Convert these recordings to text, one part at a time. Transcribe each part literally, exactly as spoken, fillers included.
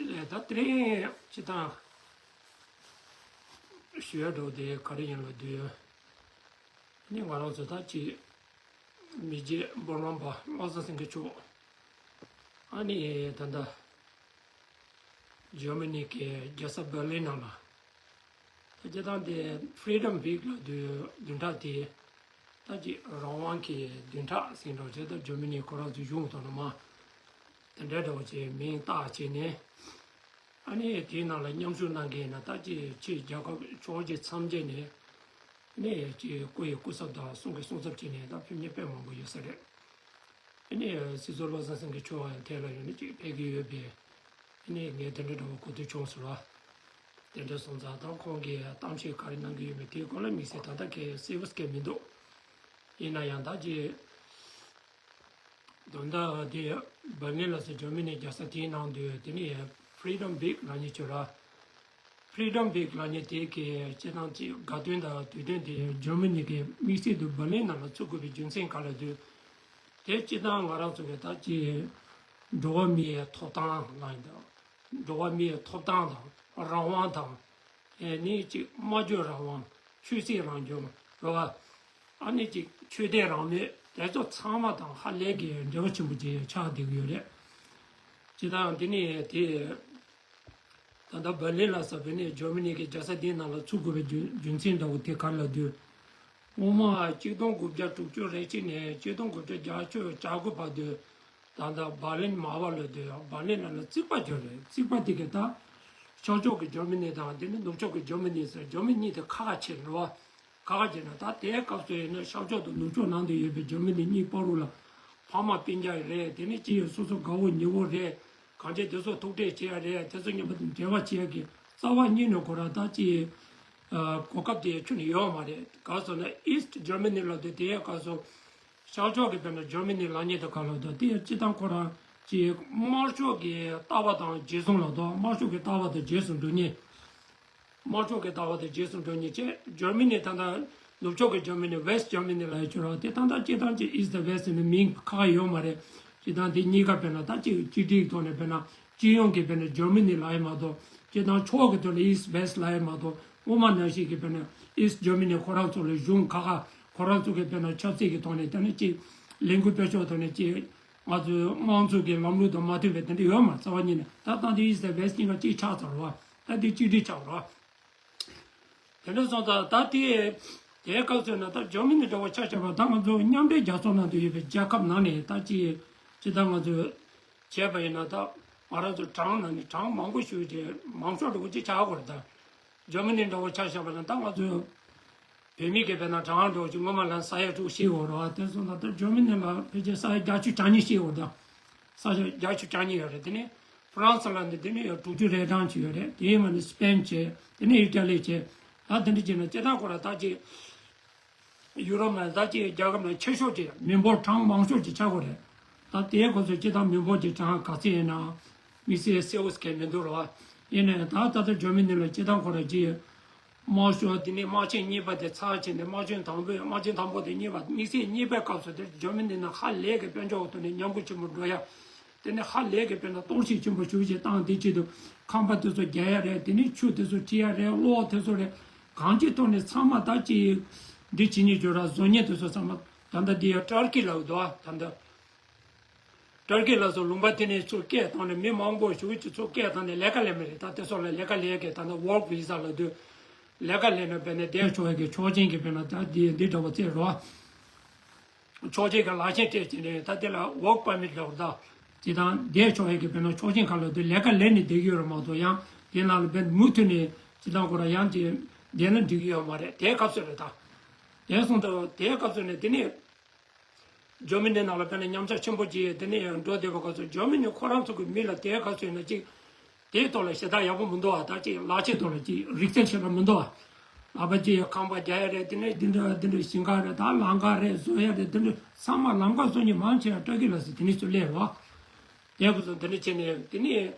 ལས་ད་དེ་རིང་སྤྱིར་བཏང་ཞུ་ཡ་འགྲོ་དེ་ག་རེ་ཡིན་ལབ་དུས། ནི་ང་རང་ཚོ་ད་ཅིག་མི་རྗེ་སྤོ་ལམ་པ་བློ་བཟང་སེང་གེ་མཆོག་ཨ་ནི་ད་ལྟ་ཇར་མ་ནི་གི་རྒྱལ་ས་འབར་ལིན་ནང་ལ། ད་སྤྱིར་བཏང་དེ་Freedom Week ལབ་དུས་བདུན་ཕྲག་དེ་ད་ཅིག་རང་དབང་གི་བདུན་ཕྲག་ཟེར་འདྲ་བྱས། ད་ཇར་མ་ནི་ཁོ་རང་ཚོའི་གཞུང་དང་ནང་མ་དེ་འདྲ་འདྲ་བོ་ཅིག་མིང་བཏགས་བྱས་ནས། ཨ་ནི་དེའི་ནང་ལ་མཉམ་ཞུགས་གནང་མཁན་ཡིན་ན་ད་ཅིག་ཕྱི་རྒྱལ་ཁབ་ཕྱོགས་བཞི་མཚམས་བརྒྱད་ནས་ནས་ཅིག་སྐུ་ཡི་སྐུ་ཚབ་དང་གསུང་གི་གསུང་ཚབ་བྱས་ནས་ད་ཕེབས་མཁན་དཔེ་མང་པོ་ཡོད་ས་རེད། ཨ་ནི་སྲིད་ཟུར་བློ་བཟང་སེང་གེ་མཆོག་ཡང་དེ་ལ་ཡོང་ནས་ཅིག་ཕེབས་ཀྱི་ཡོད་པས། ཨ་ནི་ངས་དེ་འདྲ་འདྲ་བོ་གོ་ཐོས་བྱུང་སོང་ལ། དེ་འདྲ་སོང་ཙང་ད་ཁོང་གིས་གཏམ་བཤད་ག་རེ་གནང་གི་ཡོད་མེད་དེའི་སྐོར་ལ་དམིགས་བསལ་ད་ལྟ་གལ་སྲིད་པ་སྐད་མི་འདུག་ཡིན་ན་ཡང་ད་ཅིག་དོན་དག་དེ་འབར་ལིན་ལ་སོགས་ཇར་མ་ནི་རྒྱལ་ས་དེའི་ནང་དུ་དེ་ནི་Freedom Week ལབ་མཁན་ཅིག་ཡོད་རེད། Freedom Week ལབ་མཁན་དེ་གའི་སྤྱིར་བཏང་ཅིག་དགའ་སྟོན་དང་དུས་སྟོན་དེ་ཇར་མ་ནི་གི་དམིགས་བསལ་དུ་འབར་ལིན་ནང་ལ་ཚུགས་དགོས་པའི་རྒྱུ་མཚན་ག་རེ་ལབ་དུས། དེ་སྤྱིར་བཏང་ང་རང་ཚོ་གི་ད་ཅིག་འགྲོ་བ་མིའི་ཐོབ་ཐང་ལབ་ཡིན་ད། འགྲོ་བ་མིའི་ཐོབ་ཐང་དང་རང་དབང་དང་། ཨེ་ནི་ཅིག་སྨྲ་བརྗོད་རང་དབང་། ཆོས་སྲིད་རང་སྐྱོང་། རེད་བ། ཨ་ནི་ཅིག་ཆོས་དད་རང་མོས་དེ་ཚོ་ཚང་མ་དང་ཧ་ལས་ཀྱི་འབྲེལ་བ་ཆེན་པོ་ཅིག་ཆགས་བསྡད་ཀྱི་ཡོད་རེད། སྤྱིར་བཏང་འདི་ནི་དེ། ད་ལྟ་འབར་ལིན་ལ་སོགས་པའི་ནི་ཇར་མ་ནི་གི་རྒྱལ་ས་འདིའི་ནང་ལ་ཚུགས་དགོས་པའི་རྒྱུ་རྒྱུ་མཚན་འདྲ་བོ་དེ་ག་རེ་ལབ་དུས། སྔོན་མ་གཅིག་སྟོང་དགུ་བརྒྱ་དྲུག་ཅུ་རེ་གཅིག་ནས་གཅིག་སྟོང་དགུ་བརྒྱ་བརྒྱད་ཅུ་གྱ་དགུ་བར་དུ། ད་ལྟ་འབར་ལིན་མ་བ་ལབ་དུས་འབར་ལིན་ནང་ལ་རྩིག་པ་བརྒྱབ་རེད། རྩིག་པ་དེ་གི་ད་ཤར་ཕྱོགས་ཀྱི་ཇར་མ་ནི་དང་དེ་ནི་ནུབ་ཕྱོགས་ཀྱི་ཇར་མ་ནི་ཟེར། ཇར་མ་ནི་གཉིས་དེ་ཁ་ཁ་ཕྱེ་རེད་བ། ཁ་ཁ་བྱས་ན་ད་དེའི་སྐབས་སུ་ཡིན་ན་ཤར་ཕྱོགས་དང་ནུབ་ཕྱོགས་ནང་དུ་ཡོད་པའི་ཇར་མ་ནི་གཉིས་བར་དུ་ལ་ཕ་མ་སྤུན་ཀྱག་རེད། དེ་ནས་ཅི་ཡང་སོ་སོ་དགའ་བོ་ཉེ་བོ་རེད། གང་ཅི་དེ་ཚོ་ཐུག་འཕྲད་བྱེད་ཡ་རེད། དེ་ཚོ་མཉམ་པོ་དང་འབྲེལ་བ་བྱེད་ཡ་གི་རྩ་བ་ཉིད་ནས་ཁོ་རང་ད་ཅི་གོ་སྐབས་དེ་ཁྱོན་ནས་ཡོད་མ་རེད། ག་ཟེར་ན་East Germany ལབ་དུས་དེའི་སྐབས་སུ་ཤར་ཕྱོགས་ཀྱི་དཔེར་ན་ཇར་མ་ནི་ལབ་མཁན་དེ་ག་ལབ་དུས་དེ་སྤྱིར་བཏང་ཁོ་རང་ཅི་དམར་ཕྱོགས་ཀྱི་ལྟ་བ་དང་རྗེས་སུ་ལ་དོ་དམར་ཕྱོགས་ཀྱི་ལྟ་བ་དང་རྗེས་སུ་འགྲོ་མཁན། དམར་ཕྱོགས་ཀྱི་ལྟ་བ་དང་རྗེས་སུ་འགྲོ་མཁན་བཅས་ཇར་མ་ནི་ད་ལྟ་ནུབ་ཕྱོགས་ཀྱི་ཇར་མ་ནི་West Germany ལབ་ཡ་ཅིག་ཡོད་རེད་བ། དེ་ད་ལྟ་སྤྱིར་བཏང་ཅིག་East West ནི་མིང་ཁ་ཁ་ཡོད་མ་རེད། སྤྱིར་བཏང་དེ་གཉིས་ཀ་དཔེར་ན་ད་ཅིག་གཅིག་སྒྲིལ་གྱི་ཐོག་ནས་དཔེར་ན་སྤྱི་ཡོངས་ཀྱི་དཔེར་ན་ཇར་མ་ནི་ལབ་ཡ་མ་གཏོགས། སྤྱིར་བཏང་ཕྱོགས་ཀྱི་ཐོག་ནས་East West ལབ་ཡ་མ་གཏོགས། སྔོན་མ་ནང་བཞིན་གྱི་དཔེར་ན་East Germany ཁོ་རང་ཚོ་ལ་གཞུང་ཁ་ཁ་ཁོ་རང་ཚོ་གི་དཔེར་ན་ཆབ་སྲིད་ཀྱི་ཐོག་ནས་དེ་ནི་ཅིག་ལས་འགུལ་སྤེལ་ཕྱོགས་ཐོག་ནས་ཅིག་ང་ཚོའི་དམངས་གཙོ་གི་ལམ་ལུགས་དང་མ་མཐུན་པའི་དེ་འདྲ་ཡོད་མ་རེད། རྩ་བ་ཉིད་ནས་ད་ལྟ་འདི་East West གཉིས་ཀ་གཅིག་ཆགས་ཚར་བ། ད་འདི་གཅིག་སྒྲིལ་ཆགས་རོགས། དེ་འདྲ་སོང་ཙང་ད་དེ་དེའི་སྐབས་སུ་ན་ད་ཇར་མ་ནི་འདྲ་བོ་ཆ་བཞག་པ་ད་ང་ཚོ་མཉམ་འབྲེལ་རྒྱལ་ཚོགས་ནང་དུ་ཡོད་པའི་རྒྱལ་ཁབ་ནང་ནས་ད་ཅི་ཅི་ད་ང་ཚོས་བྱས་པ་ཡིན་ན་ད་ང་རང་ཚོ་གྲངས་ནང་ནས་གྲངས་མང་པོ་ཞིག་དེ་མང་ཤོས་འདྲ་བོ་ཅིག་ཆགས་དགོས་རེད། ད་ཇར་མ་ནི་འདྲ་བོ་ཆ་བཞག་པ་ན་ད་ང་ཚོ་བོད་མི་གི་དཔེར་ན་གྲངས་འདྲ་བོ་ཅིག་སྔོན་མ་ལ་ས་ཡ་དྲུག་བཞི་ཡོད་རེད་བ། དེ་སོང་ཙང་ད་ཇར་མ་ནི་ལ་ཕལ་ཆེར་ས་ཡ་བརྒྱད་ཅུ་གྱ་གཉིས་བཞི་ཡོད་རེད། ད་ས་ཡ་བརྒྱད་ཅུ་གྱ་གཉིས་ཡོད་རེད། དེ་ནས་ཧྥ་རན་སི་ལ་ནི་དེ་ནས་ཡང་དྲུག་ཅུ་རེ་གྲངས་ཅིག་ཡོད་རེད། དེ་ཡིན་མ་ནི་སི་པེན་བྱས། དེ་ནས་ཨི་ཊ་ལི་བྱས། ད་དེ་འདྲ་བྱས་ན་སྤྱིར་བཏང་ཁོ་ར་ད་ཅིག་ཡུ་རོབ་ནང་ད་ཅིག་རྒྱལ་ཁབ་ནང་ཆེ་ཤོས་ཅིག་མི་འབོར་གྲངས་མང་ཤོས་ཅིག་ཆགས་ཀྱི་རེད། ད་དེའི་སྐབས་སུ་སྤྱིར་བཏང་མི་འབོར་གྱི་གྲངས་ག་ཚད་ཡིན་ན་དམིགས་བསལ་གསལ་བོ་ཟེར་མཁན་མི་འདུག་རོ། ཡིན་ནའི་ད་ད་ལྟ་ཇར་མ་ནི་ལ་སྤྱིར་བཏང་ཁོ་ར་ཅིག་དམར་ཤོག་དེ་ནས་དམག་ཆེན་གཉིས་པ་དེ་ཚར་ཕྱིན་ཏེ་དམག་ཆེན་དང་པོ་དམག་ཆེན་དང་པོ་དེ་གཉིས་པ་དམིགས་བསལ་གཉིས་པའི་སྐབས་སུ་དེར་ཇར་མ་ནི་ནང་ཧ་ལས་ཀྱི་དཔལ་འབྱོར་ཐོག་ནས་ཉམས་རྒུད་ཆེན་པོ་འགྲོ་ཡ། དེ་ནས་ཧ་ལས་ཀྱི་དཔེར་ན་གཏོར་བཤིག་ཆེན་པོ་ཞེ་པོ་ཅིག་བཏང་། དེ་ཆེད་དུ་ཁང་པ་དེ་ཚོ་རྒྱག་ཡ་རེད། དེ་ནས་ཆུ་དེ་ཚོ་འཁྲུ་ཡ་རེད། གློག་དེ་ཚོ་རེད། གང་ཅིའི་ཐོག་ནས་ཚང་མ་ད་ཅིག་འདི་བྱེད་ཉེས་བྱོས་ར་བཟོ་ཉེས་དེ་ཚོ་ཚང་མ་ད་ལྟ་འདི་ཡ་ཏར་ཀི་ལ་འདུག་ཨ། ད་ལྟ་ཏར་ཀི་ལ་སོགས་ལུང་པ་དེ་ནས་ཚུར་སྐད་བཏང་ནས་མི་མང་པོ་ཞེ་པོ་ཅིག་ཚུར་སྐད་བཏང་ནས་ལས་ཀ་ལས་མི་རེད། ད་དེ་ཚོ་ལ་ལས་ཀ་ལས་ཀྱི་ད་ལྟ་ཝོརྐ་བི་ཟ་ལ་འདུག་ལས་ཀ་ལས་ན་དཔེར་ན་བསྡད་ཆོག་ཡ་གི་ཆོག་མཆན་གྱི་དཔེར་ན་ད་འདི་འདི་འདྲ་བ་བཙལ་རོགས། ཆོག་མཆན་གྱི་ལག་ཆ་སྤྲད་བྱས་ནས་ད་དེ་ལ་ཝོརྐ་པར་མིཊ་ལབ་ར། ད་དེ་དང་བསྡད་ཆོག་ཡ་གི་དཔེར་ན་ཆོག་མཆན་ག་ལ་དེ་ལས་ཀ་ལས་ནས་བསྡད་ཀྱི་ཡོད་རེད་མ་གཏོགས་ཡང་དེ་ནང་ལ་དཔེར་མུ་མཐུད་ནས་སྤྱིར་བཏང་ཁོ་ར་ཡང་དེ་བསྡད་ན་འགྲིག་གི་ཡོད་མ་རེད། དེའི་སྐབས་སུ་རེད་ད། དེ་སོང་ཙང་དེའི་སྐབས་སུ་ནས་དེ་ནས་ཇར་མ་ནི་ནང་ལ་དཔེར་ན་ཉམས་ཆག་ཆེན་པོ་ཅིག་དེ་ནས་ཡང་འགྲོ་བསྡད་པའི་སྐབས་སུ་ཇར་མ་ནི་ཁོ་རང་ཚོ་གི་མི་ལ་དེའི་སྐབས་སུ་ཡིན་ན་ཅིག་དེའི་ཐོག་ལ་ཞེ་དྲག་ཡག་པོ་མི་འདུག་ཨ། ད་ཅིག་ལག་ཆའི་ཐོག་ལ་ཅིག་རིག་རྩལ་ཞེ་དྲག་མི་འདུག་ཨ། ལག་པ་ཅིག་ཁང་པ་རྒྱག་ཡ་རེད། དེ་ནས་འདི་འདྲ་འདི་འདྲ་ཞིང་ཁ་རེད། ད་ལམ་ཁ་རེད། བཟོ་ཡ་རེད། དེ་འདྲ་ཚང་མ་ལམ་ཁ་བཟོ་མཁན་མང་ཆེ་བ་ཏུར་ཀི་ལ་སི་དེ་ནས་ཚུར་སླེབས་རོགས། དེ་ཁོ་ཚོ་དེ་འདྲ་བྱས་ནས་དེ་ནས་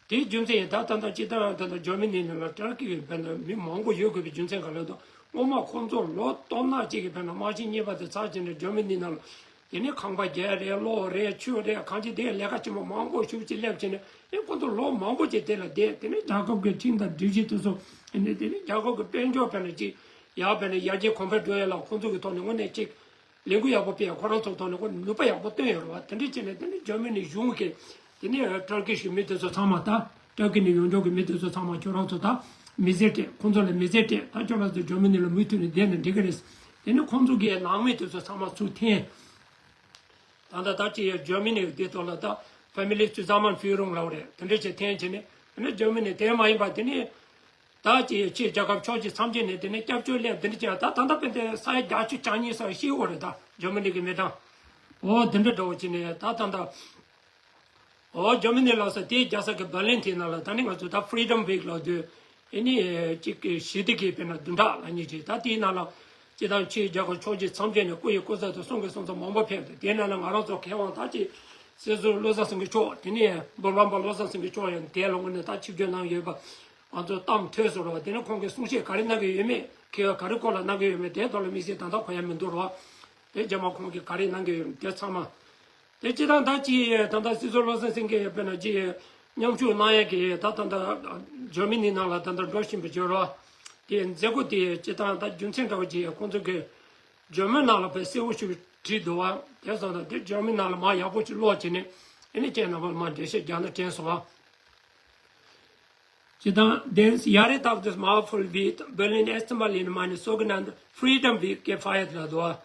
དེའི་རྒྱུ་མཚན་ཡིན། ད་ད་ལྟ་ཅིག་ད་ད་ལྟ་ཇར་མ་ནི་ནང་ལ་ཏུར་ཀི་གི་བས་ན་མི་མང་པོ་ཡོད་དགོས་པའི་རྒྱུ་མཚན་ག་ལ་དང་། སྔོན་མ་ཁོང་ཚོ་ལོ་སྟོང་ཕྲག་གཅིག་གི་བས་ན་དམག་ཆེན་གཉིས་པ་དེ་ཚར་རྗེས་ནས་ཇར་མ་ནི་ནང་ལ་ དེ་ནས་ཁང་པ་རྒྱག་རེད། གློག་རེད། ཆུ་རེད། གང་ཅི་དེ་ལས་ཀ་ཆེན་པོ་མང་པོ་ཞེ་པོ་ཅིག་སླེབས་བྱས་ནས། ཨེ་ཁོང་ཚོ་ལོ་མང་པོ་ཅིག་དེ་ལ་བསྡད། དེ་ནས་རྒྱལ་ཁབ་ཀྱི་ཁྲིམས་དང་སྒྲིག་གཞི་དེ་ཚོ། ཨེ་ནས་དེ་ནས་རྒྱལ་ཁབ་ཀྱི་དཔལ་འབྱོར་དཔེར་ན་ཅིག་ཡར་དཔེར་ན་ཡར་རྒྱས་གོང་འཕེལ་འགྲོ་ཡ་ལ་ཁོང་ཚོ་གི་ཐོག་ནས་དངོས་གནས་ཅིག་ལས་འགུལ་ཡག་པོ་སྤེལ། ཁོ་རང་ཚོ་ཐོག་ནས་ཁོ་ནུས་པ་ཡག་པོ་བཏོན་ཡོད་རེད་བ། དེ་འདྲ་བྱས་ནས་དེ་ནས་འཇར་མ་ནི་གཞུང་གིས་དེ་ནས་ཏུར་ཀི་ཤི་མི་དེ་ཚོ་ཚང་མ། ད་ཏུར་ཀི་ནས་ཡོང་ཕྱོགས་ཀྱི་མི་དེ་ཚོ་ཚང་མ་ཁྱོད་རང་ཚོ་ད་མི་སེར་སྤྲད། ཁོང་ཚོ་ལ་མི་སེར་སྤྲད། ད་ཁྱོད་རང་ཚོ་འཇར་མ་ནི་ལ་མུ་མཐུད་ནས་བསྡད་ན་འགྲིག་གི་རེད། དེ་ནས་ཁོང་ཚོ་གི་ནང་མི་དེ་ཚོ་ཚང་མ་ཚུར་འཐེན། ད་ལྟ་ད་ཅི་ཡ་འཇར་མ་ནི་དེ་ཐོག་ལ་ད་ཕེ་མི་ལི་ཛུ་ཟ་མན་ཧྥི་རུང་ལབ་རེད། དེ་འདྲ་བྱས་འཐེན་བྱས་ནས། དེ་ནས་འཇར་མ་ནི་དེ་མ་ཡིན་པ་དེ་ནས། ད་ཅི་ཕྱིའི་རྒྱལ་ཁབ་ཕྱོགས་བཞི་མཚམས་བརྒྱད་ནས་དེ་ནས་སྐྱབས་བཅོལ་སླེབས། དེ་འདྲ་བྱས། ད་ད་ལྟ་དཔེ་དེ་ས་ཡ་བརྒྱད་ཅུ་གྱ་གཉིས་ས་ཡ་ཤི་ཡོད་རེད། ད་འཇར་མ་ནི་གི་མི་གྲངས། འོ་དེ་འདྲ་འདྲ་བོ་བྱས་ནས་ད་ད་ད། འོ་འཇར་མ་ནི་ལ་ས་དེའི་རྒྱལ་ས་གི་བྷར་ལིན་དེའི་ནང་ལ་ད་ནི་ང་ཚོ་ད་ཧྥི་རི་ཌམ་ཝིག་ལབ་དུས། ཨེ་ནི་ཅིག་གི་ཞི་བདེ་གི་དཔེར་ན་བདུན་ཕྲག་ལབ་མཁན་ཅིག་ད་དེའི་ནང་ལ་སྤྱིར་བཏང་ཕྱིའི་རྒྱལ་ཁབ་ཕྱོགས་བཞི་མཚམས་བརྒྱད་ནས་སྐུ་ཡི་སྐུ་ཚབ་དང་གསུང་གི་གསུང་ཚབ་མང་པོ་ཕེབས་འདུག་དེའི་ནང་ལ་ང་རང་ཚོ་མཁས་དབང་ད་ཅིག་སྲིད་ཟུར་བློ་བཟང་སེང་གེ་མཆོག་དེ་ནས་འབུམ་རམས་པ་བློ་བཟང་སེང་གེ་མཆོག་ཡང་དེ་ལ་དངོས་གནས་ད་ཆིབས་བསྒྱུར་གནང་ཡོད་པ་ང་ཚོ་གཏམ་ཐོས་སོང་རེད་བ། དེ་ནས་ཁོང་གིས་གསུང་བཤད་ག་རེ་གནང་གི་ཡོད་མེད། མཁས་པ་ག་རེ་སྐོར་ལ་གནང་གི་ཡོད་མེད། དེ་ཐོག་ལ་དམིགས་བསལ་ད་ལྟ་གོ་ཡ་མི་འདུག་རེད་བ། དེ་རྗེས་མ་ཁོང་གིས་ག་རེ་གནང་གི་ཡོད་མེད་དེ་ཚང་མ། དེ་སྤྱིར་བཏང་ད་ཅི་ད་ལྟ་སྲིད་ཟུར་བློ་བཟང་སེང་གེ་དཔེར་ན་ཅི་མཉམ་ཞུགས་གནང་ཡས་ཀྱི་ད་ད་ལྟ་འཇར་མ་ནི་ནང་ལ་ད་ལྟ་འགྲོ་བཞིན་པ་བརྗོད་རོགས། དེ་མཛད་སྒོ་དེ་སྤྱིར་བཏང་ད་རྒྱུ་མཚན་འདྲ་བོ་ཅིག་ཁོང་ཚོ་གི་འཇར་མ་ནང་ལ་དཔེ་གསལ་བོ་ཞིག་བྲིས་འདུག་བ། དེ་སོང་ཙང་དེ་འཇར་མ་ནང་ལ་མར་ཡག་པོ་ཅིག་ཀློག་བྱས་ནས། ཨེ་ནི་ཁྱེད་རྣམ་པར་མར་འགྲེལ་བཤད་རྒྱག་ན་དྲན་སོང་བ། སྤྱིར་བཏང་། Den Jahresdatum des Mauerfall wird Berlin erstmals in einem sogenannten Freedom Week gefeiert ལབ་འདུག་བ།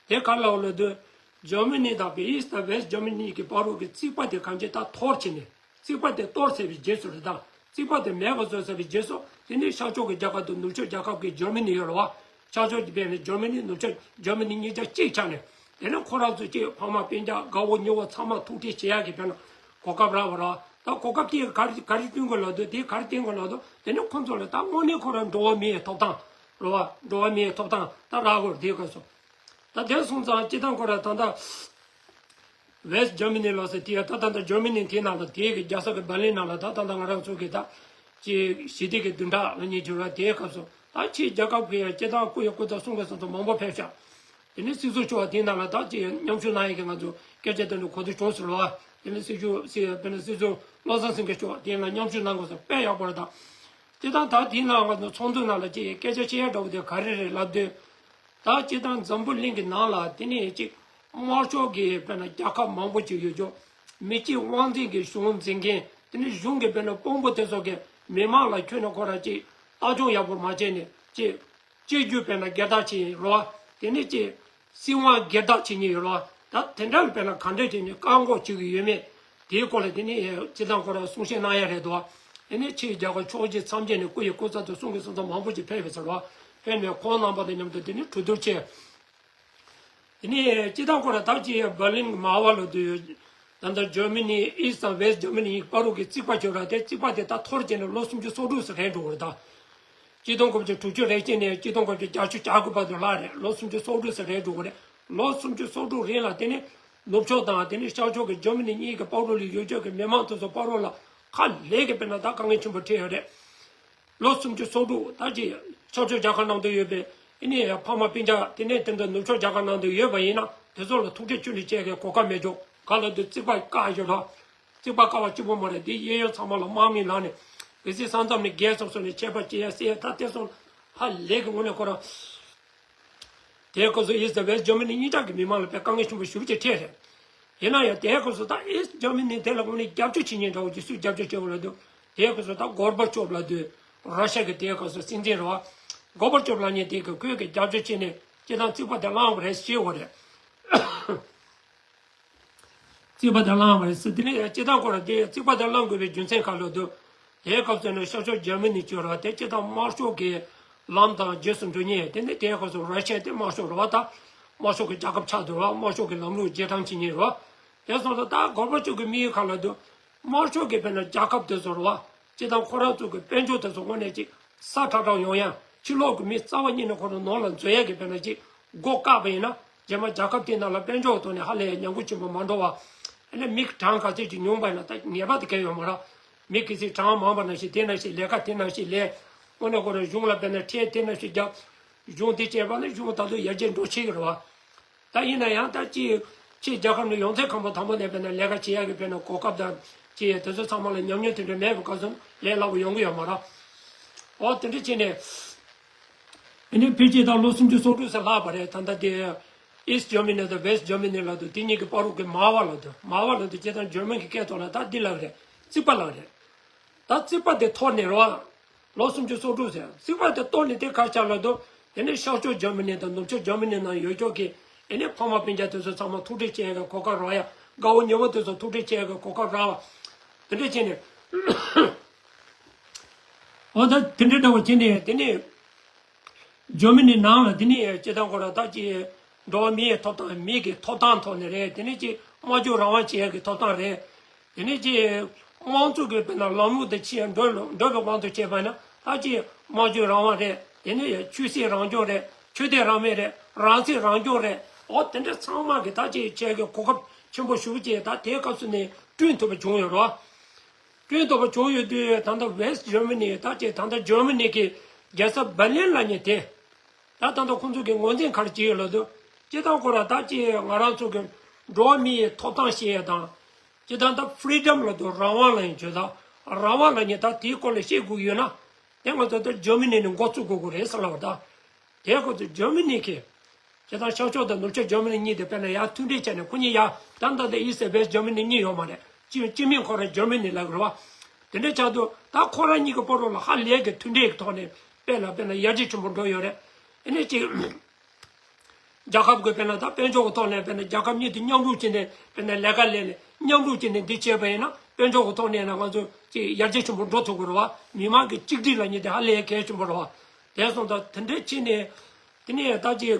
དེ་ག་ལ་འོ་ལབ་དུས། འཇར་མ་ནི་དང་པེ་རིས་དང་ཝེསྟ་འཇར་མ་ནི་གི་བར་དུ་གི་རྩིག་པ་དེ་གང་ཅི་ད་འཐོར་བྱས་ནས། རྩིག་པ་དེ་གཏོར་ཚར་བའི་རྗེས་སུ་རེད་ད། རྩིག་པ་དེ་མེད་པ་བཟོས་ཚར་བའི་རྗེས་སུ། དེ་ནས་ཤར་ཕྱོགས་ཀྱི་རྒྱལ་ཁབ་དང་ནུབ་ཕྱོགས་རྒྱལ་ཁབ་ཀྱི་འཇར་མ་ནི་ཡོད་རེད་བ། ཤར་ཕྱོགས་ཀྱི་དཔེར་ན་འཇར་མ་ནི། ནུབ་ཕྱོགས་འཇར་མ་ནི་གཉིས་ཆ་གཅིག་ཆགས་ནས། དེ་ནས་ཁོ་རང་ཚོ་གཅིག་ཕ་མ་སྤུན་ཀྱག་དགའ་བོ་ཉེ་བོ་ཚང་མ་ཐུག་འཕྲད་བྱེད་ཡག་གི་དཔེར་ན་གོ་སྐབས་རག་པ་རེད། ད་གོ་སྐབས་དེ་ག་རེ་ག་རེ་བསྐྲུན་དགོས་ལབ་དུས། དེ་ག་རེ་བསྟན་དགོས་ལབ་དུས། དེ་ནས་ཁོ་ཚོ་ལ་ད་དངོས་གནས་ཁོ་རང་འགྲོ་བ་མིའི་ཐོབ་ཐང་རེད་བ། འགྲོ་བ་མིའི་ཐོབ་ཐང་ད་རག་དགོས་རེད། དེ་སྐབས་སུ། ད་དེ་སོང་ཙང་སྤྱིར་བཏང་ཁོ་རང་ད་ལྟ་ཝེསྟ་འཇར་མ་ནི་ལབ་ས་དེ་ད་ད་ལྟ་འཇར་མ་ནི་དེའི་ནང་ལ་དེའི་གི་རྒྱལ་ས་གི་བྷར་ལིན་ནང་ལ་ད་ད་ལྟ་ང་རང་ཚོ་གི་ད་ཅིག་ཞི་བདེ་གི་བདུན་ཕྲག་ལབ་མཁན་ཅིག་རེད་བ། དེའི་སྐབས་སུ་ད་ཕྱིའི་རྒྱལ་ཁབ་ཀྱི་ཡང་སྤྱིར་བཏང་སྐུ་ཡི་སྐུ་ཚབ་གསུང་གི་གསུང་ཚབ་མང་པོ་ཕེབས་ཤག་དེ་ནས་སྲིད་ཟུར་མཆོག་དེའི་ནང་ལ་ད་ཅིག་མཉམ་ཞུགས་གནང་ཡས་ཀྱི་ང་ཚོ་སྐད་ཆ་དེ་འདྲ་གོ་ཐོས་བྱུང་སོང་རེད་བ། དེ་ནས་སྲིད་ཟུར་སྲིད་དཔེར་ན་སྲིད་ཟུར་བློ་བཟང་སེང་གེ་མཆོག་དེའི་ནང་མཉམ་ཞུགས་གནང་དགོས་ས་དཔེ་ཡག་པོ་རེད་ད། སྤྱིར་བཏང་ད་དེའི་ནང་ང་ཚོ་ཚོགས་འདུ་ནང་ལ་ཅིག་སྐད་ཆ་བཤད་ཡ་འདྲ་བོ་དེ་ག་རེ་རེད་ལབ་དུས། ད་སྤྱིར་བཏང་འཛམ་བུ་གླིང་གི་ནང་ལ་དེ་ནས་ཅིག་དམར་ཤོག་གི་དཔེར་ན་རྒྱལ་ཁབ་མང་པོ་ཅིག་ཡོད་ཀྱང་། མི་གཅིག་དབང་འཛིན་གྱི་གཞུང་འཛིན་མཁན། དེ་ནས་གཞུང་གི་དཔེར་ན་དཔོན་པོ་དེ་ཚོ་གིས་མི་མང་ལ་ཁྱོན་ནས་ཁོ་རང་ཅིག་ལྟ་སྐྱོང་ཡག་པོ་མ་བྱས་ནས་ཅིག་སྤྱི་རྒྱུ་དཔེར་ན་སྒེར་བདག་བྱེད་ཡིན་རོ། དེ་ནས་ཅིག་སྲིད་དབང་སྒེར་བདག་བྱེད་ཉེན་ཡོད་རོ། ད་དེ་འདྲ་ལ་དཔེར་ན་ག་འདྲ་བྱས་ནས་བཀག་འགོག་བྱེད་ཀྱི་ཡོད་མེད། དེའི་སྐོར་ལ་དེ་ནས་སྤྱིར་བཏང་ཁོ་རང་གསུང་བཤད་གནང་ཡ་རེད་འདུག་དེ་ནས་ཕྱིའི་རྒྱལ་ཁབ་ཕྱོགས་བཞི་མཚམས་བརྒྱད་ནས་སྐུ་ཡི་སྐུ་ཚབ་དང་གསུང་གི་གསུང་ཚབ་མང་པོ་ཅིག་ཕེབས་པའི་ཚེ་རོ། ཕེབས་ནས་ཁོང་རྣམ་པ་དང་མཉམ་དུ་དེ་ནས་གྲོས་བསྡུར་བྱས། དེ་ནས་སྤྱིར་བཏང་ཁོ་རང་ད་ཅི་བྷར་ལིན་མ་བ་ལ་དུ། ད་ལྟ་འཇར་མ་ནི་ཨིསྟ་དང་ཝེསྟ་འཇར་མ་ནི་བར་དུ་གི་རྩིག་པ་བྱོས་ར། དེ་རྩིག་པ་དེ་ད་འཐོར་བྱས་ནས་ལོ་སུམ་ཅུ་སོ་དྲུག་ཙམ་རེད་འགྲོ་གི་རེད་ད། གཅིག་སྟོང་དགུ་བརྒྱ་དྲུག་ཅུ་རེ་གཅིག་ནས་གཅིག་སྟོང་དགུ་བརྒྱ་བརྒྱད་ཅུ་གྱ་དགུ་བར་དུ་ལ་རེད། ལོ་སུམ་ཅུ་སོ་དྲུག་ཙམ་རེད་འགྲོ་གི་རེད། ལོ་སུམ་ཅུ་སོ་དྲུག་རིང་ལ་དེ་ནི་ནུབ་ཕྱོགས་དང་དེ་ནི་ཤར་ཕྱོགས་ཀྱི་འཇར་མ་ནི་གཉིས་ཀྱི་བར་དུ་ལ་ཡོད་ཆོག་གི་མི་མང་དེ་ཚོ་བར་དུ་ལ་ཧ་ལས་ཀྱི་དཔེར་ན་ད་དཀའ་ངལ་ཆེན་པོ་འཕྲད་ཡོད་རེད། ལོ་སུམ་ཅུ་སོ་དྲུག་ད་ཅི་ཤར་ཕྱོགས་རྒྱལ་ཁབ་ནང་དུ་ཡོད་པའི་ཨེ་ནི་ཕ་མ་སྤུན་ཀྱག་དེ་ནས་དེ་འདྲ་ནུབ་ཕྱོགས་རྒྱལ་ཁབ་ནང་དུ་ཡོད་པ་ཡིན་ན་དེ་ཚོ་ལ་ཐུག་འཕྲད་ཅི་འདྲ་བྱེད་མཁན་གོ་སྐབས་མེད་ཅོག་ག་ལ་དུ་རྩིག་པ་བཀག་ཡོད་རོགས། རྩིག་པ་བཀག་པ་གཅིག་པོ་མ་རེད། དེ་གཡས་གཡོན་ཚང་མ་ལ་དམག་མི་ལངས་ནས་གལ་སྲིད་ས་མཚམས་ནས་བརྒལ་སོང་སོང་ནས་ཆད་པ་བཅད་ཡ་སེལ་ཡ་ད་དེ་སོང་ཧ་ལས་ཀྱི་དངོས་གནས་ཁོ་རང་། དེའི་སྐབས་སུ་ཨིསྟ་ཝེསྟ་འཇར་མ་ནི་གཉིས་ཆ་གི་མི་མང་ལ་དཔེ་དཀའ་ངལ་ཆེན་པོ་ཞེ་པོ་ཅིག་འཕྲད་རེད། ཡིན་ན་ཡང་དེའི་སྐབས་སུ་ད་ཨིསྟ་འཇར་མ་ནི་དེ་ལ་དངོས་གནས་རྒྱབ་སྐྱོར་བྱེད་མཁན་འདྲ་བོ་ཅིག་སུས་རྒྱབ་སྐྱོར་བྱེད་དགོས་ལབ་དུས། དེའི་སྐབས་སུ་ད་གོར་བ་ཅོབ་ལབ་དུས། ར་ཤ་གི་དེའི་སྐབས་སུ་སྲིད་འཛིན་རེད་བ། གོར་བ་ཅོབ་ལབ་མཁན་དེ་གིས་ཁོས་གི་རྒྱབ་སྐྱོར་བྱས་ནས་སྤྱིར་བཏང་རྩིག་པ་དེ་བསླང་བ་རེད་ཞེས་པ་རེད། རྩིག་པ་དེ་བསླང་བ་རེད་ཟེར། དེ་ནས་སྤྱིར་བཏང་ཁོ་རང་དེ་རྩིག་པ་དེ་བསླང་དགོས་པའི་རྒྱུ་མཚན་ག་ལབ་དུས། དེའི་སྐབས་སུ་ནི་ཤར་ཕྱོགས་འཇར་མ་ནི་ཅོ་ར་དེ་སྤྱིར་བཏང་དམར་ཤོག་གི་ལམ་དང་རྗེས་སུ་འགྲོ་མཁན་དེ་ནི་དེའི་སྐབས་སུ་ར་ཤ་ཡ་དེ་དམར་ཤོག་རེད་བ། ད་དམར་ཤོག་གི་རྒྱལ་ཁབ་ཆགས་འདུག་ར། དམར་ཤོག་གི་ལམ་ལུགས་རྗེས་འབྲང་བྱེད་མཁན་རེད་བ། དེ་སོང་ཙང་ད་གོར་བ་ཅོབ་གི་དམིགས་ཡུལ་ག་ལབ་དུས། དམར་ཕྱོགས་ཀྱི་དཔེར་ན་རྒྱལ་ཁབ་དེ་ཚོ་རེད་བ། སྤྱིར་བཏང་ཁོ་རང་ཚོ་གི་དཔལ་འབྱོར་དེ་ཚོ་དངོས་གནས་ཅིག་ས་ཁྲ་ཁྲ་ཡོང་ཡ། ཕྱི་ལོགས་ཀྱི་མི་རྩ་བ་ཉིད་ནས་ཁོ་རང་ནང་ལ་འཛུལ་ཡ་གི་དཔེར་ན་ཅིག་སྒོ་བཀག་པ་ཡིན་ན། རྗེས་མ་རྒྱལ་ཁབ་དེའི་ནང་ལ་དཔལ་འབྱོར་ཐོག་ནས་ཧ་ལས་ཉམས་རྒུད་ཆེན་པོ་མ་འགྲོ་བ། ཨ་ནི་མི་གྲངས་ག་ཚད་ཅིག་ཉུང་བ་ཡིན་ན་ད་ངེས་པར་དུ་གལ་ཡོད་མ་རེད། མི་གལ་སྲིད་གྲངས་མང་བ་ནང་བཞིན་དེ་ནང་བཞིན་ལས་ཀ་དེ་ནང་བཞིན་ལས། དངོས་གནས་ཁོ་རང་གཞུང་ལ་དཔེར་ན་ཁྲལ་དེ་ནང་བཞིན་རྒྱབ། གཞུང་དེ་བྱས་པ་ནི་གཞུང་ད་དུང་ཡར་རྒྱས་འགྲོ་བྱེད་ཀྱི་རེད་བ། ད་ཡིན་ན་ཡང་ད་ཅི། ཕྱིའི་རྒྱལ་ཁབ་ནས་ཡོང་ཚད་ཁང་པ་དང་པོ་ནས་དཔེར་ན་ལས་ཀ་བྱེད་ཡག་གི་དཔེར་ན་གོ་སྐབས་དང་ཅི་དེ་ཚོ་ཚང་མ་ལ་ཉམས་མྱོང་དེ་འདྲ་མེད་པའི་སྐབས་སུ་ལས་སླ་པོ་ཡོང་གི་ཡོད་མ་རེད། འོ་དེ་འདྲ་བྱས་ནས། ཨ་ནི་ཕལ་ཆེར་ད་ལོ་སུམ་ཅུ་སོ་དྲུག་ཙམ་ལྷག་པ་རེད། ད་ལྟ་དེ་East Germany་དང་West Germany་ལབ་དུས་དེ་གཉིས་ཀྱི་བར་དུ་གི་Mauer་ལབ་དུས། Mauer་ལབ་དུས་སྤྱིར་བཏང་German་གྱི་སྐད་ཐོག་ལ་ད་འདི་ལབ་རེད། རྩིག་པ་ལབ་རེད། ད་རྩིག་པ་དེ་གཏོར་ནས་རོ། ལོ་སུམ་ཅུ་སོ་དྲུག་ཟེར། རྩིག་པ་དེ་གཏོར་ནས་དེ་ག་ཆགས་ལབ་དུས། དེ་ནས་ཤར་ཕྱོགས་Germany་དང་ནུབ་ཕྱོགས་Germany་ནང་ཡོད་ཀྱོག་གི་ཨ་ནི་ཕ་མ་སྤུན་ཀྱག་དེ་ཚོ་ཚང་མ་ཐུག་འཕྲད་བྱེད་ཡག་གི་གོ་སྐབས་རག་ཡ། དགའ་བོ་ཉེ་བོ་དེ་ཚོ་ཐུག་འཕྲད་བྱེད་ཡག་གི་གོ་སྐབས་རག་པ། དེ་འདྲ་བྱས་ནས། འོ་ད་དེ་འདྲ་འདྲ་བོ་བྱས་ནས་དེ་ནས། ཇར་མ་ནི་ནང་ལ་དེ་ནས་སྤྱིར་བཏང་ཁོ་རང་ད་ཅིག་འགྲོ་བ་མིའི་ཐོབ་ཐང་མི་གི་ཐོབ་ཐང་ཐོག་ནས་རེད། དེ་ནས་ཅིག་སྨྲ་བརྗོད་རང་དབང་བྱེད་ཡག་གི་ཐོབ་ཐང་རེད། དེ་ནས་ཅིག་དམངས་གཙོ་གི་དཔེར་ན་ལམ་ལུགས་དེ་ཕྱིར་འགྲོ་འགྲོ་བའི་དབང་དུ་བྱས་པ་ན་ད་ཅིག་སྨྲ་བརྗོད་རང་དབང་རེད། དེ་ནས་ཆོས་སྲིད་རང་སྐྱོང་རེད། ཆོས་དད་རང་མོས་རེད། རང་བཙན་རང་སྐྱོང་རེད། འོ་དེ་འདྲ་ཚང་མ་གི་ད་ཅིག་བྱེད་ཡག་གི་གོ་སྐབས་ཆེན་པོ་ཞེ་པོ་ཅིག་ད་དེའི་སྐབས་སུ་ནས་བསྐྲུན་ཐུབ་པ་བྱུང་ཡོད་རེད། སྐྱོན་དོག་པ་བྱུང་ཡོད་དུས་ད་ལྟ་West Germany་ད་ཅེ་ད་ལྟ་ཇར་མ་ནི་གི་རྒྱལ་ས་བྷར་ལིན་ལབ་མཁན་དེ། ད་ད་ལྟ་ཁོང་ཚོ་གི་ངོས་འཛིན་ག་རེ་བྱེད་ཡོད་ལབ་དུས། སྤྱིར་བཏང་ཁོ་ར་ད་ཅེ་ང་རང་ཚོ་གི་འགྲོ་བ་མིའི་ཐོབ་ཐང་བཤད་ཡ་དང་། སྤྱིར་བཏང་ད་freedom་ལབ་དུས་རང་དབང་ལབ་ཡིན་བརྗོད་ད། རང་དབང་ལབ་མཁན་ད་དེའི་སྐོར་ལ་བཤད་དགོས་ཡོད་ན། དེ་ང་ཚོ་ད་ཇར་མ་ནི་ནས་འགོ་བཙུགས་དགོས་ཀྱི་རེད་ཟེར་ལབ་པ་ད། དེའི་སྐབས་སུ་ཇར་མ་ནི་གིས། སྤྱིར་བཏང་ཤར་ཕྱོགས་དང་ནུབ་ཕྱོགས་ཇར་མ་ནི་གཉིས་དེ་དཔེར་ན་ཡར་མཐུན་འབྲེལ་བྱས་ནས་ཁོ་གཉིས་ཡར་ད་ལྟ་དེ་East་West་Germany་གཉིས་ཡོད་མ་རེད། སྤྱི་སྤྱི་མིང་ཁོ་རང་ཇར་མ་ནི་ལབ་ཀྱི་རེད་བ། དེ་འདྲ་ཆགས་དུས་ད་ཁོ་རང་གཉིས་ཀྱི་བར་དུ་ལ་ཧ་ལས་ཀྱི་མཐུན་འབྲེལ་གྱི་ཐོག་ནས་དཔེ་ལ་དཔེར་ན་ཡར་རྒྱས་ཆེན་པོ་འགྲོ་ཡོད་རེད། ཨ་ནི་ཅིག་རྒྱལ་ཁབ་ཀྱི་དཔེར་ན་ད་དཔལ་འབྱོར་གྱི་ཐོག་ནས་དཔེར་ན་རྒྱལ་ཁབ་གཉིས་དེ་མཉམ་རུབ་བྱས་ནས་དཔེར་ན་ལས་ཀ་ལས་ནས་མཉམ་རུབ་བྱས་ནས་འདི་བྱས་པ་ཡིན་ན་དཔལ་འབྱོར་གྱི་ཐོག་ནས་ན་ང་ཚོ་ཅིག་ཡར་རྒྱས་ཆེན་པོ་འགྲོ་ཐུབ་ཀྱི་རེད་བ། མི་མང་གི་གཅིག་སྒྲིལ་ལབ་མཁན་དེ་ཧ་ལས་གལ་ཆེན་པོ་རེད་བ། དེ་སོང་ཙང་དེ་འདྲའི་ཕྱིན་ནས། དེ་ནས་ད་ཅིག་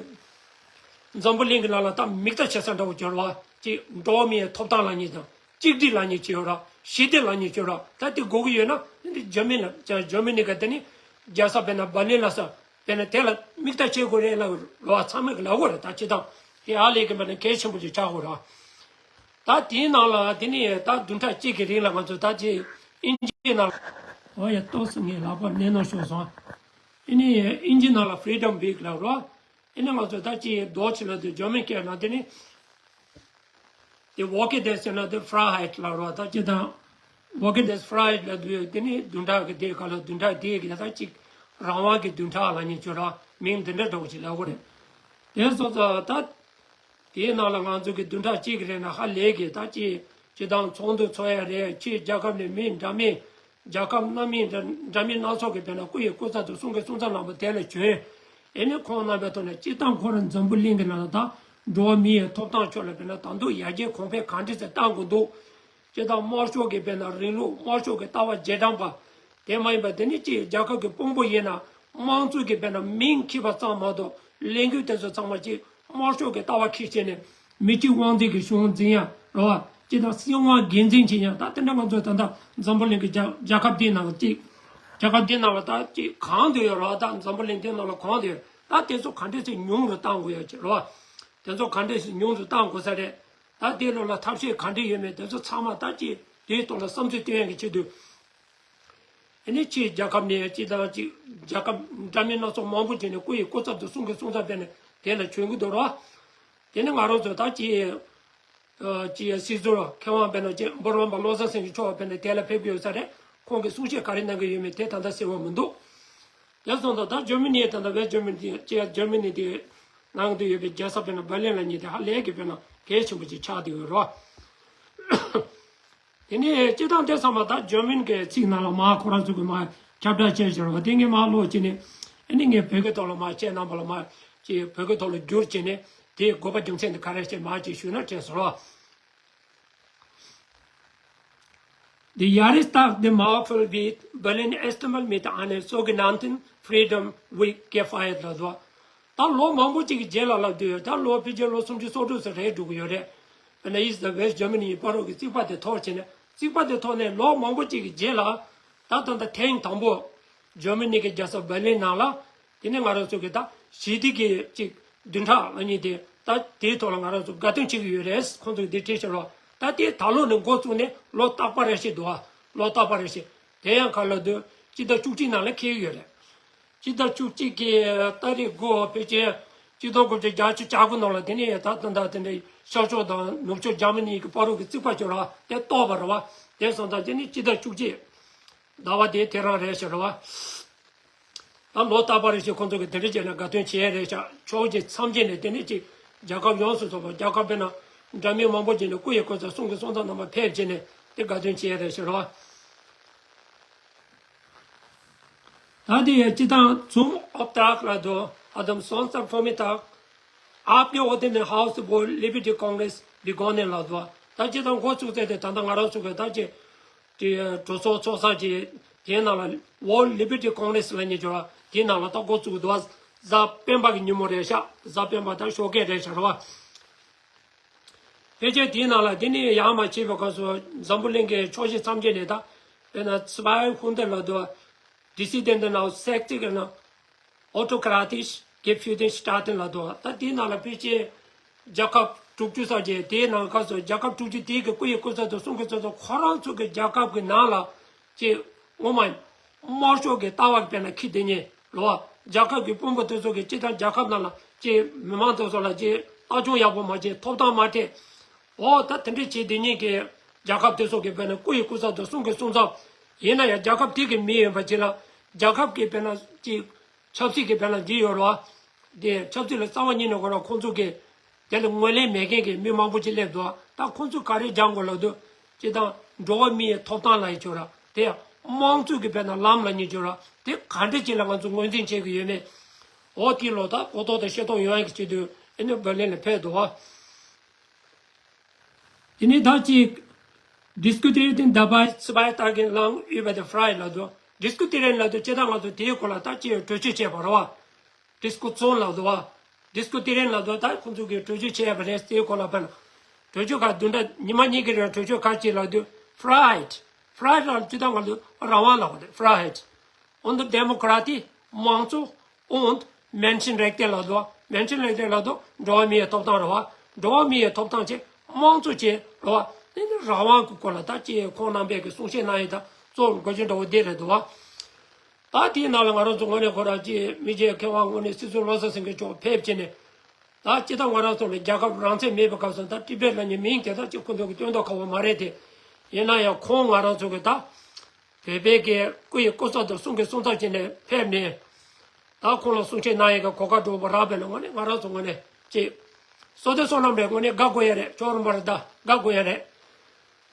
འཛམ་བུ་གླིང་གི་ནང་ལ་ད་མིག་ལྟ་བྱེད་ས་འདྲ་བོ་གྱུར་བ། ཅིག་འགྲོ་བ་མིའི་ཐོབ་ཐང་ལབ་མཁན་དང་གཅིག་སྒྲིལ་ལབ་མཁན་ཅིག་ཡོད་ར། ཞི་བདེ་ལབ་མཁན་ཅིག་ཡོད་ར། ད་དེ་དགོས་ཀྱི་ཡོད་ན་འདི་འདི་ཇར་མ་ནི་ལ་ཇར་མ་ནི་ག་དེ་ནི་རྒྱལ་ས་དཔེར་ན་བྷར་ལིན་ལ་ས་དཔེར་ན་དེ་ལ་མིག་ལྟ་བྱེད་དགོས་རེད་ལབ་ལོ་ཚང་མས་ལབ་དགོས་རེད། ད་སྤྱིར་བཏང་དེ་ཨ་ལས་ཀྱི་དཔེར་ན་གལ་ཆེན་པོ་ཅིག་ཆགས་དགོས་ར། ད་དེའི་ནང་ལ་དེ་ནི་ད་བདུན་ཕྲག་གཅིག་གི་རིང་ལ་ང་ཚོ་ད་ཅིག་ཨིན་ཇིའི་ནང་ལ། ཨོ་ཡ་ཏོག་ཙམ་ངའི་ལག་པར་གནས་ན་ཤོར་སོང་། ཨེ་ནི་ཨིན་ཇི་ནང་ལ་Freedom Week་ལབ་རོ། ཨེ་ནི་ང་ཚོ་ད་ཅི་རྡོ་ཆེ་ལ་དུ་ཇར་མན་སྐད་ནང་དེ་ནི། དེ་Woche des ཟེར་ན་དེ་Freiheit་ལབ་རོ། ད་ཅི་དང་། Woche des Freiheit་ལབ་དུས་དེ་ནི་བདུན་ཕྲག་གི་དེ་ག་ལ་བདུན་ཕྲག་དེ་གི་ད་ཅིག་རང་དབང་གི་བདུན་ཕྲག་ལབ་ནི་ཆོ་ར་མིང་འདི་འདྲ་འདྲ་བོ་ཞིག་ལབ་དགོས་རེད། དེ་སོང་ཙང་ད། དེའི་ནང་ལ་ང་ཚོ་གི་བདུན་ཕྲག་གཅིག་རེད་ན་ཧ་ལས་གི་ད་ཅི་སྤྱི་བཏང་ཚོགས་འདུ་ཚོགས་ཡ་རེད། ཕྱིའི་རྒྱལ་ཁབ་ནས་མི་འདྲ་མིན། རྒྱལ་ཁབ་སྣ་མིན་འདྲ་འདྲ་མིན་སྣ་ཚོགས་ཀྱི་དཔེར་ན་སྐུ་ཡི་སྐུ་ཚབ་དང་གསུང་གི་གསུང་ཚབ་རྣམ་པ་དེ་ལ་བྱོན། ཨེ་ནི་ཁོང་རྣམ་པའི་ཐོག་ནས་སྤྱི་བཏང་ཁོ་རང་འཛམ་བུ་གླིང་གི་ནང་ལ་ད་འགྲོ་བ་མི་ཡི་ཐོབ་ཐང་ཕྱོགས་ལ་དཔེར་ན་ད་དུང་ཡར་རྒྱས་གོང་འཕེལ་གང་འདྲ་ཟེར་བཏང་དགོས་འདུག་སྤྱི་བཏང་དམར་ཤོག་གི་དཔེར་ན་རིང་ལུགས་དམར་ཤོག་གི་ལྟ་བ་རྗེས་འབྲང་པ། དེ་མ་ཡིན་པ་དེ་ནི་ཅིག་རྒྱལ་ཁབ་ཀྱི་དཔོན་པོ་ཡིན་ན་དམངས་གཙོ་གི་དཔེར་ན་མིང་འཁྱེར་བ་ཙམ་མ་གཏོགས་ལས་འགུལ་དེ་ཚོ་ཚང་མ་ཅིག་དམར་ཤོག་གི་ལྟ་བ་འཁྱེར་བྱས་ནས་མི་གཅིག་དབང་འཛིན་གྱི་གཞུང་འཛིན་ཡ་རེད་བ། ཅི་དང་སྲིད་དབང་སྒེར་འཛིན་བྱེད་ཡ་ད་དེ་འདྲ་ང་ཚོ་ད་ལྟ་འཛམ་བུ་གླིང་གི་རྒྱ་རྒྱལ་ཁབ་དེའི་ནང་ལ་ཅིག་རྒྱལ་ཁབ་དེའི་ནང་ལ་ད་ཅིག་གང་དུ་ཡོད་རེད་བ། ད་འཛམ་བུ་གླིང་དེའི་ནང་ལ་གང་དུ་ཡོད། ད་དེ་ཚོ་ག་འདྲས་སེ་ཉུང་རུ་བཏང་དགོས་ཡ་ཅིག་རེད་བ། དེ་ཚོ་ག་འདྲས་སེ་ཉུང་རུ་བཏང་དགོས་ས་རེད། ད་དེའི་ལོ་ལ་ཐབས་ཤེས་ག་འདྲས་ཡོད་མེད་དེ་ཚོ་ཚང་མ་ད་ཅིག་དེའི་ཐོག་ལ་བསམ་ཚུལ་སྟོན་ཡ་གི་ཆེད་དུ། ཨ་ནི་ཕྱིའི་རྒྱལ་ཁབ་ནས་སྤྱི་དང་གཅིག་རྒྱལ་ཁབ་འདྲ་མིན་སྣ་ཚོགས་མང་པོ་བྱས་ནས་སྐུ་ཡི་སྐུ་ཚབ་དང་གསུང་གི་གསུང་ཚབ་བྱས་ནས་དེ་ལ་བྱོན་གྱི་འདུག་རོ། དེ་ནི་ང་རང་ཚོ་ད་ཅི་ཅི་སྲིད་ཟུར་མཁས་དབང་དཔེར་ན་ཅི་འབུམ་རམས་པ་བློ་བཟང་སེང་གེ་མཆོག་དཔེར་ན་དེ་ལ་ཕེབས་ཀྱི་ཡོད་ས་རེད། ཁོང་གིས་གསུང་བཤད་ག་རེ་གནང་གི་ཡོད་མེད་དེ་ད་ལྟ་གསལ་པོ་མི་འདུག་དེ་སོང་ཙང་ད་ཇར་མ་ནི་ད་ལྟ་West Germany་ཅི་ཇར་མ་ནི་དེ་ནང་དུ་ཡོད་པའི་རྒྱལ་ས་དཔེར་ན་བྷར་ལིན་ལ་ཉིད་དེ་ཧ་ལས་ཀྱི་དཔེར་ན་གལ་ཆེན་པོ་ཅིག་ཆགས་བསྡད་ཡོད་རོ། དེ་ནས་སྤྱི་བཏང་དེ་ཚང་མ་ད་ཇར་མན་གྱི་ཚིག་ནང་ལ་མར་ཁོ་རང་ཚོ་གི་མར་ཁྱབ་བསྒྲགས་བྱས་བཞག་རེད་བ། དེ་ངས་མར་ཀློག་བྱས་ནས་ཨ་ནི་ངས་བོད་སྐད་ཐོག་ལ་མར་བཤད་གནང་བ་ལ་མར་ཅིག་བོད་སྐད་ཐོག་ལ་བསྒྱུར་བྱས་ནས་དེའི་དགོས་པ་རྒྱུ་མཚན་དེ་ག་རེ་བཤད་མར་ཅིག་ཞུས་ན་དྲན་སོང་རོ། Die Jahrestage der Mauerfall wird Berlin erstmals mit einem sogenannten Freedom Week gefeiert ལབ་འདུག་ད་ལོ་མང་པོ་ཅིག་གི་རྗེས་ལ་ལབ་དུས་ད་ལོ་ཕལ་ཆེར་ལོ་སུམ་ཅུ་སོ་དྲུག་ཙམ་རེད་འགྲོ་གི་ཡོད་རེད། དཔེར་ན་East དང་West Germany་ཡི་བར་རོགས་ཀྱི་རྩིག་པ་དེ་གཏོར་བྱས་ནས་རྩིག་པ་དེ་གཏོར་ནས་ལོ་མང་པོ་ཅིག་གི་རྗེས་ལ་ད་ད་ལྟ་ཐེངས་དང་པོ་ཇར་མ་ནི་གི་རྒྱལ་ས་བྷར་ལིན་ནང་ལ་དེ་ནས་ང་རང་ཚོ་གི་ད་ཞི་བདེ་གི་ཅིག་བདུན་ཕྲག་ལབ་མཁན་དེ་ད་དེའི་ཐོག་ལ་ང་རང་ཚོ་དགའ་སྟོན་བྱེད་ཀྱི་ཡོད་རེད། ཁོང་ཚོ་གི་དེ་བྲིས་བཞག་རོགས། ད་དེ་ད་ལོ་ནས་འགོ་བཙུགས་ནས་ལོ་རྟག་པ་རེ་བཞིན་འདུག་ཨ་ལོ་རྟག་པ་རེ་བཞིན་དེ་ཡང་ག་ལ་དུས་སྤྱི་ཟླ་བཅུ་གཅིག་ནང་ལ་འཁེལ་གྱི་ཡོད་རེད། སྤྱི་ཟླ་བཅུ་གཅིག་གི་ཏ་རིག་དགུ་ཕལ་ཆེར་ གཅིག་སྟོང་དགུ་བརྒྱ་བརྒྱད་ཅུ་གྱ་དགུ་ནང་ལ་དེ་ནས་ད་ད་ད་དེ་འདྲའི་ཤར་ཕྱོགས་དང་ནུབ་ཕྱོགས་འཇར་མ་ནི་གི་བར་དུ་གི་རྩིག་པ་ཅིག་ཡོད་རེད་བ། དེ་གཏོར་བ་རེད་བ། དེ་སོང་ཙང་དེ་ནི་སྤྱི་ཟླ་བཅུ་གཅིག་ཟླ་བ་དེ་དེ་རང་རེད་ཤག་རེད་བ། ད་ལོ་རྟག་པར་རེ་བཞིན་ཁོང་ཚོ་གིས་དེ་འདྲ་བྱས་ནས་དགའ་སྟོན་བྱས་རེད་ཤག་ཕྱོགས་བཞི་མཚམས་བརྒྱད་ནས་དེ་ནས་ཅིག་རྒྱལ་ཁབ་ཡོངས་སུ་རྫོགས་པ། རྒྱལ་ཁབ་དཔེར་ན་འདྲ་མིན་མང་པོ་ཅིག་ནས་སྐུ་ཡི་སྐུ་ཚ་གསུང་གི་གསུང་ཚ་རྣམ་པ་ཕེབས་བྱས་ནས་དེ་དགའ་སྟོན་བྱས་རེད་ཤག་རེད་བ། ད་དེ་ཡང་སྤྱི་བཏང་ཚུམ་ཨོབ་ཏག་ལ་དོ་ཨ་དམ་སོང་ཙམ་ཕོ་མི་ཏག་ཨབ་ཀེ་ཨོ་དེ་ནས་ཧའུ་སི་བོ་ལི་བི་ཏི་ཀོང་རེས་བི་གོ་ནེ་ལ་དོ། ད་སྤྱི་བཏང་འགོ་བཙུགས་ཚེ་དེ་ད་ལྟ་ང་རང་ཚོ་གི་ད་ཅི་དེ་གྲོས་ཚོགས་ཚོགས་ས་ཅི་དེའི་ནང་ལ་World Liberty Congress ལ་ཉེ་ཆོ་ར་དེའི་ནང་ལ་ད་འགོ་བཙུགས་འདུག་བ། གཟའ་སྤེན་པ་གི་ཉིན་མོ་རེད་ཤག་གཟའ་སྤེན་པ་ད་ཞོགས་ཀས་རེད་ཤག་ར་བ། ཕལ་ཆེར་དེའི་ནང་ལ་དེ་ནས་ཡར་མར་བྱས་པའི་སྐབས་སུ་འཛམ་བུ་གླིང་གི་ཕྱོགས་བཞི་མཚམས་བརྒྱད་ནས་ད་དཔེར་ན་ཚི་བའི་ཧུན་ཏེ་ལ་དུ་ཌི་སི་དེ་འདི་ནང་སེག་ཏི་གི་ནང་ཨོ་ཊོ་ཀ་ར་ཏིས་གི་ཕིའུ་ཏིན་ཤི་ཏ་ཏིན་ལ་དུ་ད་དེའི་ནང་ལ་ཕལ་ཆེར་རྒྱལ་ཁབ་དྲུག་ཅུ་ཙམ་ཅིག་དེའི་ནང་སྐབས་སུ་རྒྱལ་ཁབ་དྲུག་ཅུ་དེའི་གི་སྐུ་ཡི་སྐུ་ཚབ་དང་གསུང་གི་གསུང་ཚབ་ཁོ་རང་ཚོ་གི་རྒྱལ་ཁབ་གི་ནང་ལ་ཅིག་ངོ་མ་དམར་ཤོག་གི་ལྟ་བ་དཔེར་ན་ཁྱི་དེ་ཉིད་ལོ། རྒྱལ་ཁབ་ཀྱི་དཔོན་པོ་དེ་ཚོ་གི་སྤྱི་བཏང་རྒྱལ་ཁབ་ནང་ལ་ཅིག་མི་མང་དེ་ཚོ་ལ་ཅིག་ལྟ་སྐྱོང་ཡག་པོ་མ་བྱས། ཐོབ་ཐང་མ་སྤྲད། འོ་ད་དེ་འདྲ་བྱས་དེ་ཉིད་ཀྱི་རྒྱལ་ཁབ་དེ་ཚོ་གི་དཔེར་ན་སྐུ་ཡི་སྐུ་ཚབ་དང་གསུང་གི་གསུང་ཚབ་ཡིན་ན་ཡང་རྒྱལ་ཁབ་དེ་གི་མི་ཡིན་པ་ཅིག་ལ་རྒྱལ་ཁབ་ཀྱི་དཔེར་ན་ཅིག་ཆབ་སྲིད་ཀྱི་དཔེར་ན་འདི་ཡོད་རེད་བ། དེ་ཆབ་སྲིད་ལ་རྩ་བ་ཉིད་ནས་ཁོ་རང་ཁོང་ཚོ་གི་དེ་ལ་ངོས་ལེན་མེད་མཁན་གྱི་མི་མང་པོ་ཅིག་སླེབས་འདུག་ད་ཁོང་ཚོས་ག་རེ་སྦྱང་དགོས་ལབ་དུས་སྤྱི་བཏང་འགྲོ་བ་མིའི་ཐོབ་ཐང་ལབ་ཡ་ཅིག་ཡོད་ར། དེ་ཡང་དམངས་གཙོ་གི་དཔེར་ན་ལམ་ལབ་མཁན་ཅིག་ཡོད་ར། དེ་ག་འདྲ་ཅིག་ལ་ང་ཚོ་ངོས་འཛིན་བྱེད་ཀྱི་ཡོད་མེད། འོ་དེ་ལོ་ད་གོ་རྟོགས་དང་ཤེས་རྟོགས་ཡོང་ཡ་གི་ཆེད་དུ་ཨ་ནི་འབར་ལིན་ལ་ཕེབས་འདུག་བ། དེ་ནས་ད་ཅིག་Diskutieren dabei zwei Tage lang über die Freiheit ལབ་འདུག Diskutieren ལབ་དུས་སྤྱི་བཏང་ང་ཚོ་དེའི་སྐོར་ལ་ད་ཅིག་གྲོས་ཆོད་བྱས་པ་རེད་བ། Diskussion ལབ་འདུག་བ། Diskutieren ལབ་འདུག་ད་ཁོང་ཚོ་གིས་གྲོས་ཆོད་བྱས་པ་རེད། དེའི་སྐོར་ལ་དཔེར་ན་གྲོས་ཆོད་ཁག་བདུན་ཕྲག་ཉི་མ་གཉིས་ཀྱི་རིང་གྲོས་ཆོད་ཁག་ཅིག་ལབ་དུས་Freiheit Freiheit ལབ་སྤྱི་བཏང་ང་ཚོ་རང་དབང་ལབ་པ་རེད། Freiheit und Demokratie དམངས་གཙོ und Menschenrechte ལབ་འདུག Menschenrechte ལབ་འདུག་འགྲོ་བ་མིའི་ཐོབ་ཐང་རེད་བ། འགྲོ་བ་མིའི་ཐོབ་ཐང་བྱས། དམངས་གཙོ་བྱས་རེད་བ། དེ་ནི་རང་དབང་གི་སྐོར་ལ་ད་ཅི་ཁོང་རྣམ་པས་ཀྱི་གསུང་བཤད་གནང་ཡས་ད་གཙོ་བོ་འགོ་ཆེན་འདྲ་བོ་འདི་རེད་འདུག་བ། ད་དེའི་ནང་ལ་ང་རང་ཚོ་དངོས་གནས་ཁོ་རང་ཅི་མི་རྗེ་མཁས་དབང་དངོས་གནས་སྲིད་ཟུར་བློ་བཟང་སེང་གེ་མཆོག་ཕེབས་བྱས་ནས། ད་སྤྱི་བཏང་ང་རང་ཚོ་ལ་རྒྱལ་ཁབ་རང་བཙན་མེད་པའི་སྐབས་སུ་ད་ཊི་བེཊ་ལབ་མཁན་མིང་དེ་དག་ཅིག་ཁོ་ཚོ་གི་སྟོན་ཐོག་ཁ་བོ་མ་རེད་དེ། ཡིན་ན་ཡང་ཁོང་ང་རང་ཚོ་གི་ད་བོད་པའི་གི་སྐུ་ཡི་སྐུ་ཚབ་དང་གསུང་གི་གསུང་ཚབ་བྱས་ནས་ཕེབས་ནས། ད་ཁོང་ལ་གསུང་བཤད་གནང་ཡས་ཀྱི་གོ་སྐབས་འགྲོ་བ་རག་པས་ན་དངོས་གནས་ང་རང་ཚོ་དངོས་གནས་ཅིག་བསོད་བདེ་བསོད་ནམས་རེད། དངོས་གནས་དགའ་དགོས་ཡ་རེད། ཅོག་རོང་པ་རེད། ད་དགའ་དགོས་ཡ་རེད།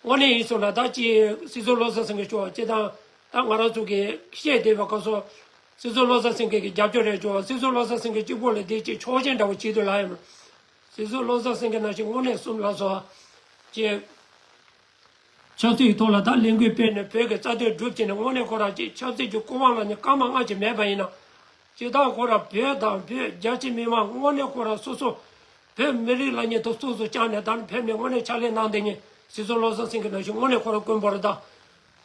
དངོས་གནས་ཡིན་སོང་ན་ད་ཅི་སྲིད་ཟུར་བློ་བཟང་སེང་གེ་མཆོག་སྤྱི་བཏང་ད་ང་རང་ཚོ་གིས་བཤད་བསྡད་པའི་སྐབས་སུ་སྲིད་ཟུར་བློ་བཟང་སེང་གེ་གི་རྒྱབ་སྐྱོར་རེད་ཅོག་སྲིད་ཟུར་བློ་བཟང་སེང་གེ་གཅིག་པོ་ལ་དེ་ཅིག་ཆོག་མཆན་འདྲ་བོ་བྱེད་དུ་ལ་ཡོད། སྲིད་ཟུར་བློ་བཟང་སེང་གེ་ནང་བཞིན་དངོས་གནས་གསུམ་ལ་སོགས་ཅི་ཆབ་སྲིད་ཀྱི་ཐོག་ལ་ད་ལས་འགུལ་སྤེལ་ནས་བོད་ཀྱི་རྩ་དོན་སྒྲུབ་བྱས་ནས་དངོས་གནས་ཁོ་རང་ཅིག་ཆབ་སྲིད་ཀྱི་སྐུ་དབང་ལ་ནི་སྐར་མ་ལྔ་ཅིག་མེད་པ་ཡིན་ན། སྤྱི་བཏང་ཁོ་རང་བོད་དང་བོད་རྒྱ་ཆེ་མི་མང་དངོས་གནས་ཁོ་རང་སོ་སོ་བོད་མི་རིགས་ལ་ཉེ་དུ་སོ་སོ་བཅངས་ནས་ད་ནི་ཕེབས་ནས་དངོས་གནས་ཕྱག་ལས་གནང་བསྡད་མཁན་སྲིད་ཟུར་བློ་བཟང་སེང་གེ་ནང་བཞིན་དངོས་གནས་ཁོ་རང་དཀོན་པོ་རེད་ད།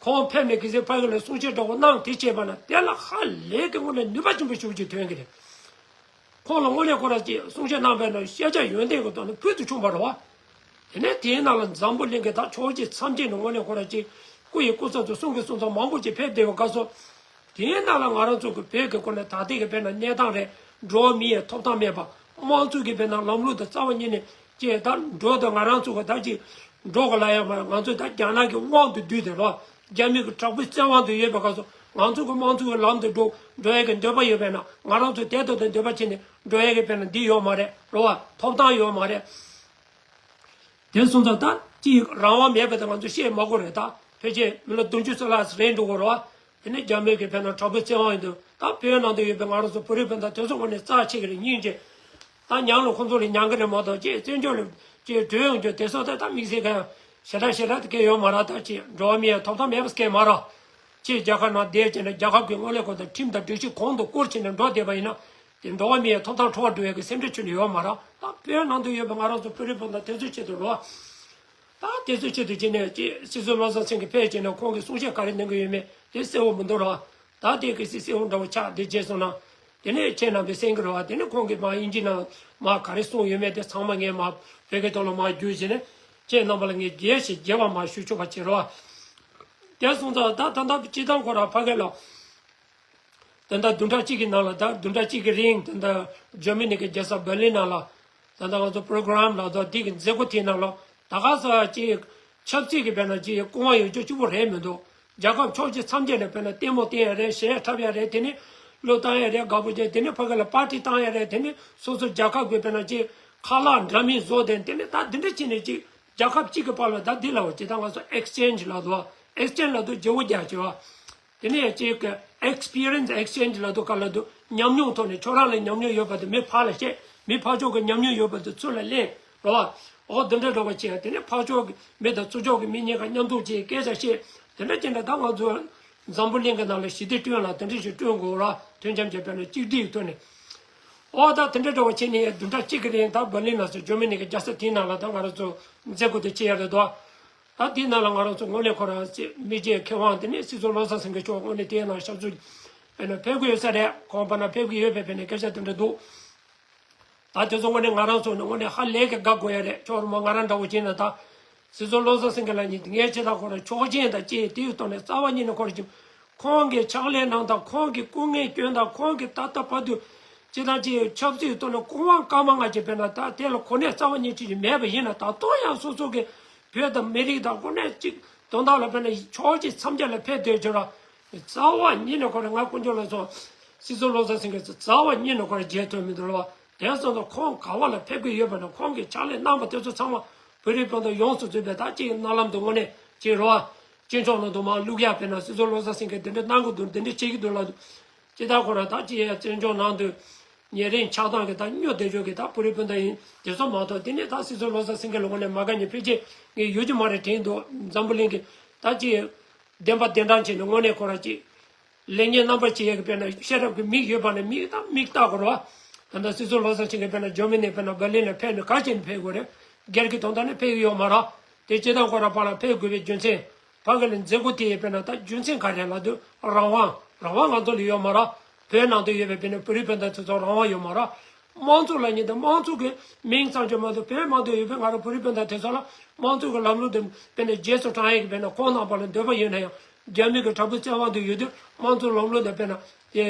ཁོང་ཕེབས་ནས་གལ་སྲིད་ཕ་གི་ལ་གསུང་བཤད་འདྲ་བོ་གནང་དེ་བྱས་པ་ན་དེ་ལ་ཧ་ལས་ཀྱི་དངོས་གནས་ནུས་པ་ཆེན་པོ་ཞེ་པོ་ཅིག་ཐོན་གྱི་རེད། ཁོང་ལ་དངོས་གནས་ཁོ་རང་ཅིག་གསུང་བཤད་གནང་བས་ན་ཤེས་བྱ་ཡོན་ཏན་གྱི་ཐོག་ནས་ཕུལ་དུ་བྱུང་བ་རེད་བ། དེ་ནས་དེའི་ནང་ལ་འཛམ་བུ་གླིང་གི་ད་ཕྱོགས་བཞི་མཚམས་བརྒྱད་ནས་དངོས་གནས་ཁོ་རང་ཅིག་སྐུ་ཡི་སྐུ་ཚབ་ཏུ་གསུང་གི་གསུང་ཚབ་མང་པོ་ཅིག་ཕེབས་བསྡད་པའི་སྐབས་སུ། དེའི་ནང་ལ་ང་རང་ཚོ་གི་བོད་ཀྱི་སྐོར་ནས་ད་ལྟའི་གི་དཔེར་ན་གནས་སྟངས་རེད། འགྲོ་བ་མི་ཡི་ཐོབ་ཐང་མེད་པ། དམངས་གཙོ་གི་དཔེར་ན་ལམ་ལུགས་དང་རྩ་བ་ཉིད་ནས་ཅིག་ད་འགྲོ་དང་ང་རང་ཚོ་གི་ད་ཅིག་འགྲོ་གི་ལ་ཡ་མ་ང་ཚོ་ད་རྒྱ་ནག་གི་དབང་དུ་བསྡུས་ཏེ་རོ། རྒྱ་མི་གི་དྲག་པོའི་བཙན་དབང་དུ་ཡོད་པའི་སྐབས་སུ་ང་ཚོ་གི་དམངས་གཙོ་གི་ལམ་དུ་འགྲོ་འགྲོ་ཡ་གི་འདོད་པ་ཡོད་པས་ན་ང་རང་ཚོ་དེ་ལྟར་དུ་འདོད་པ་བྱས་ནས་འགྲོ་ཡ་གི་དཔེར་ན་འདི་ཡོད་མ་རེད་རོ་བ། ཐོབ་ཐང་ཡོད་མ་རེད། དེ་སོང་ཙང་ད་ཅིག་རང་དབང་མེད་པ་དང་ང་ཚོ་བཤད་མ་དགོས་རེད་ད། ཕལ་ཆེར་མི་ལོ་བདུན་ཅུ་ཙམ་ལ་རེད་འགྲོ་གི་རེད་བ། དེ་ནས་རྒྱ་མི་གི་དཔེར་ན་དྲག་པོའི་བཙན་དབང་ཡིན་དུས་ད་བོད་ནང་དུ་ཡོད་པའི་ང་རང་ཚོ་བོད་རིགས་སྤུན་ཟླ་དེ་ཚོ་ངོས་ནས་རྩ་ཆེ་གི་རེད་སྙིང་རྗེ། ད་ཉང་ལ་ཁོང་ཚོ་ལ་མྱང་གི་རེད་མ་གཏོགས་ཅིག་བཙན་བྱོལ་ལ་ཅིག་བྲོས་ཡོང་རྒྱུ་དེ་སོགས་ད་ད་དམིགས་བསལ་གང་ཞེ་དྲག་ཞེ་དྲག་དེ་གས་ཡོད་མ་རེད། ད་ཅིག་འགྲོ་བ་མིའི་ཐོབ་ཐང་མེད་པ་སྐད་མ་རེད། ཅིག་རྒྱ་གར་ནང་བསྡད་བྱས་ནས་རྒྱལ་ཁབ་ཀྱི་དངོས་གནས་ཁོ་ད་ཁྲིམས་དང་སྒྲིག་གཞི་གོང་དུ་བཀུར་བྱས་ནས་འགྲོ་བསྡད་པ་ཡིན་ན། དེ་འགྲོ་བ་མིའི་ཐོབ་ཐང་འཕྲོག་པར་འགྲོ་ཡ་གི་སེམས་ཁྲལ་ཁྱོན་ནས་ཡོད་མ་རེད། ད་བོད་ནང་དུ་ཡོད་པའི་ང་རང་ཚོ་བོད་རིགས་སྤུན་ཟླ་དེ་ཚོའི་ཆེད་དུ་རོ། ད་དེ་ཚོའི་ཆེད་དུ་བྱས་ནས་ཅིག་སྲིད་ཟུར་བློ་བཟང་སེང་གེ་ཕེབས་བྱས་ནས་ཁོང་གིས་གསུང་བཤད་ག་རེ་གནང་གི་ཡོད་མེད་དེ་གསལ་བོ་མི་འདུག་རོ། ད་དེ་གི་སྲིད་གསལ་བོ་འདྲ་བོ་ཆགས་དེ་རྗེས་སོང་ན། དེ་ནས་ཁྱེད་རྣམ་པས་གསན་གི་རོ། དེ་ནས་ཁོང་གིས་མ་དབྱིན་ཇི་ནང་མ་ག་རེ་གསུངས་ཡོད་མེད་དེ་ཚང་མ་ངས་མ་བོད་སྐད་ཐོག་ལ་མ་བསྒྱུར་བྱས་ནས་ཁྱེད་རྣམ་པ་ལ་ངས་རྒྱས་ཤིག་རྒྱས་པ་མ་ཞུ་ཆོག་པ་བྱེད་རོ། དེ་སོང་ཙང་ད་ད་ལྟ་སྤྱི་བཏང་ཁོ་རང་ཕ་གི་ལ། ད་ལྟ་བདུན་ཕྲག་གཅིག་གི་ནང་ལ། ད་བདུན་ཕྲག་གཅིག་གི་རིང་ད་ལྟ་འཇར་མ་ནི་གི་རྒྱལ་ས་བྷར་ལིན་ནང་ལ་ད་ལྟ་ང་ཚོ་པོ་རོ་གྷ་རམ་ལ་ད་འདི་གི་མཛད་སྒོ་དེའི་ནང་ལ་ད་ག་ས་ཅིག་ཆབ་སྲིད་ཀྱི་དཔེར་ན་ཅིག་སྐུ་དབང་ཡོད་རྒྱུ་གཅིག་པོ་རེད་མི་འདུག་རྒྱལ་ཁབ་ཕྱོགས་བཞི་མཚམས་བརྒྱད་ནས་དཔེར་ན་ལྟད་མོ་བསྟན་ཡ་རེད། གཞས་འཁྲབ་ཡ་རེད། དེ་ནས་གླུ་བཏང་ཡ་རེད། དགའ་པོ་བྱས། དེ་ནས་ཕ་གི་ལ་པར་ཊི་བཏང་ཡ་རེད། དེ་ནས་སོ་སོ་རྒྱལ་ཁབ་ཀྱི་དཔེར་ན་ཅིག་ཁ་ལག་འདྲ་མིན་བཟོ་དེ། དེ་ནས་ད་འདི་འདྲ་བྱས་ནས་ཅིག་རྒྱལ་ཁབ་གཅིག་གི་བར་ལ་ད་འདི་ལ་འོ་ཅིག་ད་ང་ཚོ་ཨེག་སི་ཅེན་ཇི་ལབ་འདུག་ཨེག་སི་ཅེན་ཇི་ལབ་འདུག་བརྗེ་པོ་རྒྱག་བྱས་པ། དེ་ནས་ཅིག་ཨེག་སི་པི་རི་ཡན་སི་ཨེག་སི་ཅེན་ཇི་ལབ་འདུག་ག་ལབ་འདུག་ཉམས་མྱོང་ཐོག་ནས་ཁྱོད་རང་ལ་ཉམས་མྱོང་ཡོད་པ་དེ་མི་ཕར་ལ་བཤད། མི་ཕར་ཕྱོགས་ཀྱི་ཉམས་མྱོང་ཡོད་པ་དེ་ཚུར་ལ་ལེན། རེད་བ། འོ་འདི་འདྲ་འདྲ་བ་བྱས། དེ་ནས་ཕར་ཕྱོགས་ཀྱི་མི་དང་ཚུར་ཕྱོགས་ཀྱི་མི་གཉིས་ཀ་མཉམ་འཛོམས་བྱས་སྐད་ཆ་བཤད། དེ་འདྲ་བྱས་ན་ད་ང་ཚོ་འཛམ་བུ་གླིང་གི་ནང་ལ་ཞི་བདེ་བསྐྲུན་ལ་དེ་འདྲ་ཞིག་བསྐྲུན་དགོས་ར། མཐུན་འཆམ་བྱས་པས་ན་གཅིག་སྒྲིལ་ཐོག་ནས། འོ་ད་དེ་འདྲ་འདྲ་བ་བྱས་ནས་བདུན་ཕྲག་གཅིག་གི་རིང་ད་བྷར་ལིན་ལ་སོགས་འཇར་མ་ནི་གི་རྒྱལ་ས་དེའི་ནང་ལ་ད་ང་རང་ཚོ་མཛད་སྒོ་དེ་བྱེད་ཡ་རེད་དོ། ད་དེའི་ནང་ལ་ང་རང་ཚོ་དངོས་གནས་ཁོ་རང་ཚོ་མི་རྗེ་མཁས་དབང་དེ་ནས་སྲིད་ཟུར་བློ་བཟང་སེང་གེ་མཆོག་དངོས་གནས་དེའི་ནང་ཞབས་ཞུ་ཨེ་ན་ཕེབས་ཀྱི་ཡོད་ས་རེད། ཁོང་པ་ན་ཕེབས་ཀྱི་ཡོད་པའི་ཕན་ནས་སྐད་ཆ་དེ་འདྲ་འདུག་ད་དེ་ཚོ་དངོས་གནས་ང་རང་ཚོ་ནི་དངོས་གནས་ཧ་ལས་ཀྱི་དགའ་དགོས་ཡ་རེད། ཁྱོད་རང་མ་ང་རང་འདྲ་བོ་བྱས་ན་ད་སྲིད་ཟུར་བློ་བཟང་སེང་གེ་ལགས་ཉིད་ངས་ཅི་ད་ཁོ་རང་ཆོག་མཆན་དང་བཅས་དེའི་ཐོག་ནས་རྩ་བ་ཉིད་ནས་ཁོ་རང་ཅིག་ཁོང་གི་ཕྱག་ལས་གནང་སྟངས། ཁོང་གི་སྐུ་ངལ་སྐྱོན་དང་། ཁོང་གི་ད་ལྟ་བར་དུ་ཅི་ད་ཅིག་ཆབ་སྲིད་ཐོག་ནས་སྐུ་དབང་སྐར་མ་ལྔ་ཅིག་དཔེར་ན་ད་དེ་ལ་གོ་གནས་རྩ་བ་ཉིད་ཅིག་མེད་པ་ཡིན་ན། ད་དུང་ཡང་སོ་སོ་གི་བོད་དང་མི་རིགས་དང་དངོས་གནས་ཅིག་དོན་དག་ལ་དཔེར་ན་ཕྱོགས་གཅིག་མཚམས་སྦྱར་ལ་ཕེབས་སྡོད་རྒྱུ་ར། རྩ་བ་ཉིད་ནས་ཁོ་རང་ང་དཀོན་མཆོག་ལ་སོགས་སྲིད་ཟུར་བློ་བཟང་སེང་གེ་ཚོ་རྩ་བ་ཉིད་ནས་ཁོ་རང་མཇལ་ཐུབ་མི་འདུག་ལ། དེ་སོང་ཙང་ཁོང་ག་བ་ལ་ཕེབས་ཀྱི་ཡོད་པ་ན་ཁོང་གིས་ཕྱག་ལས་གནང་བ་དེ་ཚོ་ཚང་མ་བོད་རིགས་སྤུན་ཟླ་ཡོངས་སུ་རྫོགས་པའི་ད་ཅིག་རྣ་ལམ་དུ་དངོས་གནས་ཅིག་རེད་བ། སྤྱི་ཚོགས་ནང་དུ་མར་བླུག་ཡ། དཔེར་ན་སྲིད་ཟུར་བློ་བཟང་སེང་གེ་འདི་འདྲ་གནང་གི་འདུག་འདི་འདྲ་བྱེད་ཀྱི་འདུག་ལབ་འདུག་ཅི་ལྟར་ཁོ་རང་ད་ཅི་ཡ་བཙན་བྱོལ་ནང་དུ་ཉེ་རིང་ཆགས་སྡང་གི་ད་སྨྱོ་བསྡད་ཆོག་གི་ད་བོད་རིགས་སྤུན་ཟླ་ཡིན། དེ་ཚོ་མ་གཏོགས་དེ་ནས་ད་སྲིད་ཟུར་བློ་བཟང་སེང་གེ་ལ་དངོས་གནས་མ་དགའ་མཁན་ཕལ་ཆེར་ངས་ཡོད་ཀྱི་མ་རེད་དྲན་འདུག་འཛམ་བུ་གླིང་གི་ད་ཅི་བདེན་པ་བདེན་དྲང་བྱས་ནས་དངོས་གནས་ཁོ་རང་ཅིག་ལེགས་ཉེས་རྣམ་པར་དཔྱད་ཡས་ཀྱི་དཔེར་ན་ཤེས་རབ་ཀྱི་མིག་ཡོད་པ་ནས་མིག་ད་མིག་ལྟ་དགོས་རེད་བ། ད་ལྟ་སྲིད་ཟུར་བློ་བཟང་སེང་གེ་དཔེར་ན་འཇར་མ་ནི་དཔེར་ན་བྷར་ལིན་ལ་ཕེབས་ནས་ག་བྱས་ནས་ཕེབས་དགོས་རེད། སྒེར་གྱི་དོན་དག་ནས་ཕེབས་ཀྱི་ཡོད་མ་རེད། དེ་སྤྱི་བཏང་ཁོ་རང་ཕར་ལ་ཕེབས་དགོས་པའི་རྒྱུ་མཚན། ཕ་གི་ལ་མཛད་སྒོ་དེ་ཡི་དཔེར་ན་ད་རྒྱུ་མཚན་ག་རེ་ལབ་དུས་རང་དབང་། རང་དབང་ང་ཚོ་ལ་ཡོད་མ་རེད། བོད་ནང་དུ་ཡོད་པའི་དཔེར་ན་བོད་རིགས་སྤུན་ཟླ་ཚོ་ཚོ་རང་དབང་ཡོད་མ་རེད། དམངས་གཙོ་ལབ་མཁན་དེ་དམངས་གཙོ་གི་མིང་ཙམ་གྱིས་མ་གཏོགས་བོད་དམངས་དུ་ཡོད་པའི་ང་རང་བོད་རིགས་སྤུན་ཟླ་དེ་ཚོ་ལ་དམངས་གཙོ་གི་ལམ་ལུགས་དེ་དཔེར་ན་རྗེས་སུ་འབྲང་ཡས་ཀྱི་དཔེར་ན་ཁོང་རྣམ་པ་ལ་འདོད་པ་ཡོད་ན་ཡང་རྒྱ་མི་གི་དྲག་པོའི་བཙན་དབང་དུ་ཡོད་དུས་དམངས་གཙོ་ལམ་ལུགས་དེ་དཔེར་ན་དེ་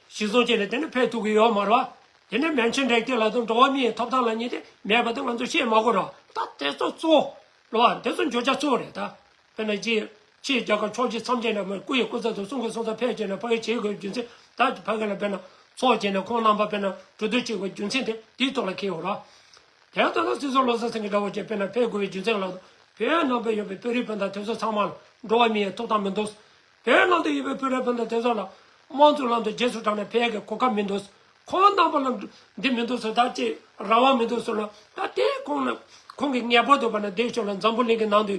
གཞི་བཟུང་བྱས་ནས་དེ་ནི་ཕེབས་ཐུབ་ཀྱི་ཡོད་མ་རེད་བ། དེ་ནི་མན་ཆིན་རེག་ཏེ་ལ་དང་འགྲོ་བ་མིའི་ཐོབ་ཐང་ལ་ཉེ་དེ་མེད་པ་དེ་ང་ཚོ་ཤེས་མ་དགོས་རེད་བ། ད་དེ་ཚོ་གཙོ་བོ་རེད་བ། དེ་ཚོ་བརྗོད་བྱ་གཙོ་བོ་རེད་ད། དཔེར་ན་ཅིག་ཕྱིའི་རྒྱལ་ཁབ་ཕྱོགས་བཞི་མཚམས་བརྒྱད་ནས་མར་སྐུ་ཡི་སྐུ་ཚབ་དང་གསུང་གི་གསུང་ཚབ་ཕེབས་བྱས་ནས་ཕ་གི་བྱེད་དགོས་རྒྱུ་མཚན། ད་ཕ་གི་ལ་དཔེར་ན་ཚོགས་བྱས་ནས་ཁོང་རྣམ་པ་དཔེར་ན་གྲོས་བསྡུར་བྱེད་དགོས་རྒྱུ་མཚན་དེ་དེའི་ཐོག་ལ་འཁེལ་ཡོད་རེད། དེ་ལྟར་ན་སྲིད་ཟུར་བློ་བཟང་སེང་གེ་འདྲ་བོ་བྱས་དཔེར་ན་ཕེབས་དགོས་པའི་རྒྱུ་མཚན་ལ་བོད་ནང་དུ་ཡོད་པའི་བོད་རིགས་སྤུན་ཟླ་དེ་ཚོ་ཚང་མ་ལ་འགྲོ་བ་མིའི་ཐོབ་ཐང་མི་འདུག་བོད་ནང་དུ་ཡོད་པའི་བོད་རིགས་སྤུན་ཟླ་དེ་ཚོ་ལ་དམངས་གཙོའི་ལམ་དུ་རྗེས་སུ་འབྲང་ནས་ཕེབས་ཀྱི་གོ་སྐབས་མི་འདུག་ཁོང་རྣམ་པ་ལ་འདི་མི་འདུག་ཟེར། ད་ཅི་རང་དབང་མི་འདུག་ཟེར་ན་ད་དེ་ཁོང་ལ་ཁོང་གི་ངེས་པར་དུ་བ་ན་བསྡད་ཆོག་ལ་འཛམ་བུ་གླིང་གི་ནང་དུ་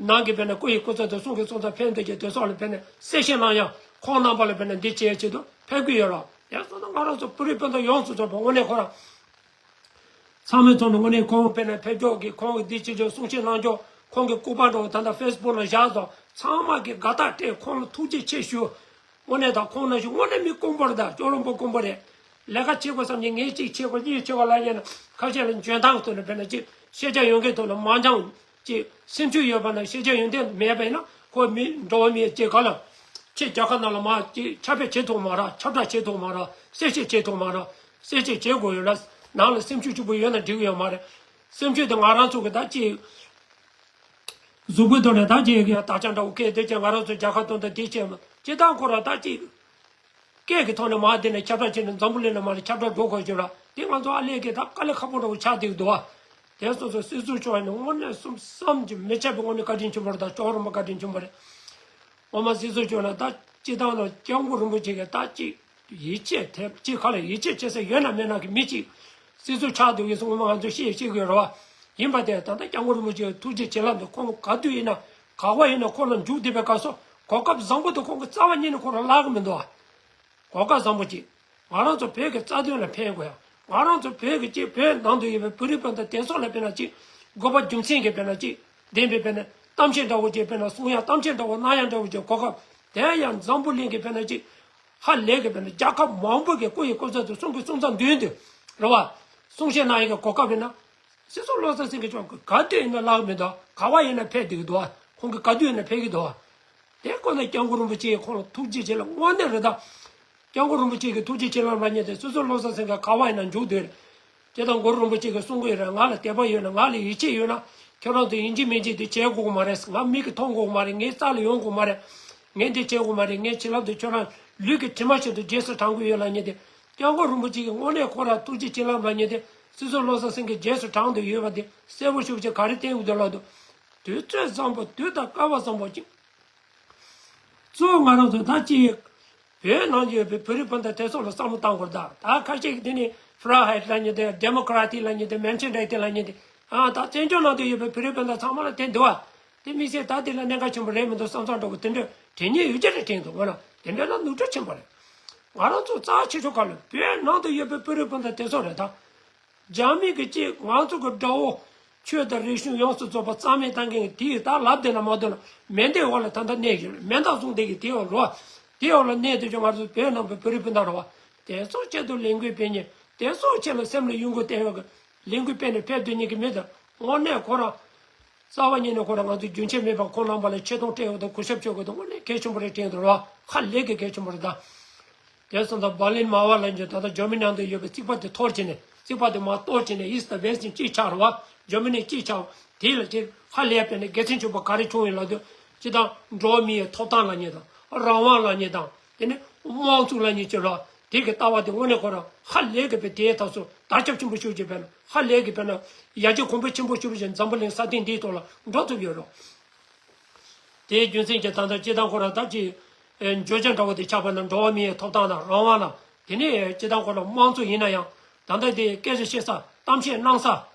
ནང་གི་དཔེར་ན་སྐུ་ཡི་སྐུ་ཚབ་དང་གསུང་གི་གསུང་ཚབ་ཕེབས་འདོད་ཀྱི་དེ་སོགས་ལ་དཔེར་ན་གསལ་བཤད་གནང་ཡང་ཁོང་རྣམ་པ་ལ་དཔེར་ན་འདི་བྱེད་ཆེད་དུ་ཕེབས་ཀྱི་ཡོད་ར། ཡང་སོང་ན་ང་རང་ཚོ་བོད་རིགས་སྤུན་ཟླ་ཡོངས་སུ་རྫོགས་པ་དངོས་གནས་ཁོ་རང་ཚང་མའི་ཚོགས་ནང་དངོས་གནས་ཁོང་དཔེར་ན་ཕེབས་ཕྱོགས་ཀྱི་ཁོང་གི་འདི་བྱེད་ཕྱོགས་གསུང་བཤད་གནང་ཕྱོགས་ཁོང་གི་སྐུ་པར་འདྲ་བོ་ད་ལྟ་ཕེ་སི་བུག་ལ་བཞག་སོང་། ཚང་མ་གི་དགའ་རྟགས་སྤྲད། ཁོང་ལ་ཐུགས་རྗེ་ཆེ་ཞུ། དངོས་གནས་ད་ཁོང་ནང་བཞིན་དངོས་གནས་མི་དཀོན་པོ་རེད། ད་སྐྱོ་རོང་པོ་དཀོན་པོ་རེད། ལས་ཀ་བྱེད་དགོས་བསམ་གྱི་ངས་གཅིག་བྱེད་དགོས་གཉིས་བྱེད་དགོས་ལབ་ཡིན་ན་ཁ་ཤས་ལ་འཇོན་ཐང་ཐོག་ནས་དཔེར་ན་གཅིག་ཤེས་བྱ་ཡོད་མཁན་ཐོག་ནས་མང་ཆུང་གཅིག་སེམས་ཤུགས་ཡོད་པ་ན་ཤེས་བྱ་ཡོན་ཏན་མེད་པ་ཡིན་ན་ཁོ་མི་འགྲོ་བ་མིའི་ཅིག་ག་ལ་ཁྱེད་རྒྱལ་ཁབ་ནང་ལ་མ་ཅིག་ཁྱབ་སྤེལ་བྱེད་ཐུབ་མ་རེད། ཁྱབ་བསྒྲགས་བྱེད་ཐུབ་མ་རེད། གསལ་བཤད་བྱེད་ཐུབ་མ་རེད། གསལ་བཤད་བྱེད་དགོས་ཡོད་ལ་ནང་ལ་སེམས་ཤུགས་གཅིག་པུ་ཡོད་ན་འགྲིག་གི་ཡོད་མ་རེད། སེམས་ཤུགས་དེ་ང་རང་ཚོ་གི་ད་ཅིག་གཟུགས་པོའི་ཐོག་ནས་ད་ཅིག་ཡ་དག་ཆ་འདྲ་བོ་སྐད་དེ་ཅིག་ང་རང་ཚོ་རྒྱལ་ཁབ་དོན་དུ་དེ་བྱས་མ་ཅི་ལྟར་ཁོ་ར་ད་ཅིག་སྐད་ཀྱི་ཐོག་ནས་མར་དེ་ནས་ཁྱབ་བསྒྲགས་བྱས་ནས་འཛམ་བུ་གླིང་ལ་མར་ཁྱབ་བསྒྲགས་འགྲོ་དགོས་ཀྱི་ར། དེ་ང་ཚོ་ཨ་ལས་ཀྱི་ད་དཀའ་ལས་ཁག་པོ་འདྲ་བོ་ཆགས་བསྡད་ཀྱི་འདུག་བ། དེ་སོ་སོ་སྲིད་ཟུར་ཆོག་ནས་དངོས་གནས་སུམ་བསམ་གྱིས་མི་ཁྱབ་པའི་དངོས་གནས་བཀའ་དྲིན་ཆེན་པོ་རེད། ད་ཅོག་རོ་མ་བཀའ་དྲིན་ཆེན་པོ་རེད། འོ་མ་སྲིད་ཟུར་ཆོག་ན་ད་སྤྱི་བཏང་ལ་སྐྱབས་མགོན་རིན་པོ་ཆེ་གི་ད་ཅིག་ཡིད་ཆེས་ཐེབས་ཅིག་ག་ལ་ཡིད་ཆེས་བྱེད་ས་ཡོད་ན་མེད་ན་གི་མི་ཅིག་སྲིད་ཟུར་ཆགས་འདུག་ཡིན་སོང་། འོ་མ་ང་ཚོ་ཤེས་ཤེས་དགོས་རེད་བ། ཡིན་པ་དེ་ད་ལྟ་སྐྱབས་མགོན་རིན་པོ་ཆེ་ཐུགས་རྗེ་བྱིན་རླབས་འདུག་ཁོང་ག་དུས་ཡིན་ན་ག་བ་ཡིན་ན་ཁོང་ལ་འཇུག་བསྡད་པའི་སྐབས་སུ་གོ་སྐབས་བཟང་པོ་དེ་ཁོང་གི་རྩ་བ་ཉིད་ནས་ཁོང་ལ་བརླག་གི་མི་འདུག་བ། གོ་སྐབས་བཟང་པོ་ཅིག་ང་རང་ཚོ་བོད་ཀྱི་རྩ་དོན་ལ་ཕན་དགོས་ཡ། ང་རང་ཚོ་བོད་ཀྱི་ཅིག་བོད་ནང་དུ་ཡོད་པའི་བོད་རིགས་སྤུན་ཟླ་དེ་ཚོ་ལ་དཔེར་ན་ཅིག་དགོས་པ་རྒྱུ་མཚན་གྱི་དཔེར་ན་ཅིག་ལྡན་པའི་དཔེར་ན་གཏམ་བཤད་འདྲ་བོ་ཅིག་དཔེར་ན་གསུང་ཡ་གཏམ་བཤད་འདྲ་བོ་གནང་ཡ་འདྲ་བོ་ཅིག་གོ་སྐབས་དེ་ཡང་འཛམ་བུ་གླིང་གི་དཔེར་ན་ཅིག་ཧ་ལས་ཀྱི་དཔེར་ན་རྒྱལ་ཁབ་མང་པོ་གི་སྐུ་ཡི་སྐུ་ཚབ་ཏུ་གསུང་གི་གསུང་ཚབ་མདུན་དུ་རེད་བ། གསུང་བཤད་གནང་ཡ་གི་གོ་སྐབས་ཡིན་ན་སྲིད་ཟུར་བློ་བཟང་སེང་གེ་མཆོག་གི་ག་དུས་ཡིན་ན་བརླག་མི་འདུག་ག་བ་ཡིན་ན་ཕེབས་བསྡད་ཀྱི་འདུག་ཁོང་གི་ག་དུས་ཡིན་ན་ཕེབས་ཀྱི་འདུག་དེ་ཁོ་ན་སྐྱབས་མགོན་རིན་པོ་ཆེ་ཁོང་ལ་ཐུགས་རྗེ་ཆེ་ལ་དངོས་གནས་རེད་ད། སྐྱབས་མགོན་རིན་པོ་ཆེ་གི་ཐུགས་རྗེ་ཆེ་ལ་མ་ཉེས་ཏེ་སོ་སོ་བློ་བཟང་སེང་གེ་ག་བ་ཡིན་ན་འཇུག་འདོད་རེད། ཇི་ལྟར་མགོན་རིན་པོ་ཆེ་གིས་གསུང་གི་ཡོད་རེད། ང་ལ་དད་པ་ཡོད་ན་ང་ལ་ཡིད་ཆེས་ཡོད་ན་ཁྱོད་རང་ཚོ་ཡིན་གཅིག་མིན་གཅིག་དེ་བྱེད་དགོས་ཀྱི་མ་རེད། ང་མིག་གིས་མཐོང་དགོས་ཀྱི་མ་རེད། ངའི་རྩ་ལ་ཡོང་དགོས་ཀྱི་མ་རེད། ངས་འདི་བྱེད་དགོས་མ་རེད། ངའི་བྱིན་རླབས་དེ་ཁྱོད་རང་ལུས་ཀྱི་དྲི་མ་བཞིན་དུ་རྗེས་སུ་འབྲང་གི་ཡོད་ལ་ཉེ་དེ། སྐྱབས་མགོན་རིན་པོ་ཆེ་གིས་དངོས་གནས་ཁོ་རང་ཐུགས་རྗེ་ཆེ་ལ་མ་ཉེ་དེ། སོ་སོ་བློ་བཟང་སེང་གེ་རྗེས་སུ་འབྲང་དུ་ཡོད་པ་དེ་གསལ་པོ་ཤུགས་ཆེ་ག་རེ་བསྟན་དགོས་འདུག་ལབ་དུས། དུས་ཚོད་བཟང་པོ་དུས་དང་སྐལ་བ་བཟང་པོ་ཅིག་གཙོ་བོ་ང་རང་ཚོ་ད་ཅིག་བོད་ནང་ཡོད་པའི་བོད་རིགས་སྤུན་ཟླ་དེ་ཚོ་ལ་བསམ་བློ་བཏང་དགོས་རེད་ད། ད་ཁ་ཤས་ཀྱིས་དེ་ནི་ཕྲ་ཧའེ་ལབ་མཁན་དེ། ཌེ་མོ་ཀ་ར་ཏི་ལབ་མཁན་དེ། མེན་ཤན་རའེ་ཏི་ལབ་མཁན་དེ། ཨ་ད་བཙན་བྱོལ་ནང་དུ་ཡོད་པའི་བོད་རིགས་སྤུན་ཟླ་ཚང་མ་ལ་དེ་འདུག་བ། དེ་དམིགས་བསལ་ད་དེ་ལ་གནད་འགག་ཆེན་པོ་རེད་མི་འདུག་བསམ་བསམ་འདྲ་བོ་དེ་འདྲ་དྲན་མཁན་ཡོད་ཀྱི་རེད། དྲན་འདུག་ང་ལ་དེ་འདྲ་ལ་ནོར་འཁྲུལ་ཆེན་པོ་རེད། ང་རང་ཚོ་རྩ་ཆེ་ཤོས་ག་ལ་བོད་ནང་དུ་ཡོད་པའི་བོད་རིགས་སྤུན་ཟླ་དེ་ཚོ་རེད་ད། རྒྱ་མི་གི་ཅིག་ང་ཚོ་གི་དགྲ་བོ་ཆོས་དང་རིག་གཞུང་ཡོངས་སུ་རྫོགས་པ་རྩ་མེད་བཏང་མཁན་གྱི་དེའི་ད་ལབ་བསྡད་ན་མ་གཏོགས་ལ་མེ་མདའི་འོག་ལ་ད་ལྟ་གནས་ཀྱི་རེད། མེ་མདའ་བཟུང་བསྡད་ཀྱི་དེའི་འོག་ལ་བ། དེའི་འོག་ལ་གནས་དུས་ཀྱང་ང་ཚོ་བོད་ནང་པའི་བོད་རིགས་སྤུན་ཟླ་རེད་བ། དེ་ཚོ་ཆེད་དུ་ལས་འགུལ་སྤེལ་མཁན། དེ་ཚོ་ཆེད་ལ་སེམས་ལ་གཡོ་འགུལ་བསྟན་ཡོད་གི། ལས་འགུལ་སྤེལ་ནས་ཕེབས་སྡོད་མཁན་གྱི་མི་དེ་དངོས་གནས་ཁོ་རང་རྩ་བ་ཉིད་ནས་ཁོ་རང་ང་ཚོ་རྒྱུན་ཆད་མེད་པར་ཁོང་རྣམ་པ་ལ་ཆེ་མཐོང་སྤྲད་ཡོད་དང་གུས་ཞབས་བྱེད་དགོས་དང་དངོས་གནས་གལ་ཆེན་པོ་རེད་དྲན་འདུག་ར། ཧ་ལས་ཀྱི་གལ་ཆེན་པོ་རེད་ད། དེ་སོང་ཙང་འབར་ལིན་མ་བ་ལ་ཉེ་ད་ལྟ་ཇར་མ་ནི་ནང་དུ་ཡོད་པའི་རྩིག་པ་དེ་འཐོར་བྱས་ནས། རྩིག་པ་དེ་མར་གཏོར་བྱས་ནས་ཨིསྟ་དང་ཝེསྟ་གཅིག་ཆགས་རེད་བ། ཇར་མ་ནི་གཅིག་ཆགས། དེ་ལ་ཅིག་ཧ་ལས་པའི་ནས་དགེ་མཚན་ཆེན་པོ་ག་རེ་བྱུང་ཡོད་ལབ་དུས། སྤྱིར་བཏང་འགྲོ་བ་མིའི་ཐོབ་ཐང་ལབ་མཁན་དང་། རང་དབང་ལབ་མཁན་དང་། དེ་ནས་དམངས་གཙོ་ལབ་མཁན་ཅིག་རེད། དེ་གི་ལྟ་བ་དེ་དངོས་གནས་ཁོ་རང་ཧ་ལས་ཀྱི་པའི་དེའི་ཐོག་སུ་དར་ཁྱབ་ཆེན་པོ་ཤུགས་ཀྱིས་དཔེར་ན་ཧ་ལས་ཀྱི་དཔེར་ན་ཡར་རྒྱས་གོང་འཕེལ་ཆེན་པོ་ཞུ་བཞིན་འཛམ་བུ་གླིང་ས་སྟེང་འདིའི་ཐོག་ལ་འགྲོ་ཐུབ་ཡོད་རེད། དེའི་རྒྱུ་མཚན་གྱིས་ད་ལྟ་སྤྱིར་བཏང་ཁོ་རང་ད་ཅིག་ཨེ་བརྗོད་བྱ་འདྲ་བོ་དེ་ཆགས་པ་ན་འགྲོ་བ་མིའི་ཐོབ་ཐང་དང་རང་དབང་ལ། དེ་ནས་སྤྱིར་བཏང་ཁོ་རང་དམངས་གཙོ་ཡིན་ན་ཡང་། ད་ལྟ་དེ་སྐད་ཆ་བཤད་ས། གཏམ་བཤད་གནང་ས།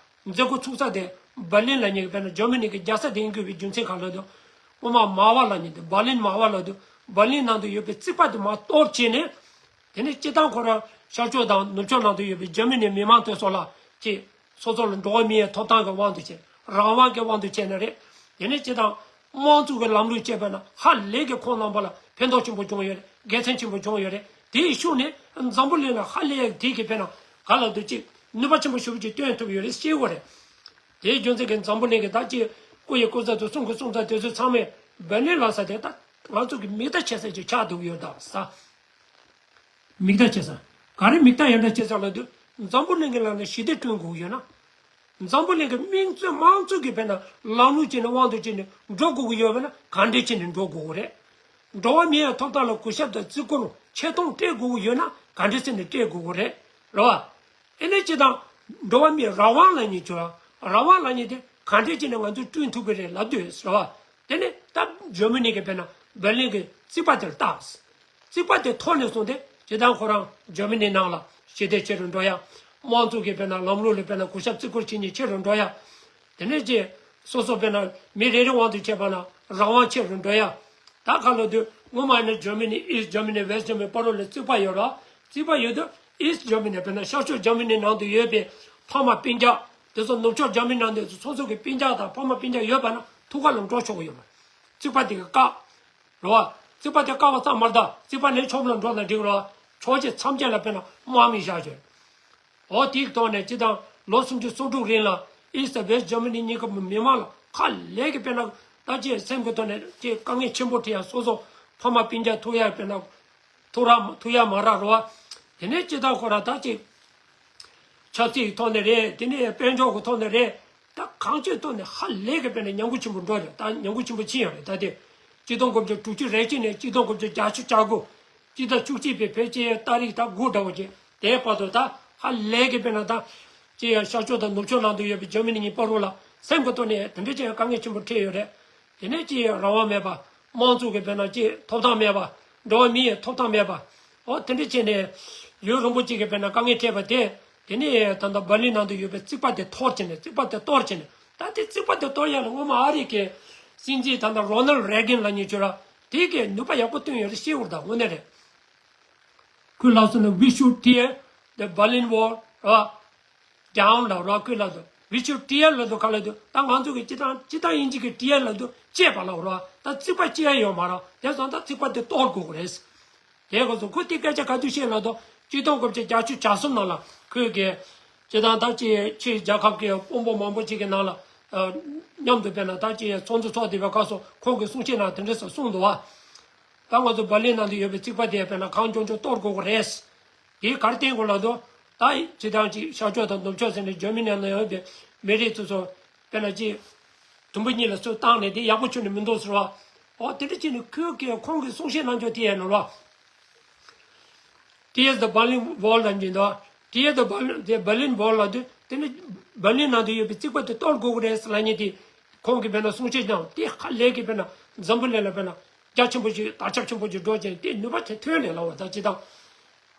མཛད་སྒོ་ཚུགས་ས་དེ་འབར་ལིན་ལབ་མཁན་གྱི་དཔེར་ན་ཇར་མ་ནི་གི་རྒྱལ་ས་དེ་ཡིན་དགོས་པའི་རྒྱུ་མཚན་གང་ལབ་དུས། སྔོན་མ་མ་བ་ལབ་མཁན་དེ། འབར་ལིན་མ་བ་ལབ་དུས་འབར་ལིན་ནང་དུ་ཡོད་པའི་རྩིག་པ་དེ་མར་གཏོར་བྱས་ནས། དེ་ནས་སྤྱིར་བཏང་ཁོ་རང་ཤར་ཕྱོགས་དང་ནུབ་ཕྱོགས་ནང་དུ་ཡོད་པའི་ཇར་མ་ནིའི་མི་མང་དེ་ཚོ་ལ་ཅིག་སོ་སོ་ལ་འགྲོ་བ་མིའི་ཐོབ་ཐང་གི་དབང་དུ་བྱས། རང་དབང་གི་དབང་དུ་བྱས་ནས་རེད། དེ་ནས་སྤྱིར་བཏང་དམངས་གཙོ་གི་ལམ་ལུགས་སྤྱད་པ་ན་ཧ་ལས་ཀྱི་ཁོང་རྣམ་པ་ལ་ཕན་ཐོགས་ཆེན་པོ་བྱུང་ཡོད་རེད། དགེ་མཚན་ཆེན་པོ་བྱུང་ཡོད་རེད། དེའི་ཤུགས་ནས་འཛམ་བུ་གླིང་ལ་ཧ་ལས་ཀྱི་དེ་གི་དཔེར་ན་ག་ལ་འདུག་ཅིག་ནུས་པ་ཆེན་པོ་ཞེ་པོ་ཅིག་བཏོན་ཐུབ་ཡོད་རེད་ཤེས་དགོས་རེད། དེའི་རྒྱུ་མཚན་གྱིས་འཛམ་བུ་གླིང་གི་ད་ཅིག་སྐུ་ཡི་སྐུ་ཚབ་དང་གསུང་གི་གསུང་ཚབ་དེ་ཚོ་ཚང་མས་འབར་ལིན་ལབ་ས་དེ་ད་ང་ཚོ་གི་མིག་ལྟ་བྱེད་ས་ཅིག་ཆགས་འདུག་ཡོད་ད་ས། མིག་ལྟ་བྱེད་ས། ག་རེ་མིག་ལྟ་ཡར་ལྟ་བྱེད་ས་ལབ་དུས། འཛམ་བུ་གླིང་གི་ལམ་ལ་ཞི་བདེ་བསྐྲུན་དགོས་ཡོད་ན། འཛམ་བུ་གླིང་གི་དམངས་གཙོ་དམངས་གཙོ་གི་དཔེར་ན་ལམ་ལུགས་བྱས་ནས་དབང་དུ་བྱས་ནས་འགྲོ་དགོས་ཀྱི་ཡོད་པ་ན་ག་འདྲས་བྱས་ནས་འགྲོ་དགོས་ཀྱི་རེད། འགྲོ་བ་མིའི་ཐོབ་ཐང་ལ་གུས་ཞབས་དང་བརྩི་བཀུར་ཆེ་མཐོང་སྤྲད་དགོས་ཀྱི་ཡོད་ན་ག་འདྲས་བྱས་ནས་སྤྲད་དགོས་ཀྱི་རེད། རེད་བ། ཨེ་ནས་སྤྱིར་བཏང་འགྲོ་བ་མིའི་རང་དབང་ལབ་མཁན་ཅིག་ཡོད་ར། རང་དབང་ལབ་མཁན་དེ་ག་འདྲས་བྱས་ནས་ང་ཚོས་བསྐྲུན་ཐུབ་ཀྱི་རེད་ལབ་དུས་རེད་བ། དེ་ནས་ད་ཇར་མ་ནི་གི་དཔེར་ན་འབར་ལིན་གྱི་རྩིག་པ་དེར་བཏགས། རྩིག་པ་དེ་འཐོར་ནས་བཟུང་སྟེ་སྤྱིར་བཏང་ཁོ་རང་ཇར་མ་ནི་ནང་ལ་ཞི་བདེ་ཆེ་རུ་འགྲོ་ཡ། དམངས་གཙོ་གི་དཔེར་ན་ལམ་ལུགས་ལ་དཔེར་ན་གུས་ཞབས་བརྩི་བཀུར་བྱེད་མཁན་ཆེ་རུ་འགྲོ་ཡ། དེ་ནས་ཀྱི་སོ་སོ་དཔེར་ན་མི་རེ་རེ་དབང་དུ་བྱས་པ་ན་རང་དབང་ཆེ་རུ་འགྲོ་ཡ། ད་ག་ལ་དུས་སྔོན་མ་ནི་ཇར་མ་ནི་ཨིསྟ་ཇར་མ་ནི་ཝེསྟ་ཇར་མ་ནི་བར་དུ་ལ་རྩིག་པ་ཡོད་ར། རྩིག་པ་ཡོད་དུས་ཨིསྟ་ཇར་མ་ནི་དཔེར་ན་ཤར་ཕྱོགས་ཇར་མ་ནི་ནང་དུ་ཡོད་པའི་ཕ་མ་སྤུན་ཀྱག་དེ་ཚོ་ནུབ་ཕྱོགས་ཇར་མ་ནི་ནང་དུ་སོ་སོ་གི་སྤུན་ཀྱག་དང་ཕ་མ་སྤུན་ཀྱག་ཡོད་པ་ན་ཐུག་ག་ལ་འགྲོ་ཆོག་གི་ཡོད་མ་རེད། རྩིག་པ་དེ་གི་བཀག་རེད་བ། རྩིག་པ་དེ་བཀག་པ་ཙམ་མ་རེད་ད། རྩིག་པ་ནས་ཆོབ་ལ་འགྲོ་ན་འགྲིག་རེད་བ། ཕྱོགས་ཆས་མཚམས་ཆད་ལ་དཔེར་ན་དམག་མི་བཞག་བྱས། འོ་དེའི་ཐོག་ནས་སྤྱིར་བཏང་ལོ་སུམ་ཅུ་སོ་དྲུག་རིང་ལ་ཨིསྟ་དང་ཝེསྟ་ཇར་མ་ནི་གཉིས་ཀ་མི་མང་ལ་ཧ་ལས་ཀྱི་དཔེར་ན་ད་ཅིག་སེམས་ཀྱི་ཐོག་ནས་ཅིག་དཀའ་ངལ་ཆེན་པོ་འཕྲད་ཡ། སོ་སོ་ཕ་མ་སྤུན་ཀྱག་ཐུག་ཡ་དཔེར་ན་ཐུག་ར་ཐུག་ཡ་མ་རག་རེད་བ། དེ་ནས་སྤྱིར་བཏང་ཁོ་ར་ད་ཅིག་ཆབ་སྲིད་ཀྱི་ཐོག་ནས་རེད། དེ་ནས་དཔལ་འབྱོར་གྱི་ཐོག་ནས་རེད། ད་གང་ཅིའི་ཐོག་ནས་ཧ་ལས་ཀྱི་དཔེར་ན་ཉམས་རྒུད་ཆེན་པོ་འགྲོ་རེད། ད་ཉམས་རྒུད་ཆེན་པོ་ཕྱིན་ཡོད་རེད། ད་དེ་གཅིག་སྟོང་དགུ་བརྒྱ་དྲུག་ཅུ་རེ་གཅིག་ནས་གཅིག་སྟོང་དགུ་བརྒྱ་བརྒྱད་ཅུ་གྱ་དགུ། གཅིག་སྟོང་བཅུ་གཅིག་པའི་ཕལ་ཆེར་ཏ་རིག་ད་དགུ་འདྲ་བོ་ཅིག་དེའི་བར་དུ་ད་ཧ་ལས་ཀྱི་དཔེར་ན་ད་ཅིག་ཡང་ཤར་ཕྱོགས་དང་ནུབ་ཕྱོགས་ནང་དུ་ཡོད་པའི་ཇར་མ་ནི་གཉིས་བར་དུ་ལ་སེམས་ཀྱི་ཐོག་ནས་དེ་འདྲ་ཅིག་དཀའ་ངལ་ཆེན་པོ་འཕྲད་ཡོད་རེད། དེ་ནས་ཅིག་རང་དབང་མེད་པ། དམངས་གཙོ་གི་དཔེར་ན་ཅིག་ཐོབ་ཐང་མེད་པ། འགྲོ་བ་མིའི་ཐོབ་ཐང་མེད་པ། འོ་དེ་འདྲ་བྱས་ནས་ཡུན་རིང་པོ་ཅིག་གི་དཔེར་ན་དཀའ་ངལ་འཕྲད་པ་དེ། དེ་ནས་ད་ལྟ་འབར་ལིན་ནང་དུ་ཡོད་པའི་རྩིག་པ་དེ་འཐོར་བྱས་ནས་རྩིག་པ་དེ་གཏོར་བྱས་ནས། ད་དེ་རྩིག་པ་དེ་གཏོར་ཡག་ལ་སྔོན་མ་ཨ་རི་གི་སྲིད་འཛིན་ད་ལྟ་རོ་ནལ་རེ་གན་ལབ་མཁན་ཅིག་ཡོད་ར། དེ་གིས་ནུས་པ་ཡག་པོ་བཏོན་ཡོད་རེད་ཤེས་དགོས་རེད་ད། དངོས་གནས་རེད། ཁོས་ལབ་སོང་ན་we should tear the Berlin Wall ར། down ལབ་ར། ཁོས་ལབ་དུས་we should tear ལབ་དུས་ག་ལབ་དུས། ད་ང་ཚོ་གི་སྤྱིར་བཏང་སྤྱིར་བཏང་དབྱིན་ཇི་གི་tear ལབ་དུས་བཅད་པ་ལབ་ར། ད་རྩིག་པ་བཅད་ཡ་ཡོད་མ་རེད། དེ་སོང་ད་རྩིག་པ་དེ་གཏོར་དགོས་ཀྱི་རེད། དེ་ག་ཚོ་ཁོས་དེ་སྐད་ཆ་ག་དུས་བཤད་ལབ་དུས་གཅིག་སྟོང་དགུ་བརྒྱ་བརྒྱད་ཅུ་གྱ་གསུམ་ནང་ལ་ཁོས་གི་སྤྱིར་བཏང་ད་ཅི་ཕྱིའི་རྒྱལ་ཁབ་ཀྱི་དཔོན་པོ་མང་པོ་ཅིག་གི་ནང་ལ་ ཨ། མཉམ་དུ་དཔེར་ན་ད་ཅི་ཚོགས་འདུ་ཚོགས་བསྡད་པའི་སྐབས་སུ་ཁོང་གིས་གསུང་བཤད་ནང་དེ་འདྲ་ཟེར་གསུངས་འདུག་བ། ད་ང་ཚོ་འབར་ལིན་ནང་དུ་ཡོད་པའི་རྩིག་པ་དེ་དཔེར་ན་གང་མགྱོགས་མགྱོགས་གཏོར་དགོས་ཀྱི་རེད། དེ་ག་རེ་བརྟེན་དགོས་ལབ་དུས། ད་སྤྱིར་བཏང་ཅིག་ཤར་ཕྱོགས་དང་ནུབ་ཕྱོགས་ཟེར་ནས་འཇར་མ་ནི་ནང་ཡོད་པའི་མི་རིགས་ཚོ་ཚོ་དཔེར་ན་ཅིག་དུམ་བུ་གཉིས་ལ་ཚུར་བཏང་ནས་དེ་ཡག་པོ་ཁྱོན་ནས་མི་འདུག་ཟེར་བ། འོ་དེ་འདྲ་བྱས་ནས་ཁོས་ཀྱིས་ཁོང་གིས་གསུང་བཤད་གནང་ཕྱོགས་དེ་ཡིན་ནོ་ར། Tear the Berlin Wall ལབ་ཀྱིན་འདུག Tear the Berlin, the Berlin Wall ལབ་དུས་དེ་ནི་འབར་ལིན་ནང་དུ་ཡོད་པའི་རྩིག་པ་དེ་གཏོར་དགོས་ཀྱི་རེད་ཟེར་ལབ་མཁན་དེ། ཁོང་གིས་དཔེར་ན་གསུང་བཤད་གནང་དེ་ཧ་ལས་ཀྱི་དཔེར་ན་འཛམ་བུ་གླིང་ལ་དཔེར་ན་རྒྱ་ཆེན་པོ་ཞིག་དར་ཁྱབ་ཆེན་པོ་ཞིག་འགྲོ་ཅིང་དེ་ནུས་པ་ཆེ་ཐོན་ལས་སླ་བ་ད་སྤྱིར་བཏང་།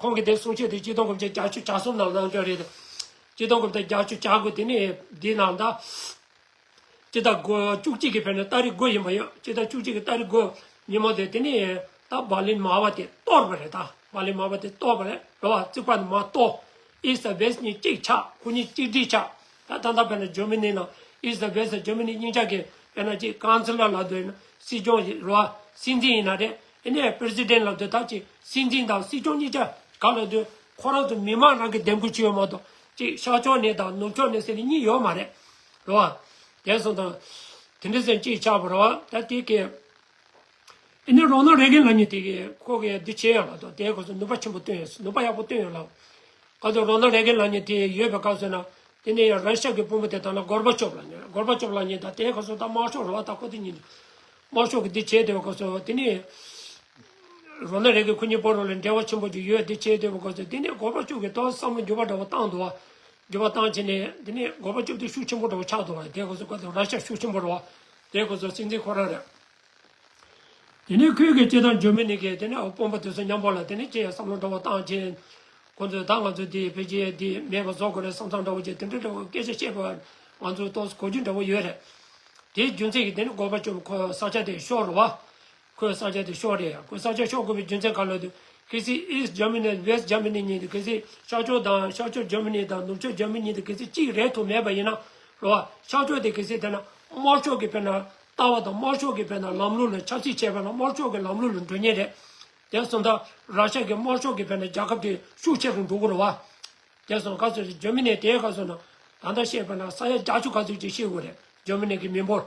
ཁོང་གིས་དེ་གསུང་བཤད་དེ་ཆིག་སྟོང་དགུ་བརྒྱ་བརྒྱད་ཅུ་གྱ་གསུམ་ནང་གནང་འདྲ་རེད། ཆིག་སྟོང་དགུ་བརྒྱ་བརྒྱད་ཅུ་གྱ་དགུ་དེ་ནས་འདི་ནང་ད། སྤྱི་ཟླ་དགུ་བཅུ་གཅིག་གི་དཔེར་ན་ཏ་རིག་དགུ་ཡིན་པ་ཡོད། སྤྱི་ཟླ་བཅུ་གཅིག་གི་ཏ་རིག་དགུ་ཉིན་མོ་དེ་དེ་ནས་ད་འབར་ལིན་མར་པ་དེ་གཏོར་བ་རེད། ད་འབར་ལིན་མར་པ་དེ་གཏོར་བ་རེད་རོ། བ་རྩིག་པ་དེ་མར་གཏོར། East West གཉིས་གཅིག་ཆགས། ཁོ་གཉིས་གཅིག་སྒྲིལ་ཆགས། ད་ད་ལྟ་དཔེར་ན་འཇར་མ་ནི་ནང་East West འཇར་མ་ནི་གཉིས་ཆ་གི་དཔེར་ན་ཅིག་ཀན་སི་ལར་ལབ་དུས་ན་སྲིད་སྐྱོང་རོ། སྲིད་འཛིན་ཡིན་ན་རེད། ཨེ་ནས་པི་རེ་སི་ཌེན་ལབ་དུས་ད་ཅིག་སྲིད་འཛིན་དང་སྲིད་སྐྱོང་གཉིས་ཆ་ག་ལབ་དུས་ཁོ་རང་ཚོ་མི་མང་རང་གི་འདེམས་བསྐོ་བྱས་ཡོད་མ་གཏོགས་ཅིག་ཤར་ཕྱོགས་ནས་དང་ནུབ་ཕྱོགས་ནས་ཟེར་ནས་གཉིས་ཡོད་མ་རེད་རོ། དེ་སོང་ཙང་དེ་འདྲ་ཟེར་ཅིག་ཆགས་པ་རོ། ད་དེ་གི་ཨེ་ནས་རོ་ནལ་རེ་གན་ལབ་མཁན་དེ་གི་ཁོ་གི་འདི་བྱས་ཡོད་ལབ་དོ། དེའི་སྐབས་སུ་ནུས་པ་ཆེན་པོ་བཏོན་ཡོད། ནུས་པ་ཡག་པོ་བཏོན་ཡོད་ལབ། ག་ཚོད་རོ་ནལ་རེ་གན་ལབ་མཁན་དེ་ཡོད་པའི་སྐབས་སུ་ན། དེ་ནས་ཡང་ར་ཤ་གི་དཔོན་པོ་དེ་དང་ན་གོར་བ་ཆོབ་ལབ་མཁན། གོར་བ་ཆོབ་ལབ་མཁན་དང་དེའི་སྐབས་སུ་ད་དམར་ཤོག་རེད་བ། ད་ཁོ་དེ་གཉིས་དམར་ཤོག་གི་འདི་བྱས་བསྡད་པའི་སྐབས་སུ་དེ་ནས་རོ་ནལ་རེ་གན་ཁོ་གཉིས་བར་ལ་འབྲེལ་བ་ཆེན་པོ་ཅིག་ཡོད། དེ་བྱས་བསྡད་པའི་སྐབས་སུ་དེ་ནས་གོར་བ་ཆོབ་ཀྱིས་ཏོག་ཙམ་བསམ་བློ་འགྱུར་བ་འདྲ་བོ་བཏང་འདུག་བ། འགྱུར་བ་བཏང་བྱས་ནས་དེ་ནས་གོར་བ་ཆོབ་དེ་ཤུགས་ཆེན་པོ་འདྲ་བོ་ཆགས་འདུག་བ། དེའི་སྐབས་སུ་ཁོ་ཚོ་ར་ཤ་ཤུགས་ཆེན་པོ་རེད་བ། དེའི་སྐབས་སུ་སྲིད་འཛིན་ཁོ་རང་རེད། དེ་ནས་ཁོས་ཀྱིས་སྤྱིར་བཏང་འཇར་མ་ནི་གི་དེ་ནས་དཔོན་པོ་དེ་ཚོ་མཉམ་པོ་ལ་དེ་ནས་ཅི་ཡང་བསམ་བློ་འདྲ་བོ་བཏང་བྱས། ཁོ་ཚོས་ད་ང་ཚོ་འདི་ཕལ་ཆེར་འདི་མེད་པ་བཟོ་དགོས་རེད་བསམ་བསམ་འདྲ་བོ་བྱས་དེ་འདྲ་འདྲ་བོ་སྐད་ཆ་བཤད་པ་ང་ཚོས་ཏོག་ཙམ་གོ་རྒྱུ་འདྲ་བོ་ཡོད་རེད། དེའི་རྒྱུ་མཚན་གྱིས་དེ་ནས་གོར་བ་ཆོབ་ཁོ་ས་ཆ་དེ་ཤོར་རེད་བ། ཁོས་ས་ཆ་དེ་ཤོར་རེད། ཁོས་ས་ཆ་ཤོར་དགོས་པའི་རྒྱུ་མཚན་ག་ལ་དུ། གལ་སྲིད་East Germany West Germany གཉིས་དེ་གལ་སྲིད་ཤར་ཕྱོགས་དང་ཤར་ཕྱོགས་འཇར་མ་ནི་དང་ནུབ་ཕྱོགས་འཇར་མ་ནི་དེ་གལ་སྲིད་གཅིག་རེད་ཐུབ་མེད་པ་ཡིན་ན་རེད་བ། ཤར་ཕྱོགས་དེ་གལ་སྲིད་དེ་ན་དམར་ཕྱོགས་ཀྱི་དཔེར་ན་ལྟ་བ་དང་དམར་ཕྱོགས་ཀྱི་དཔེར་ན་ལམ་ལུགས་ལ་ཆབ་སྲིད་བྱས་པ་ན་དམར་ཕྱོགས་ཀྱི་ལམ་ལུགས་ལ་འགྲོ་ཉེན་རེད། དེ་སོང་ཙང་ར་ཤ་གི་དམར་ཕྱོགས་ཀྱི་དཔེར་ན་རྒྱལ་ཁབ་དེ་ཤུགས་ཆེ་རུ་འགྲོ་གི་རེད་བ། དེ་སོང་ག་ཚོད་ཅིག་འཇར་མ་ནི་དེའི་ག་ཚོད་ན་ད་ལྟ་བཤད་པ་ན་ས་ཡ་བརྒྱད་ཅུ་ག་ཚོད་ཅིག་ཤི་དགོས་རེད་འཇར་མ་ནི་གི་མི་འབོར།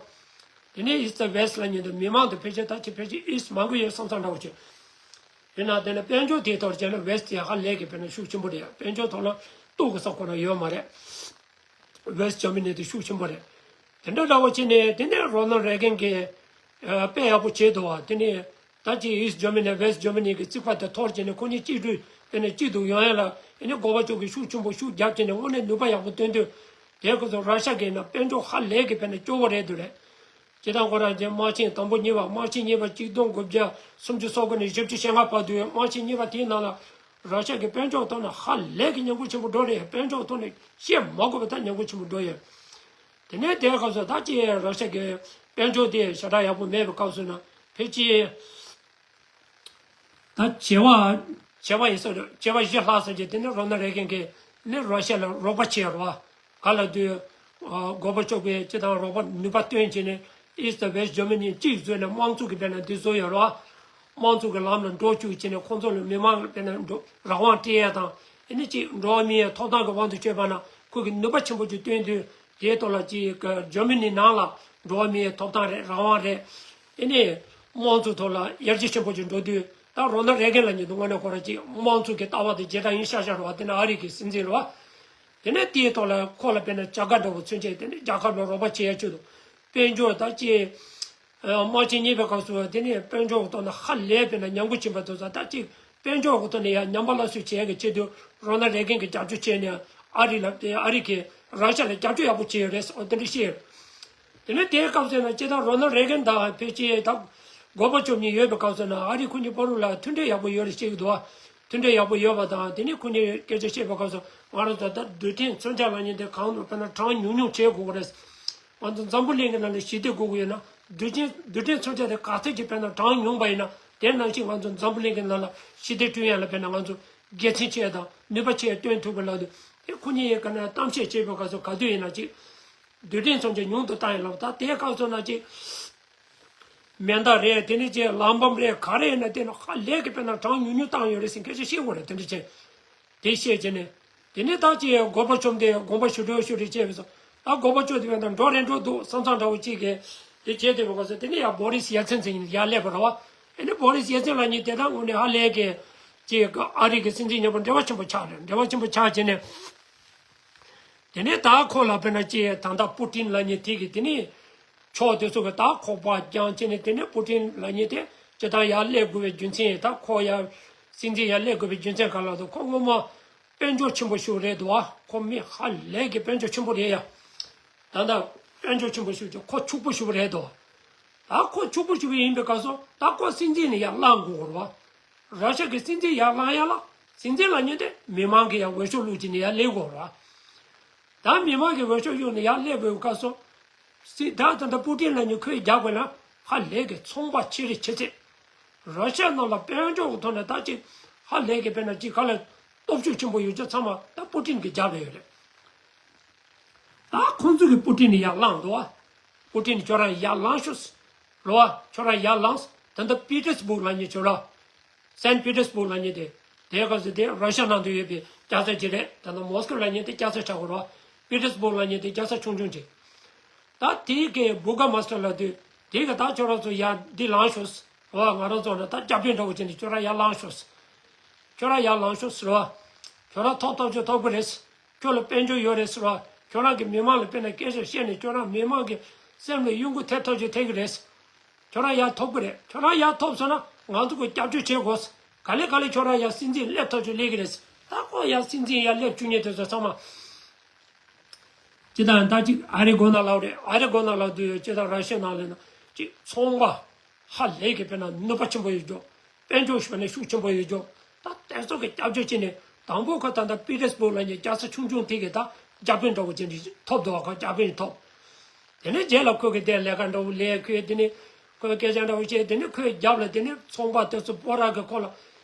དེ་ནས་East West ལབ་མཁན་དུ་མི་མང་དུ་ཕལ་ཆེར་ད་ཅི་ཕལ་ཆེར་East མང་གི་ཡོད་བསམ་བསམ་འདྲ་བོ་བྱས། དེ་ན་དེ་ནས་དཔལ་འབྱོར་དེའི་ཐོག་བྱས་ན་West དེ་ཧ་ལས་ཀྱི་དཔེར་ན་ཤུགས་ཆེན་པོ་རེད། དཔལ་འབྱོར་ཐོག་ལ་གཏུག་གི་ས་ཁོ་ན་ཡོད་མ་རེད། West Germany དེ་ཤུགས་ཆེན་པོ་རེད། དེ་འདྲ་འདྲ་བོ་བྱས་ནས་དེ་ནས་Ronald Reagan གིས་ཨ་དཔེ་ཡག་པོ་བྱས་འདུག་བ། དེ་ནས་ད་ཅི་East Germany West Germany གི་རྩིག་པ་དེ་འཐོར་བྱས་ནས་ཁོ་གཉིས་གཅིག་སྒྲིལ་དེ་ནས་གཅིག་ཏུ་ཡོང་ཡ་ལ་ཨེ་ནས་གོར་བ་ཆོབ་ཀྱིས་ཤུགས་ཆེན་པོ་ཤུགས་རྒྱབ་བྱས་ནས་དངོས་གནས་ནུས་པ་ཡག་པོ་བཏོན་དུས། དེ་ཁོ་ཚོ་ར་ཤ་གི་ན་དཔལ་འབྱོར་ཧ་ལས་ཀྱི་དཔེར་ན་སྐྱོ་བོ་རེད་འདུག་རེད། སྤྱིར་བཏང་ཁོ་རང་ཚོའི་དམག་ཆེན་དང་པོ་གཉིས་པ་དམག་ཆེན་གཉིས་པ་གཅིག་སྟོང་དགུ་བརྒྱ་སུམ་ཅུ་སོ་དགུ་ནས་བཞི་བཅུ་ཞེ་ལྔ་བར་དུ་དམག་ཆེན་གཉིས་པ་དེའི་ནང་ལ་ར་ཤ་གི་དཔལ་འབྱོར་ཐོག་ནས་ཧ་ལས་ཀྱི་ཉམས་རྒུད་ཆེན་པོ་འགྲོ་རེད། དཔལ་འབྱོར་ཐོག་ནས་བཤད་མ་དགོས་པ་ད་ཉམས་རྒུད་ཆེན་པོ་འགྲོ་ཡོད། དེ་ནས་དེའི་སྐབས་སུ་ད་ཅི་ར་ཤ་གི་དཔལ་འབྱོར་དེ་ཞེ་དྲག་ཡག་པོ་མེད་པའི་སྐབས་སུ་ན་ཕལ་ཆེར། ད་བྱེ་བ་བྱེ་བ་ཡིན་ས་རེད། བྱེ་བ་བཞི་ལྷག་ཙམ་གྱིས་དེ་ནས་རོ་ན་རེ་གན་གྱིས་ནི་རོ་ཤ་ལ་རོགས་པ་བྱས་རོ། ག་ལ་དུས་གོ་བ་ཅོག་གིས་སྤྱི་དང་རོགས་པ་ནུས་པ་བཏོན་བྱས་ནས་East West Germany གཅིག་བཟོས་ནས་དམངས་གཙོ་གི་དཔེར་ན་འདི་བཟོ་ཡོད་རོ། དམངས་གཙོ་གི་ལམ་ལ་འགྲོ་བཅུག་བྱས་ནས་ཁོང་ཚོ་ལ་མི་མང་དཔེར་ན་འགྲོ་རང་དབང་སྤྲད་ཡ་དང་ཨེ་ནི་གཅིག་འགྲོ་བ་མིའི་ཐོབ་ཐང་གི་དབང་དུ་བསྐྱོད་པ་ན་ཁོ་གི་ནུས་པ་ཆེན་པོ་ཅིག་བཏོན་དུས་དེའི་ཐོག་ལ་གཅིག་གི་Germany ནང་ལ་འགྲོ་བ་མིའི་ཐོབ་ཐང་རེད། རང་དབང་རེད། ཨེ་ནི་དམངས་གཙོ་ཐོག་ལ་ཡར་རྒྱས་ཆེན་པོ་ཅིག་འགྲོ་དུས་ད་རོ་ན་རེ་གན་ལ་ཉིད་དུ་དངོས་གནས་ཁོ་རང་གཅིག་དམངས་གཙོ་གི་ལྟ་བ་དེ་རྗེས་དྲན་ཡིན་ཤག་ཤག་རེད་བ། དེ་ནི་ཨ་རི་གི་སྲིད་འཛིན་རེད་བ། དེ་ནས་དེའི་ཐོག་ལ་ཁོ་ལ་དཔེར་ན་བྱ་དགའ་འདྲ་བོ་མཚོན་ཆེད་དེ་ནི་རྒྱལ་ཁབ་ལ་རོགས་པ་བྱེད་ཡ་ཆེད་དུ་དཔལ་འབྱོར་ད་ཅི། དམག་ཆེན་གཉིས་པའི་སྐབས་སུ་དེ་ནས་དཔལ་འབྱོར་གྱི་ཐོག་ནས་ཧ་ལས་པའི་ན་ཉམས་རྒུད་ཕྱིན་པ་དེ་ཚོ་ད་ཅིག་དཔལ་འབྱོར་གྱི་ཐོག་ནས་ཡང་ཉམས་པ་སླར་གསོ་བྱེད་ཡག་གི་ཆེད་དུ་རོ་ན་རེ་གན་གྱིས་རྒྱབ་སྐྱོར་བྱས་ནས་ཨ་རི་ལ་དེ་ཨ་རི་གིས་ར་ཤ་ལ་རྒྱབ་སྐྱོར་ཡག་པོ་བྱས་ཡོད་རེད་ཟེར་འོ་དེ་འདྲ་བཤད་ཡོད། དེ་ནས་དེའི་སྐབས་སུ་ན་སྤྱིར་བཏང་རོ་ན་རེ་གན་དང་ཕལ་ཆེར་ད་གོར་བ་ཅོབ་གཉིས་ཡོད་པའི་སྐབས་སུ་ན་ཨ་རི་ཁོ་གཉིས་བར་ལ་མཐུན་འབྲེལ་ཡག་པོ་ཡོད་རེད་བཤད་ཀྱི་འདུག་བ། མཐུན་འབྲེལ་ཡག་པོ་ཡོད་པ་དང་དེ་ནས་ཁོ་གཉིས་སྐད་ཆ་བཤད་པའི་སྐབས་སུ་ང་རང་ཚོ་ད་རྡུལ་ཕྲན་མཚོན་ཆ་ལབ་མཁན་དེ་གང་དུ་དཔེར་ན་གྲངས་ཉུང་ཉུང་བྱེད་དགོས་ཀྱི་རེད། ང་ཚོ་འཛམ་བུ་གླིང་གི་ནང་ལ་ཞི་བདེ་དགོས་ཀྱི་ཡོད་ན་རྡུལ་ཕྲན་རྡུལ་ཕྲན་མཚོན་ཆ་དེ་ག་ཚད་ཀྱི་དཔེར་ན་གྲངས་ཉུང་བ་ཡིན་ན་དེ་ནང་བཞིན་ང་ཚོ་འཛམ་བུ་གླིང་གི་ནང་ལ་ཞི་བདེ་བསྐྲུན་ཡ་ལ་དཔེར་ན་ང་ཚོ་དགེ་མཚན་ཆེ་དང་ནུས་པ་ཆེ་བཏོན་ཐུབ་པ་ལབ་དུས་དེ་ཁོ་གཉིས་ཀྱི་ནང་གཏམ་བཤད་བྱེད་པའི་སྐབས་སུ་ག་དུས་ཡིན་ན་ཅིག་རྡུལ་ཕྲན་མཚོན་ཆ་ཉུང་དུ་བཏང་ཡ་ལབ་ད་དེའི་སྐབས་སུ་ན་ཅིག་མེ་མདའ་རེད། དེ་ནས་ཅིག་གླང་བམ་རེད། ག་རེ་ཡིན་ན་དེ་ནི་ཧ་ལས་ཀྱི་དཔེར་ན་གྲངས་ཉུང་ཉུང་བཏང་ཡོད་རེད་ཟེར་སྐད་ཆ་བཤད་དགོས་རེད། དེ་འདྲ་བྱས་དེ་བཤད་བྱས་ནས་དེ་ནས་ད་ཅིག་གོར་བ་ཅོབ་དེ་དགོངས་པ་ཞུ་འགྲོ་ཞུ་རེ་བྱས་པས་སོ། ད་གོ་པ་ཅོ་དེ་བས་ད་འགྲོ་རན་འགྲོ་འདུག་བསམ་བསམ་འདྲ་བོ་གཅིག་གིས་དེ་བྱས་དེ་བས་ག་ཚོད་དེ་ནས་ཡར་བོ་རིས་ཡེལ་ཚིན་ཟེར་མཁན་ཡར་སླེབས་པ་རེད་བ། ཨེ་ནི་བོ་རིས་ཡེལ་ཚིན་ལབ་མཁན་དེ་ད་དངོས་གནས་ཧ་ལས་གི་ཅིག་ཨ་རི་གི་སྲིད་འཛིན་མཉམ་པོ་འབྲེལ་བ་ཆེན་པོ་ཆགས་རེད། འབྲེལ་བ་ཆེན་པོ་ཆགས་བྱས་ནས། དེ་ནས་ད་ཁོ་ལ་དཔེར་ན་ཅིག་ད་ལྟ་པུ་ཏིན་ལབ་མཁན་དེ་གིས་དེ་ནས་ཕྱོགས་དེ་ཚོ་གི་ད་ཁོག་པ་བརྒྱངས་བྱས་ནས། དེ་ནས་པུ་ཏིན་ལབ་མཁན་དེ་སྤྱིར་བཏང་ཡར་སླེབས་དགོས་པའི་རྒྱུ་མཚན། ད་ཁོ་ཡར་སྲིད་འཛིན་ཡར་སླེབས་དགོས་པའི་རྒྱུ་མཚན་ག་ལ་དུ་ཁོ་སྔོན་མ་དཔལ་འབྱོར་ཆེན་པོ་ཞིག་རེད་འདུག་བ། ཁོ་མི་ཧ་ལས་ཀྱི་དཔལ་འབྱོར་ཆེན་པོ་རེད་ཡ། ད་ལྟ་དཔལ་འབྱོར་ཆེན་པོ་ཞིག་ཅིག་ཁོ་ཕྱུག་པོ་ཞིག་རེད་འདུག་ད་ཁོ་ཕྱུག་པོ་ཞིག་ཡིན་པའི་སྐབས་སུ་ད་ཁོ་སྲིད་འཛིན་ནས་ཡར་ལངས་དགོས་རེད་བ། ར་ཤ་གི་སྲིད་འཛིན་ཡར་ལངས་ཡ་ལ་སྲིད་འཛིན་ལབ་མཁན་དེ་མི་མང་གིས་ཡར་འོས་ཤོག་བླུགས་བྱས་ནས་ཡར་སླེབས་དགོས་རེད་བ། ད་མི་མང་གིས་འོས་ཤོག་གཡུགས་ནས་ཡར་སླེབས་དགོས་སྐབས་སུ། སྲིད་ད་ད་ལྟ་པུ་ཏིན་ལབ་མཁན་ཁོས་རྒྱག་དགོས་ན་ཧ་ལས་ཀྱི་ཚོང་པ་ཆེ་རེ་ཆེ་ཚད། ར་ཤ་ནང་ལ་དཔལ་འབྱོར་གྱི་ཐོག་ནས་ད་ཅིག་ཧ་ལས་ཀྱི་དཔེར་ན་ཅིག་ག་ལ་སྟོབས་ཤུགས་ཆེན་པོ་ཡོད་རྒྱུ་ཚང་མ་ད་པུ་ཏིན་གྱི་རྒྱབ་ལ་ཡོད་རེད། ད་ཁོང་ཚོ་གིས་པུ་ཏིན་ནས་ཡར་ལངས་འདུག་བ། པུ་ཏིན་ཁྱོད་རང་ཡར་ལངས་ཤོག་རེད་བ། ཁྱོད་རང་ཡར་ལངས། ད་ལྟ་པི་ཏེར་སི་བུག་ལབ་མཁན་ཁྱོད་རང་། སན་པི་ཏེར་སི་བུག་ལབ་མཁན་དེ། དེའི་སྐབས་སུ་དེ་ར་ཤ་ནང་དུ་ཡོད་པའི་རྒྱལ་ས་ཅིག་རེད། ད་ལྟ་མོ་སི་ཀོ་ལབ་མཁན་དེ་རྒྱལ་ས་ཆགས་ཡོད་རེད་བ། པི་ཏེར་སི་བུག་ལབ་མཁན་དེ་རྒྱལ་ས་ཆུང་ཆུང་ཅིག་ད་དེའི་གི་བུར་ག་མ་སི་ཊར་ལབ་དུས་དེ་གི་ད་ཁྱོད་རང་ཚོ་ཡར་འདི་ལངས་ཤོག་ཟེར་བ། ང་རང་ཚོ་ནི་ད་རྒྱབ་སྐྱོར་འདྲ་བོ་བྱས་ནས་ཁྱོད་རང་ཡར་ལངས་ཤོག་ཟེར། ཁྱོད་རང་ཡར་ལངས་ཤོག་ཟེར་བ། ཁྱོད་རང་ཐོབ་ཐོབ་ཆོག་ཐོབ་གི་རེད་ཟེར། ཁྱོད་ལ་དཔལ་འབྱོར་ཡོད་རེད་ཟེར་བ། ཁྱོད་རང་གི་མི་མང་ལ་དཔེར་ན་སྐད་ཆ་བཤད་ནས་ཁྱོད་རང་མི་མང་གི་སེམས་ལ་གཡོ་འགུལ་ཐེབས་ཐོབ་ཆོག་ཐེབས་གི་རེད་ཟེར། ཁྱོད་རང་ཡར་ཐོབ་གི་རེད། ཁྱོད་རང་ཡར་ཐོབ་སོང་ན་ང་ཚོ་གི་སྐྱབས་བཅོལ་བྱེད་དགོས་ཟེར། ག་ལེ་ག་ལེ་ཁྱོད་རང་ཡར་སྲིད་འཛིན་སླེབས་ཐོབ་ཆོག་སླེབས་གི་རེད་ཟེར། ད་ཁོ་ཡར་སྲིད་འཛིན་ཡར་སླེབས་བཅུག་མཁན་དེ་ཚོ་ཚང་མ། སྤྱིར་བཏང་ད་ཅིག་ཨ་རི་སྒོ་ནང་ལ་རེད། ཨ་རི་སྒོ་ནང་ལ་དུས་ཡོད་སྤྱིར་བཏང་ར་ཤི་ཡ་ནང་ལ་ན་ཅིག་ཚོང་པ་ཧ་ལས་ཀྱི་དཔེར་ན་ནུས་པ་ཆེན་པོ་ཡོད་རྒྱུ། དཔལ་འབྱོར་ཞུ་ན་ཤུགས་ཆེན་པོ་ཡོད་རྒྱུ། ད་དེ་ཚོ་གི་སྐྱབས་བཅོལ་བྱས་ནས་དང་པོ་ཁོ་ད་ལྟ་པི་ཏེར་སི་བུག་ལ་ཉེ་རྒྱལ་ས་ཆུང་ཆུང་དེ་གི་ད་རྒྱ་དཔོན་འདྲ་བོ་ཅན་ཞིག་ཐོབ་འདུག་བ། ཁོ་རྒྱ་དཔོན་ཞིག་ཐོབ། དེ་ནས་རྗེས་ལ་ཁོ་གི་དེ་ལས་ཀ་འདྲ་བོ་ལས། ཁོས་དེ་ནས་ཁོས་སྐད་ཆ་འདྲ་བོ་བཤད། དེ་ནས་ཁོའི་རྒྱབ་ལ་དེ་ནས་ཚོང་པ་དེ་ཚོ་སྤོ་ར་གི་ཁོ་ལ།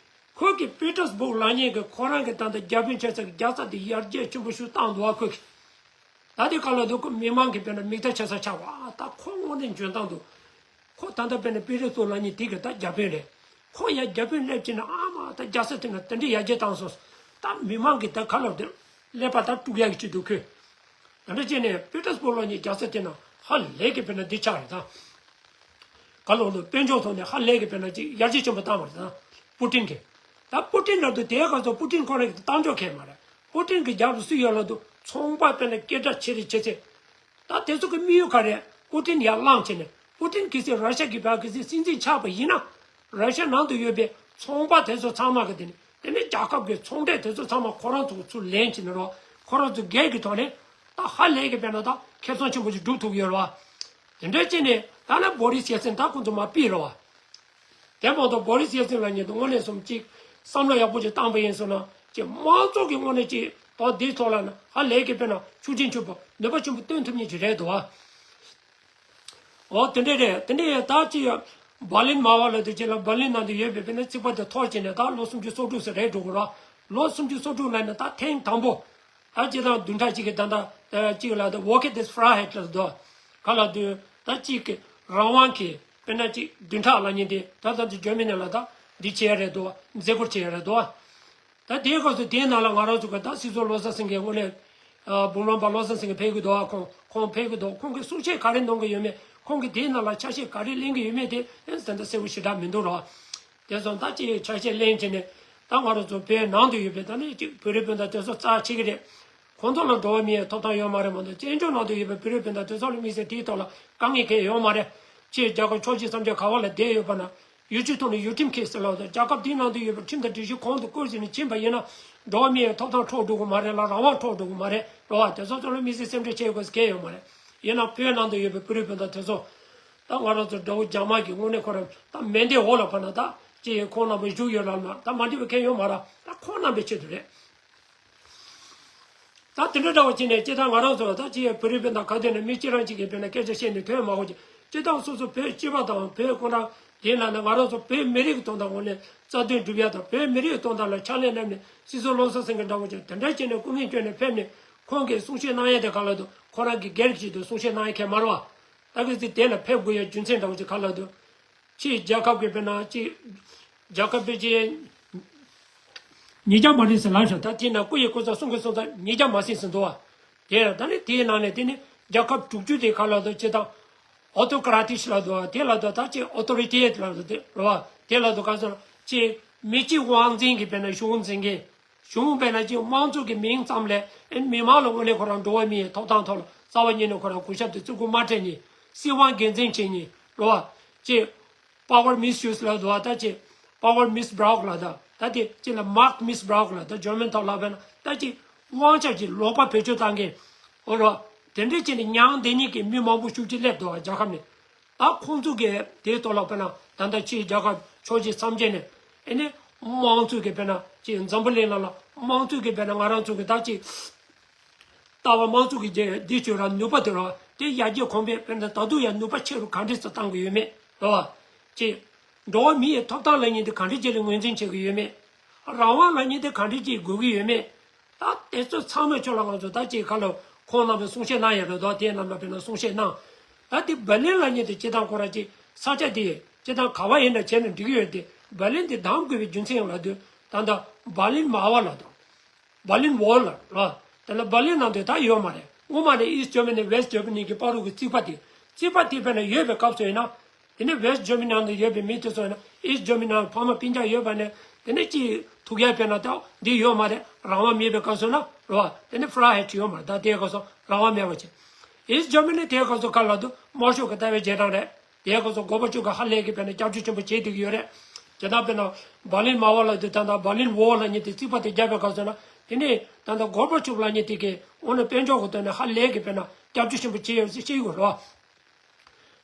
ཁོ་གི་པི་ཏེར་སི་བུག་ལ་ཉེ་གི་ཁོ་རང་གི་ད་ལྟ་རྒྱ་དཔོན་བྱེད་ས་གི་རྒྱལ་ས་དེ་ཡར་རྒྱས་ཆེན་པོ་ཞིག་བཏང་འདུག་བ། ཁོ་གི་ད་དེ་ག་ལ་འདུག་ཁོ་མི་མང་གི་དཔེར་ན་མིག་ལྟ་བྱེད་ས་ཆགས་པ། ཨ་ད་ཁོ་དངོས་གནས་འཇོན་ཐང་འདུག་ཁོ་ད་ལྟ་དཔེར་ན་པི་ཏེར་སི་བུག་ལ་ཉེ་དེ་གི་ད་རྒྱ་དཔོན་རེད། ཁོ་ཡར་རྒྱ་དཔོན་སླེབས་ཀྱི་ན་ཨ་མ་ད་རྒྱལ་ས་དེ་ན་དེ་འདྲའི་ཡར་རྒྱས་བཏང་སོང་། ད་མི་མང་གི་ད་ག་ལ་དེ་ཀླད་པ་ད་དཀྲུག་ཡག་གི་ཅིག་འདུག་ཁོས། ད་ལྟ་བྱས་ནས་པི་ཏེར་སི་བུག་ལ་ཉེ་རྒྱལ་ས་དེ་ན་ཧ་ལས་ཀྱི་དཔེར་ན་འདི་ཆགས་རེད་ད། ག་ལོག་ལོ་དཔལ་འབྱོར་ཐོག་ནས་ཧ་ལས་ཀྱི་དཔེར་ན་ཅིག་ཡར་རྒྱས་ཆེན་པོ་བཏང་བ་རེད་ད། པུ་ཏིན་གྱིས། ད་པུ་ཏིན་ལབ་དུས་དེའི་སྐབས་སུ་པུ་ཏིན་ཁོ་རང་གི་བཏང་འཇོག་མཁན་མ་རེད། པུ་ཏིན་གྱི་རྒྱབ་ཏུ་སུ་ཡོད་ལབ་དུས་ཚོང་པ་དཔེར་ན་སྐད་གྲགས་ཆེ་རེ་ཆེ་ཚེ། ད་དེ་ཚོ་གི་དམིགས་ཡུལ་ག་རེད། པུ་ཏིན་ཡར་ལངས་བྱས་ནས་པུ་ཏིན་གལ་སྲིད་ར་ཤ་གི་བར་གལ་སྲིད་སྲིད་འཛིན་ཆགས་པ་ཡིན་ན། ར་ཤ་ནང་དུ་ཡོད་པའི་ཚོང་པ་དེ་ཚོ་ཚང་མ་གི་དེ་ནི་དེ་ནི་རྒྱལ་ཁབ་ཀྱི་ཚོང་འབྲེལ་དེ་ཚོ་ཚང་མ་ཁོ་རང་ཚོ་ཚུར་ལེན་བྱས་ནས་རོ། ཁོ་རང་ཚོ་སྒེར་གྱི་ཐོག་ནས་ད་ཧ་ལས་ཀྱི་དཔེར་ན་ད་ཁེ་བཟང་ཆེན་པོ་ཞིག་སྒྲུབ་ཐུབ་ཡོད་རོ། དེ་འདྲ་བྱས་ནས་ད་ནི་བོ་རིས་ཡེལ་ཚིན་ད་ཁོ་ཚོ་མར་ཕུད་རོ། དེ་མ་གཏོགས་བོ་རིས་ཡེལ་ཚིན་ལབ་མཁན་དེ་དངོས་གནས་སོང་ཅིག་བསམ་བློ་ཡག་པོ་ཅིག་བཏང་པ་ཡིན་སོང་ན་ཅིག་དམངས་གཙོ་གི་དངོས་གནས་ཅིག་ད་འདིའི་ཐོག་ལ་ནི་ཧ་ལས་ཀྱི་དཔེར་ན་ཤུགས་རྐྱེན་ཆེན་པོ་ནུས་པ་ཆེན་པོ་སྟོན་ཐུབ་མཁན་ཅིག་རེད་འདུག་ཨ། འོ་དེ་འདྲས་རེད། དེ་འདྲས་ད་ཅི་ཡ། བར་ལིན་མ་བ་ལ་དེ་ཅི་ལ་བར་ལིན་ནང་དུ་ཡོད་པའི་དཔེར་ན་རྩིག་པ་དེ་འཐོར་བྱས་ནས་ད་ལོ་སུམ་ཅུ་སོ་དྲུག་ཙམ་རེད་འགྲོ་གི་ར། ལོ་སུམ་ཅུ་སོ་དྲུག་ལ་ནི་ད་ཐེངས་དང་པོ། ད་ཅི་དང་བདུན་ཕྲག་གཅིག་གི་ད་ད་གཅིག་ལ་ད་ཝོ་ཀེ་དེ་སི་ཕ་ར་ཧེད་ལ་དོ། ག་ལ་དུ་ད་གཅིག་གི་རང་དབང་གི་དཔེར་ན་གཅིག་བདུན་ཕྲག་ལ་ཉིན་དེ་ད་ད་དུ་ཇར་མ་ནི་ལ་ད་འདི་བྱས་རེད་དོ། མཛད་སྒོ་བྱས་རེད་དོ། ད་དེའི་སྐབས་སུ་དེའི་ནང་ལ་ང་རང་ཚོ་གི་ད་སྲིད་ཟུར་བློ་བཟང་སེང་གེ་དངོས་གནས། ཨ་འབུམ་རམས་པ་བློ་བཟང་སེང་གེ་ཕེབས་ཀྱི་འདུག་ཨ་ཁོང་ཁོང་ཕེབས་ཀྱི་འདུག་ཁོང་གིས་གསུང་བཤད་ག་རེ་གནང་གི་ཡོད་མེད། ཁོང་གིས་དེའི་ནང་ལ་ཆ་ཤས་ག་རེ་ལེན་གྱི་ཡོད་མེད་དེ་ཨེ་ཙམ་ད་གསལ་པོ་ཞེ་དྲག་མི་འདུག་རོགས། དེ་སོང་ད་ཅི་ཆ་ཤས་ལེན་བྱས་ནས་ད་ང་རང་ཚོ་བོད་ནང་དུ་ཡོད་པའི་ད་ནི་ཅིག་བོད་རིགས་སྤུན་ཟླ་དེ་ཚོ་རྩ་ཆེ་གི་རེད། ཁོང་ཚོ་ལ་འགྲོ་བ་མིའི་ཐོབ་ཐང་ཡོད་མ་རེད་མ་གཏོགས་བཙན་བྱོལ་ནང་དུ་ཡོད་པའི་བོད་རིགས་སྤུན་ཟླ་དེ་ཚོ་ལ་དམིགས་བསལ་དེའི་ཐོག་ལ་དཀའ་ངལ་གང་ཡང་ཡོད་མ་རེད། ཕྱིའི་རྒྱལ་ཁབ་ཕྱོགས་བཞི་མཚམས་བརྒྱད་ག་བ་ལ་བསྡད་ཡོད་པ་ན། ཡུལ་གྱི་ཐོག་ནས་ཡུལ་ཁྲིམས་ཁེལ་ཟེར་ལབ་དང་རྒྱལ་ཁབ་དེའི་ནང་དུ་ཡོད་པའི་ཁྲིམས་དང་སྒྲིག་གཞི་གོང་དུ་བཀུར་བྱས་ནས་ཕྱིན་པ་ཡིན་ན། འགྲོ་བ་མིའི་ཐོབ་ཐང་འཕྲོག་འགྲོ་གི་མ་རེད་ལ་རང་དབང་འཕྲོག་འགྲོ་གི་མ་རེད་རོ། བ་དེ་ཚོ་ཚོ་ལ་དམིགས་བསལ་སེམས་ཁྲལ་བྱེད་དགོས་ཟེར་གང་ཡང་ཡོད་མ་རེད། ཡིན་ན་བོད་ནང་དུ་ཡོད་པའི་བོད་རིགས་སྤུན་ཟླ་དེ་ཚོ། ད་ང་རང་ཚོ་དགྲ་བོ་རྒྱ་དམར་གྱི་དངོས་གནས་ཁོ་རང་ད་མེ་མདའི་འོག་ལ་ཕར་ན་ད་ཅི་ཡིན་ཁོང་རྣམ་པ་བཞུགས་ཡོད་ལ་མ་ད་མ་འགྲིག་པ་གང་ཡང་ཡོད་མ་རེད། ད་ཁོང་རྣམ་པའི་ཆེད་དུ་རེད། ད་དེ་འདྲ་འདྲ་བོ་བྱས་ནས་སྤྱིར་བཏང་ང་རང་ཚོ་ད་ཅི་ཡང་བོད་རིགས་སྤུན་ཟླ་ག་དུས་ནས་མི་གཅིག་རང་གཅིག་གིས་དཔེར་ན་སྐད་ཆ་བཤད་ནས་དོན་མ་གོ་ཅིག་སྤྱིར་བཏང་སོ་སོ་བོད་སྤྱི་པ་དང་བོད་ཁོ་རང་དེ་ན་ནས་ང་རང་ཚོ་བོད་མི་རིགས་ཀྱི་དོན་དག་ངོས་ནས་རྩ་དོན་སྒྲུབ་ཡ་དང་བོད་མི་རིགས་ཀྱི་དོན་དག་ལ་ཕྱག་ལས་གནང་ནས་སྲིད་ཟུར་བློ་བཟང་སེང་གེ་འདྲ་བོ་ཅིག་དེ་འདྲ་བྱས་ནས་སྐུ་ངལ་བསྐྱོན་ནས་ཕེབས་ནས་ཁོང་གིས་གསུང་བཤད་གནང་ཡ་དེ་ག་ལ་འདུག་ཁོ་རང་གི་སྒེར་གྱི་ཆེད་དུ་གསུང་བཤད་གནང་ཡ་གང་མ་རེད་བ། ད་གི་ཚིག་དེ་ལ་ཕེབས་དགོས་ཡ་རྒྱུ་མཚན་འདྲ་བོ་ཅིག་ག་ལ་འདུག་ཕྱིའི་རྒྱལ་ཁབ་ཀྱི་དཔེར་ན་ཅིག་རྒྱལ་ཁབ་དཔེ་ཅིག་ཉིས་བརྒྱ་མ་ཟིན་ཟེར་ལབ་ཤག་ད་དེ་ན་སྐུ་ཡི་སྐུ་ཚབ་གསུང་གི་གསུང་ཚབ་ཉིས་བརྒྱ་མ་ཟིན་ཟེར་འདུག་བ། དེ་ད་ནི་དེའི་ནང་ནས་དེ་ནི་རྒྱལ་ཁབ་དྲུག་ཅུ་དེ་ག་ལབ་དུས་ཅི་དང་། ཨོ་ཏོ་ཀ་ར་ཏིས་ལབ་དུས་དེ་ལབ་དུས་ད་ཅི་ཨོ་ཏོ་རི་ཏེ་ལབ་དུས་དེ་རེད་བ། དེ་ལབ་དུས་ག་ཚོད་ཅི་མི་གཅིག་དབང་འཛིན་གྱི་དཔེར་ན་གཞུང་འཛིན་མཁན། གཞུང་དཔེར་ན་ཅི་དམངས་གཙོ་གི་མིང་ཙམ་ལས་ཨེ་མི་མང་ལ་དངོས་གནས་ཁོ་རང་འགྲོ་བ་མིའི་ཐོབ་ཐང་ཐོག་ལ་རྩ་བ་ཉིད་ནས་ཁོ་རང་གུས་ཞབས་དེ་བརྩི་བཀུར་མ་སྤྲད་མཁན། སྲིད་དབང་སྒེར་འཛིན་བྱེད་མཁན་རེད་བ། ཅི་power misuse ལབ་དུས་ད་ཅི་power missbrauch ལབ་ད་ད་དེ་ཅི་ལ་macht missbrauch ལབ་ད་ཇར་མན་ཐོག་ལབ་པས་ན་ད་ཅི་དབང་ཆ་ཅི་ལོག་པ་བེད་སྤྱོད་བཏང་མཁན། འོ་རོ། དེ་འདྲའི་ཅི་ནས་མྱང་འདས་གཉིས་ཀྱི་མི་མང་པོ་ཤུགས་ཀྱིས་སླེབས་འདུག་བ་རྒྱལ་ཁབ་ནས། ད་ཁོང་ཚོ་གིས་དེའི་ཐོག་ལ་དཔེར་ན་ད་ལྟ་ཕྱིའི་རྒྱལ་ཁབ་ཕྱོགས་བཞི་མཚམས་བརྒྱད་ནས་ཨེ་ནི་དམངས་གཙོ་གི་དཔེར་ན་ཅི་འཛམ་བུ་གླིང་ནང་ལ་དམངས་གཙོ་གི་དཔེར་ན་ང་རང་ཚོ་གི་ད་ཅི་ལྟ་བ་དམངས་གཙོ་གི་རྒྱལ་འདི་བྱོས་ར་ནུས་པ་དེ་ར་དེ་ཡར་རྒྱས་གོང་འཕེལ་དཔེར་ན་ད་དུང་ཡང་ནུས་པ་ཆེ་རུ་ག་འདྲས་སུ་བཏང་གི་ཡོད་མེད་རེད་བ། ཅི། འགྲོ་བ་མི་ཡི་ཐོབ་ཐང་ལབ་མཁན་དེ་ག་འདྲས་ཅིག་ལ་ངོས་འཛིན་བྱེད་ཀྱི་ཡོད་མེད། རང་དབང་ལབ་མཁན་དེ་ག་འདྲས་ཅིག་དགོས་ཀྱི་ཡོད་མེད། ད་དེ་ཚོ་ཚང་མས་ཁྱོད་ལ་ང་ཚོ་ད་ཅིག་ཁ་ལོ་ཁོང་རྣམ་པས་གསུང་བཤད་གནང་ཡོད་རེད་དོ། དེ་རྣམ་པ་དཔེར་ན་གསུང་བཤད་གནང་། ད་དེ་བར་ལིན་ལབ་མཁན་དེ་སྤྱིར་བཏང་ཁོ་རང་ཅིག་ས་ཆ་དེ་སྤྱིར་བཏང་ག་བ་ཡིན་ན་བྱས་ན་འགྲིག་གི་ཡོད་དེ་བར་ལིན་དེ་བདམས་དགོས་པའི་རྒྱུ་མཚན་ཡང་ལབ་དུས་ད་ལྟ་བར་ལིན་མ་ཝལ་ལབ་དང་། བར་ལིན་ཝོལ་ལབ་ར། དེ་ལ་བར་ལིན་ནང་དུ་ད་ཡོད་མ་རེད། སྔོན་མ་ནས་ཨིསྟ་ཇར་མ་ནི་ཝེསྟ་ཇར་མ་ནི་གི་བར་དུ་གི་རྩིག་པ་དེ། རྩིག་པ་དེ་དཔེར་ན་ཡོད་པའི་སྐབས་སུ་ཡིན་ན། དེ་ནས་ཝེསྟ་ཇར་མ་ནི་ནང་དུ་ཡོད་པའི་མི་དེ་ཚོ་ཡིན་ན་ཨིསྟ་ཇར་མ་ནི་ནང་ཕ་མ་སྤུན་ཀྱག་ཡོད་པ་ནས་དེ་ནས་ཅིག་ཐུག་ཡ་དཔེར་ན་ད་འདི་ཡོད་མ་རེད། རང་དབང་མེད་པའི་སྐབས་སུ་ན་རེད་བ། དེ་ནས་ཧྥི་ར་ཧའེ་ཡོད་མ་རེད། ད་དེའི་སྐབས་སུ་རང་དབང་མེད་པ་བྱས། ཨིསྟ་ཇར་མ་ནི་དེའི་སྐབས་སུ་ག་ལ་དུ་དམར་ཤོག་གི་ལྟ་བའི་རྗེས་འབྲང་རེད། དེའི་སྐབས་སུ་གོར་བ་ཆོབ་ཀྱིས་ཧ་ལས་ཀྱི་དཔེར་ན་སྐྱབས་བཅོལ་ཆེན་པོ་བྱེད་བསྡད་ཀྱི་ཡོད་རེད། དེ་དང་དཔེར་ན་བར་ལིན་མ་ཝལ་ལབ་དུས་ད་ལྟ་བར་ལིན་ཝོལ་ལབ་མཁན་དེ་རྩིག་པ་དེ་བརྒྱབ་པའི་སྐབས་སུ་ན་དེ་ནས་ད་ལྟ་གོར་བ་ཆོབ་ལབ་མཁན་དེ་གིས་འོ་ན་དཔལ་འབྱོར་གྱི་ཐོག་ནས་ཧ་ལས་ཀྱི་དཔེར་ན་སྐྱབས་བཅོལ་ཆེན་པོ་བྱེད་ཡོད་ཟེར་བཤད་ཀྱི་ཡོད་རེད་བ།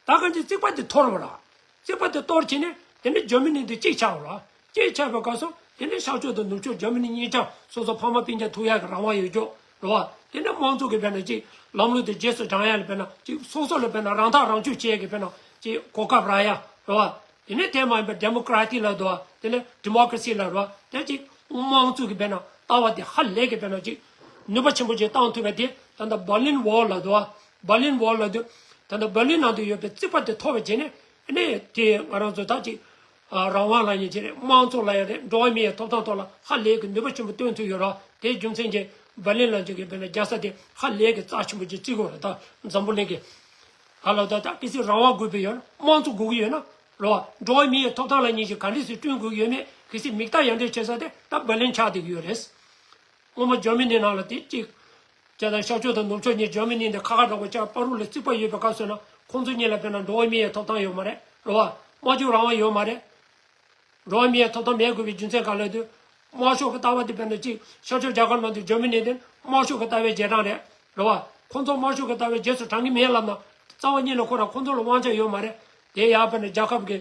ད་གང་ཅི་རྩིག་པ་དེ་གཏོར་བ་ར། རྩིག་པ་དེ་གཏོར་བྱས་ནས་དེ་ནས་ཇར་མ་ནི་དེ་གཅིག་ཆགས་པ་ར། གཅིག་ཆགས་པའི་སྐབས་སུ་དེ་ནས་ཤར་ཕྱོགས་དང་ནུབ་ཕྱོགས་ཇར་མ་ནི་གཉིས་ཆ་སོ་སོ་ཕ་མ་སྤུན་ཀྱག་ཐུག་ཡག་གི་རང་དབང་ཡོད་ཀྱོག་རེད་བ། དེ་ནས་དམངས་གཙོ་གི་དཔེར་ན་ཅིག་ལམ་ལུགས་དེ་རྗེས་སུ་འབྲང་ཡ་ལ་དཔེར་ན་ཅིག་སོ་སོ་ལ་དཔེར་ན་རང་ཐག་རང་གཅོད་བྱེད་ཡ་གི་དཔེར་ན་ཅིག་གོ་སྐབས་རག་ཡ་རེད་བ། དེ་ནས་དེ་མ་ཡིན་པར་ཌེ་མོ་ཀ་ར་ཊི་ལབ་འདུག་བ། དེ་ནས་ཌི་མོ་ཀ་ར་སི་ལབ་རེད་བ། དེ་ཅིག་དམངས་གཙོ་གི་དཔེར་ན་ལྟ་བ་དེ་ཧ་ལས་ཀྱི་དཔེར་ན་ཅིག་ནུས་པ་ཆེན་པོ་ཅིག་བཏང་ཐུབ་པ་དེ་ད་ལྟ་བར་ལིན་ཝོལ་ལབ་འདུག་བ། བར་ལིན་ཝོལ་ལབ་དུས་ད་ལྟ་བར་ལིན་ནང་དུ་ཡོད་པའི་རྩིག་པ་དེ་ཐོར་བ་བྱས་ནས་ཨ་ནི་དེ་ང་རང་ཚོ་ད་ཅིག་ཨ་རང་དབང་ལབ་ཡ་ཅིག་རེད། དམངས་གཙོ་ལབ་ཡ་རེད། འགྲོ་བ་མིའི་ཐོབ་ཐང་ཐོག་ལ་ཧ་ལས་ཀྱི་ནུས་པ་ཆེན་པོ་བཏོན་ཐུབ་ཡོད་རེད། དེའི་རྒྱུ་མཚན་གྱིས་བར་ལིན་ལབ་མཁན་གྱི་དཔེར་ན་རྒྱལ་ས་དེ་ཧ་ལས་ཀྱི་རྩ་ཆེན་པོ་ཅིག་བརྩི་དགོས་རེད། ད་འཛམ་བུ་གླིང་གི་ག་ལ་ད་ད་གལ་སྲིད་རང་དབང་དགོས་པ་ཡོད་ན་དམངས་གཙོ་དགོས་ཀྱི་ཡོད་ན་རེད་བ། འགྲོ་བ་མིའི་ཐོབ་ཐང་ལབ་མཁན་ཞིག་ག་འདྲས་སེ་བསྐྲུན་དགོས་ཀྱི་ཡོད་མེད་གལ་སྲིད་མིག་ལྟ་ཡང་འདྲས་བྱེད་ས་དེ་ད་བར་ལིན་ཆགས་བསྡད་ཀྱི་ཡོད་རེད། སྔོན་མ་ཇར་མ་ནི་ནང་ལ་དེ་གཅིག་བྱས་ཙང་ཤར་ཕྱོགས་དང་ནུབ་ཕྱོགས་གཉིས་ཇར་མ་ནི་དེ་ཁ་ཁ་འདྲ་པོ་ཅིག་བར་དུ་ལ་རྩིག་པ་ཡོད་པའི་སྐབས་སུ་ན་ཁོང་ཚོ་གཉིས་ལ་དཔེར་ན་འགྲོ་བ་མིའི་ཐོབ་ཐང་ཡོད་མ་རེད་རེད་བ། སྨྲ་བརྗོད་རང་དབང་ཡོད་མ་རེད། འགྲོ་བ་མིའི་ཐོབ་ཐང་མེད་དགོས་པའི་རྒྱུ་མཚན་གང་ལབ་དུས། དམར་ཤོག་གི་ལྟ་བ་དེ་དཔེར་ན་གཅིག་ཤར་ཕྱོགས་རྒྱལ་ཁབ་ནང་དུ་ཇར་མ་ནི་དེ་དམར་ཤོག་གི་ལྟ་བའི་རྗེས་འབྲང་རེད་རེད་བ། ཁོང་ཚོ་དམར་ཤོག་གི་ལྟ་བའི་རྗེས་སུ་འབྲང་གི་མེད་ལབ་ན། རྩ་བ་ཉིད་ནས་ཁོ་རང་ཁོང་ཚོ་ལ་དབང་ཆ་ཡོད་མ་རེད། དེ་ཡང་དཔེར་ན་རྒྱལ་ཁབ་ཀྱི་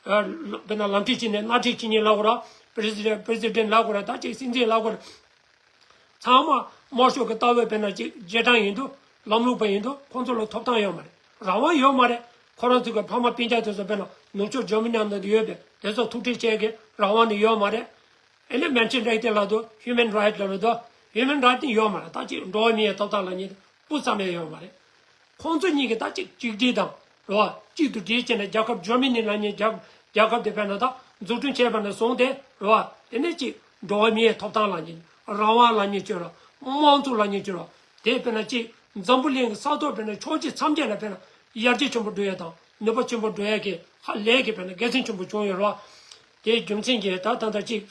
ཨ་དཔེར་ན་ལམ་ཁྲིད་ཅིག་ནས་སྣེ་ཁྲིད་ཅིག་ཉིད་ལབ་དགོས་ར། པི་རེ་སི་ཌེན་པི་རེ་སི་ཌེན་ལབ་དགོས་ར། ད་ཅིག་སྲིད་འཛིན་ལབ་དགོས་ར། ཚང་མ་དམར་ཤོག་གི་ལྟ་བའི་དཔེར་ན་ཅིག་རྗེས་འབྲང་ཡིན་དུས་ལམ་ལུགས་པ་ཡིན་དུས་ཁོང་ཚོ་ལ་ཐོབ་ཐང་ཡོད་མ་རེད། རང་དབང་ཡོད་མ་རེད། ཁོ་རང་ཚོ་གི་ཕ་མ་སྤུན་ཀྱག་དེ་ཚོ་དཔེར་ན་ནུབ་ཕྱོགས་ཇར་མ་ནི་ནང་དུ་ཡོད་པའི་དེ་ཚོ་ཐུག་འཕྲད་བྱེད་ཀྱི་རང་དབང་ནི་ཡོད་མ་རེད། ཨེ་ནི་མེན་ཆིན་རའིཊ་ལབ་དུས་ཧིའུ་མན་རའིཊ་ལབ་དུས་ཧིའུ་མན་རའིཊ་ནི་ཡོད་མ་རེད། ད་ཅིག་འགྲོ་བ་མིའི་ཐོབ་ཐང་ལབ་མཁན་སྤུ་ཙམ་ཡང་ཡོད་མ་རེད། ཁོང་ཚོ་གཉིས་ཀྱིས་ད་ཅིག་གཅིག་སྒྲིལ་དང་རེད་བ། གཅིག་ཏུ་སྒྲིལ་བྱས་ནས་རྒྱལ་ཁབ་ཇར་མ་ནི་ལབ་མཁན་རྒྱལ་རྒྱལ་ཁབ་དེ་དཔེར་ན་ད་འཛུགས་སྐྲུན་བྱས་པ་ནས་བཟུང་སྟེ་རེད་བ། དེ་ནས་ཅིག་འགྲོ་བ་མིའི་ཐོབ་ཐང་ལབ་མཁན་རང་དབང་ལབ་མཁན་བྱོས་ར། དམངས་གཙོ་ལབ་མཁན་བྱོས་ར། དེ་དཔེར་ན་ཅིག་འཛམ་བུ་གླིང་གི་ས་ཐོག་དཔེར་ན་ཕྱོགས་བཞི་མཚམས་བརྒྱད་ལ་དཔེར་ན་ཡར་རྒྱས་ཆེན་པོ་འགྲོ་ཡ་དང་ནུས་པ་ཆེན་པོ་འགྲོ་ཡ་གི་ཧ་ལས་ཀྱི་དཔེར་ན་དགེ་མཚན་ཆེན་པོ་བྱུང་ཡོད་རེད་བ། དེའི་རྒྱུ་མཚན་གྱིས་ད་ད་ལྟ་ཅིག་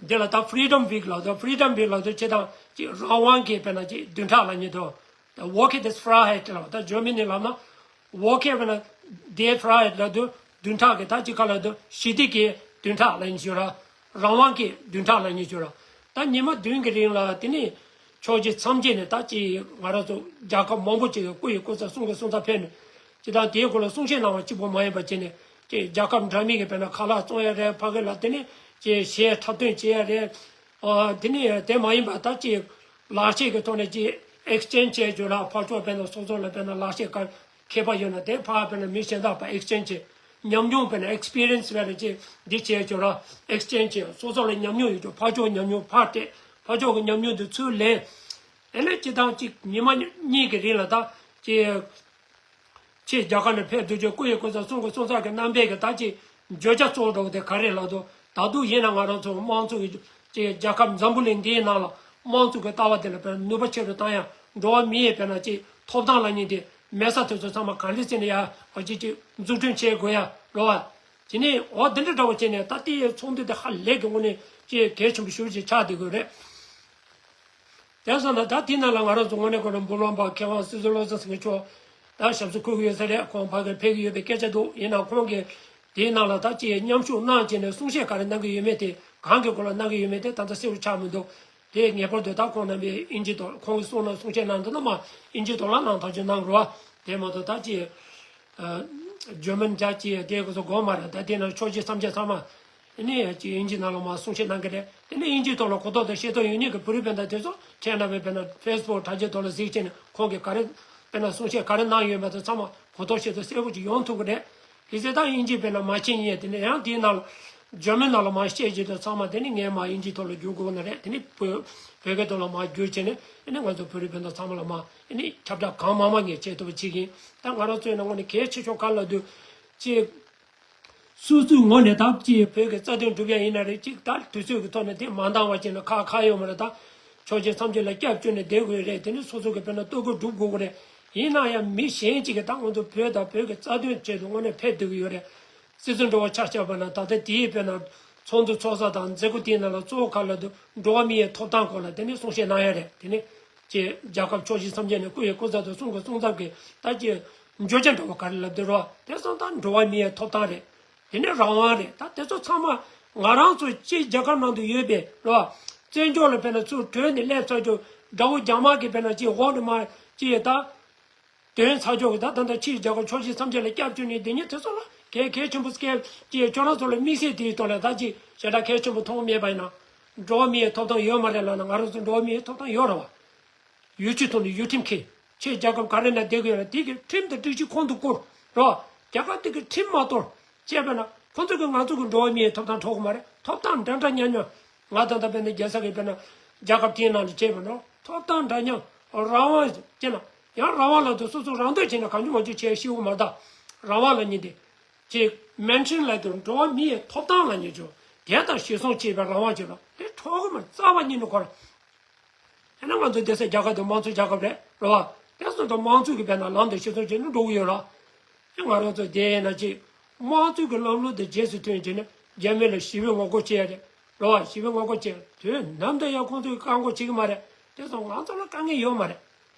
འདི་ལ་ད་Freedom Week ལབ་དུས་Freedom Week ལབ་དུས་ཅི་དང་ཅིག་རང་དབང་གི་དཔེར་ན་ཅིག་བདུན་ཕྲག་ལབ་མཁན་དུ། ད་Woke this Freiheit ལབ་ད་ཇར་མ་ནི་ལབ་ན། Woke དཔེར་ན་die Freiheit ལབ་དུས་བདུན་ཕྲག་གི་ད་ཅིག་ག་ལབ་དུས་ཞི་བདེ་གི་བདུན་ཕྲག་ལབ་མཁན་བྱོས་ར། རང་དབང་གི་བདུན་ཕྲག་ལབ་མཁན་བྱོས་ར། ད་ཉི་མ་བདུན་གྱི་རིང་ལ་དེ་ནས་ཕྱོགས་བཞི་མཚམས་བརྒྱད་ནས་ད་ཅིག་ང་རང་ཚོ་རྒྱལ་ཁབ་མང་པོ་ཅིག་གི་སྐུ་ཡི་སྐུ་ཚབ་གསུང་གི་གསུང་ཚབ་ཕེབས་ནས་ཅི་དང་དེའི་སྐོར་ལ་གསུང་བཤད་གནང་བ་གཅིག་པོ་མ་ཡིན་པ་བྱས་ནས་ཅིག་རྒྱལ་ཁབ་འདྲ་མིན་གྱི་དཔེར་ན་ཁ་ལག་བཙོང་ཡ་རེད། ཕ་གི་ལ་དེ་ནས་ཅིག་གཞས་འཁྲབ་སྟོན་བྱེད་ཡ་རེད། ཨ་དེ་ནས་དེ་མ་ཡིན་པ་ད་ཅིག་ལག་ཤེས་ཀྱི་ཐོག་ནས་ཅིག་exchange བྱེད་རྒྱུ་ལ་ཕར་ཕྱོགས་དཔེར་ན་སོ་སོ་ལ་དཔེར་ན་ལག་ཤེས་ག་མཁས་པ་ཡོད་ན་དེ་ཕར་དཔེར་ན་མི་གཞན་དག་ཕར་exchange བྱེད། ཉམས་མྱོང་དཔེར་ན་experience དཔེར་ན་ཅིག་འདི་བྱེད་རྒྱུ་ལ་exchange བྱེད། སོ་སོ་ལ་ཉམས་མྱོང་ཡོད་རྒྱུ་ཕར་ཕྱོགས་ཉམས་མྱོང་ཕར་སྤྲད། ཕར་ཕྱོགས་ཀྱི་ཉམས་མྱོང་དེ་ཚུར་ལེན། ཨེ་ནས་ཅི་དང་ཅིག་ཉི་མ་གཉིས་ཀྱི་རིང་ལ་ད་ཅིག་ཕྱི་རྒྱལ་ཁབ་ནས་ཕེབས་དུས་ཀྱི་སྐུ་ཡི་སྐུ་ཚབ་གསུང་གི་གསུང་ཚབ་ཀྱི་རྣམ་པའི་གི་ད་ཅིག་བརྗོད་བྱ་གཙོ་བོ་འདྲ་བོ་དེ་ག་རེ་ལབ་དུས་ད་དུང་ཡིན་ན་ང་རང་ཚོ་དམངས་གཙོ་གི་ཅིག་རྒྱལ་ཁབ་འཛམ་བུ་གླིང་འདིའི་ནང་ལ་ དམངས་གཙོ་གི་ལྟ་བ་དེ་ལ་དཔེར་ན་ནུས་པ་ཆེ་རུ་བཏང་ཡ། འགྲོ་བ་མི་ཡི་དཔེར་ན་ཅིག་ཐོབ་ཐང་ལབ་མཁན་དེ་མེད་ས་དེ་ཚོ་ཚང་མ་ག་འདྲས་བྱས་ནས་ཡ་ཨ་ཅིག་ཅིག་འཛུགས་སྐྲུན་བྱེད་དགོས་ཡ་རེད་བ། དེ་ནས་འོ་དེ་འདྲ་འདྲ་བོ་བྱས་ནས་ད་ལྟའི་ཚོགས་འདུ་དེ་ཧ་ལས་ཀྱི་ངོ་ནས་ཅིག་གལ་ཆེན་པོ་ཞེ་པོ་ཅིག་ཆགས་བསྡད་དགོས་རེད། དེང་སང་ན་ད་དེའི་ནང་ལ་ང་རང་ཚོ་དངོས་གནས་ཁོ་རང་འབུམ་རམས་པ་མཁས་དབང་སྲིད་ཟུར་བློ་བཟང་སེང་གེ་མཆོག་ད་ཞབས་སོར་འཁོད་ཀྱི་ཡོད་ས་རེད། ཁོང་ཕ་གིར་ཕེབས་ཀྱི་ཡོད་པའི་སྐད་ཆ་འདུག་ཡིན་ནའང་ཁོང་གིས་དེའི་ནང་ལ་ད་ཅིག་མཉམ་ཞུགས་གནང་བྱས་ནས་གསུང་བཤད་ག་རེ་གནང་གི་ཡོད་མེད་དེ། གང་གི་སྐོར་ལ་གནང་གི་ཡོད་མེད་དེ་ད་ལྟ་གསལ་པོ་ཆགས་མི་འདུག་དེ་ངེས་པར་དུ་ད་ཁོང་རྣམ་པས་དབྱིན་ཇིའི་ཐོག་ཁོང་གིས་གསུངས་ན་གསུང་བཤད་གནང་འདུག་ན་མ་དབྱིན་ཇིའི་ཐོག་ལ་གནང་ཐག་གཅོད་གནང་རོགས། དེ་མ་གཏོགས་ད་ཅིག་ཨ་ཇར་མན་རྒྱ་ཅིག་དེ་གོ་སོ་དགོས་མ་རེད། ད་དེ་ནང་ཕྱོགས་བཞི་མཚམས་བརྒྱད་ཚང་མ་ཨ་ནི་ཅིག་དབྱིན་ཇིའི་ནང་ལ་མ་གསུང་བཤད་གནང་གི་རེད། དེ་ནས་དབྱིན་ཇིའི་ཐོག་ལ་གོ་རྟོགས་དང་ཤེས་རྟོགས་ཡོད་མཁན་གྱི་བོད་རིགས་སྤུན་ཟླ་དེ་ཚོ་ཁྱེད་རྣམ་པས་དཔེར་ན་ཕེ་སི་བུག་དྲ་རྒྱའི་ཐོག་ལ་གཟིགས་བྱས་ནས་ཁོང་གིས་ག་རེ་དཔེར་ན་གསུང་བཤད་ག་རེ་གནང་ཡོད་མེད་དེ་ཚང་མ་གོ་རྟོགས་ཤེས་རྟོགས་གསལ་པོ་ཅིག་ཡོང་ཐུབ་ཀྱི་རེད། གལ་སྲིད་ད་དབྱིན་ཇི་དཔེར་ན་མ་ཤེས་མཁན་དེ་ནས་ཡང་དེའི་ནང་ལ་ཇར་མན་ནང་ལ་མ་བཤད་རྗེས་དུ་ཚང་མ་དེ་ནི་ངས་མ་དབྱིན་ཇིའི་ཐོག་ལ་བསྒྱུར་དགོས་ནི་རེད། དེ་ནི་བོད་བོད་སྐད་ཐོག་ལ་མ་བསྒྱུར་བྱས་ནས་ཨ་ནི་ང་ཚོ་བོད་རིགས་སྤུན་ཟླ་ཚང་མ་ལ་མ་ཨ་ནི་ཁྱབ་བསྒྲགས་གང་མང་མང་ངས་བྱེད་ཐུབ་པ་བྱེད་ཀྱི་ཡིན། ད་ང་རང་ཚོའི་ནང་ངོས་ནས་གལ་ཆེ་ཤོས་ག་ལ་འདུག་ཅེས། སོ་སོའི་ངོས་ནས་ད་ཅིག་བོད་ཀྱི་རྩ་དོན་སྒྲུབ་ཡ་ཡིན་ན་རེད། ཅིག་ད་དུས་ཚོད་ཀྱི་ཐོག་ནས་དེ་མ་འདང་བ་བྱས་ན་ཁག་ཁག་ཡོད་མ་རེད། ད་ཕྱོགས་གཅིག་མཚམས་གཅིག་ལ་སྐྱབས་བཅོལ་ནས་བསྡད་དགོས་རེད། དེ་ནི་སོ་སོ་གི་དཔེར་ན་གཏོར་རྒོལ་སྒྲུབ་དགོས་ཀྱི་རེད། ཡིན་ན་ཡང་མི་གཞན་གཅིག་གིས་ད་ང་ཚོ་བོད་དང་བོད་ཀྱི་རྩ་དོན་ཆེད་དུ་དངོས་གནས་ཕེབས་བསྡད་ཀྱི་ཡོད་རེད། སྲིད་ཚོགས་འགྲོ་བ་ཆ་བཞག་པ་ན་ད་ལྟ་དེའི་དཔེར་ན་ཚོགས་འདུ་ཚོགས་ས་དང་མཛད་སྒོ་དེའི་ནང་ལ་གཙོ་བོ་ག་ལ་འདུག་འགྲོ་བ་མིའི་ཐོབ་ཐང་སྐོར་ལ་དེ་ནི་གསུང་བཤད་གནང་ཡ་རེད། དེ་ནི་ཅེས་རྒྱལ་ཁབ་ཕྱོགས་བཞི་མཚམས་བརྒྱད་ནས་སྐུ་ཡི་སྐུ་ཚབ་དང་གསུང་གི་གསུང་ཚབ་ཀྱིས་ད་ཅེས་བརྗོད་བྱ་འདྲ་བོ་ག་རེ་ལབ་འདུག་རོ། དེ་སོང་ཙང་འགྲོ་བ་མིའི་ཐོབ་ཐང་རེད། དེ་ནས་རང་དབང་རེད། ད་དེ་ཚོ་ཚང་མ་ང་རང་ཚོ་ཅིག་རྒྱལ་ཁབ་ནང་དུ་ཡོད་པའི་རོ། བཙན་བྱོལ་ལ་དཔེར་ན་ཚུར་བྲོས་ནས་སླེབས་ཚར་ཆོག་དགྲ་བོ་རྒྱ་དམར་གྱིས་དཔེར་ན་ཅིག་འོག་ནས་མར་ཅིག་ད་དོན་ཚར་ཆོག་གི། ད་ད་ལྟ་ཕྱིའི་རྒྱལ་ཁབ་ཕྱོགས་བཞི་མཚམས་བརྒྱད་ལ་སྐྱབས་བཅོལ་ནས་བསྡད་མཁན་དེ་ཚོ་ལ་གལ་གལ་ཆེན་པོ་སྐད་ཅིག་ཁྱོད་རང་ཚོ་ལ་དམིགས་བསལ་དེའི་ཐོག་ལ་ད་ཅིག་ཞེ་དྲག་གལ་ཆེན་པོ་མཐོང་མེད་པ་ཡིན་ན། འགྲོ་བ་མིའི་ཐོབ་ཐང་ཡོད་མ་རེད་ལབ་ན་ང་རང་ཚོ་འགྲོ་བ་མིའི་ཐོབ་ཐང་ཡོད་རེད་བ། ཡུལ་སྤྱི་ཐོག་ནས་ཡུལ་ཁྲིམས་འཁྱེར། ཕྱི་རྒྱལ་ཁབ་ག་རེ་ན་བསྡད་ཀྱི་ཡོད་ན་དེ་གི་ཁྲིམས་དང་སྒྲིག་གཞི་ཁོང་དུ་བསྐུར་རོ། རྒྱལ་ཁབ་དེ་གི་ཁྲིམས་མ་གཏོར་བྱས་པ་ན་ཁོང་ཚོ་གི་ང་ཚོ་གི་འགྲོ་བ་མིའི་ཐོབ་ཐང་འཕྲོག་གི་མ་རེད། ཐོབ་ཐང་འདྲ་འདྲ་མཉམ་མཉམ། ང་ད་ལྟ་དཔེར་ན་རྒྱལ་ས་གི་དཔེར་ན་རྒྱལ་ཁབ་དེའི་ནང་དུ་བྱས་པ་ན་ཐོབ་ཐང་འདྲ་མཉམ། རང་དབང་བྱས་ན་ཡང་རང་དབང་ལབ་དུས་སོ་སོ་རང་འདོད་བྱས་ན་གང་བྱུང་མང་བྱུང་བྱས་ཤེས་གི་མ་རེད་ད། རང་དབང་ལབ་མཁན་དེ་ཅིག་མེན་ཊེན་ལབ་དུས་འགྲོ་བ་མིའི་ཐོབ་ཐང་ལབ་མཁན་ཅིག་དེ་དང་གཞིར་བཟུང་བྱས་པའི་རང་དབང་ཅིག་ལ་དེ་འཕྲོག་གི་མ་རེད། རྩ་བ་ཉིད་ནས་ཁོ་རང་། ཡང་ན་ང་ཚོ་བསྡད་ས་རྒྱལ་ཁབ་དེ་དམངས་གཙོའི་རྒྱལ་ཁབ་རེད་རེད་བ། དེ་སོང་ཙང་དམངས་གཙོ་གི་དཔེར་ན་ལམ་དུ་གཞི་བཟུང་བྱས་ནས་འགྲོ་གི་ཡོད་རེད། ཡང་ང་རང་ཚོ་བསྡད་ཡིན་ན་ཅིག་དམངས་གཙོ་གི་ལམ་ལུགས་དེ་རྗེས་སུ་མཐུན་བྱས་ནས་རྒྱ་མི་ལ་ཞི་བའི་ངོ་རྒོལ་བྱེད་ཡ་རེད་རེད་བ། ཞི་བའི་ངོ་རྒོལ་བྱེད་དུས་ནམ་དུ་ཡང་ཁོང་ཚོས་བཀག་འགོག་བྱེད་ཀྱི་མ་རེད། དེ་སོང་ང་ཚོ་ལ་དཀའ་ངལ་ཡོད་མ་རེད་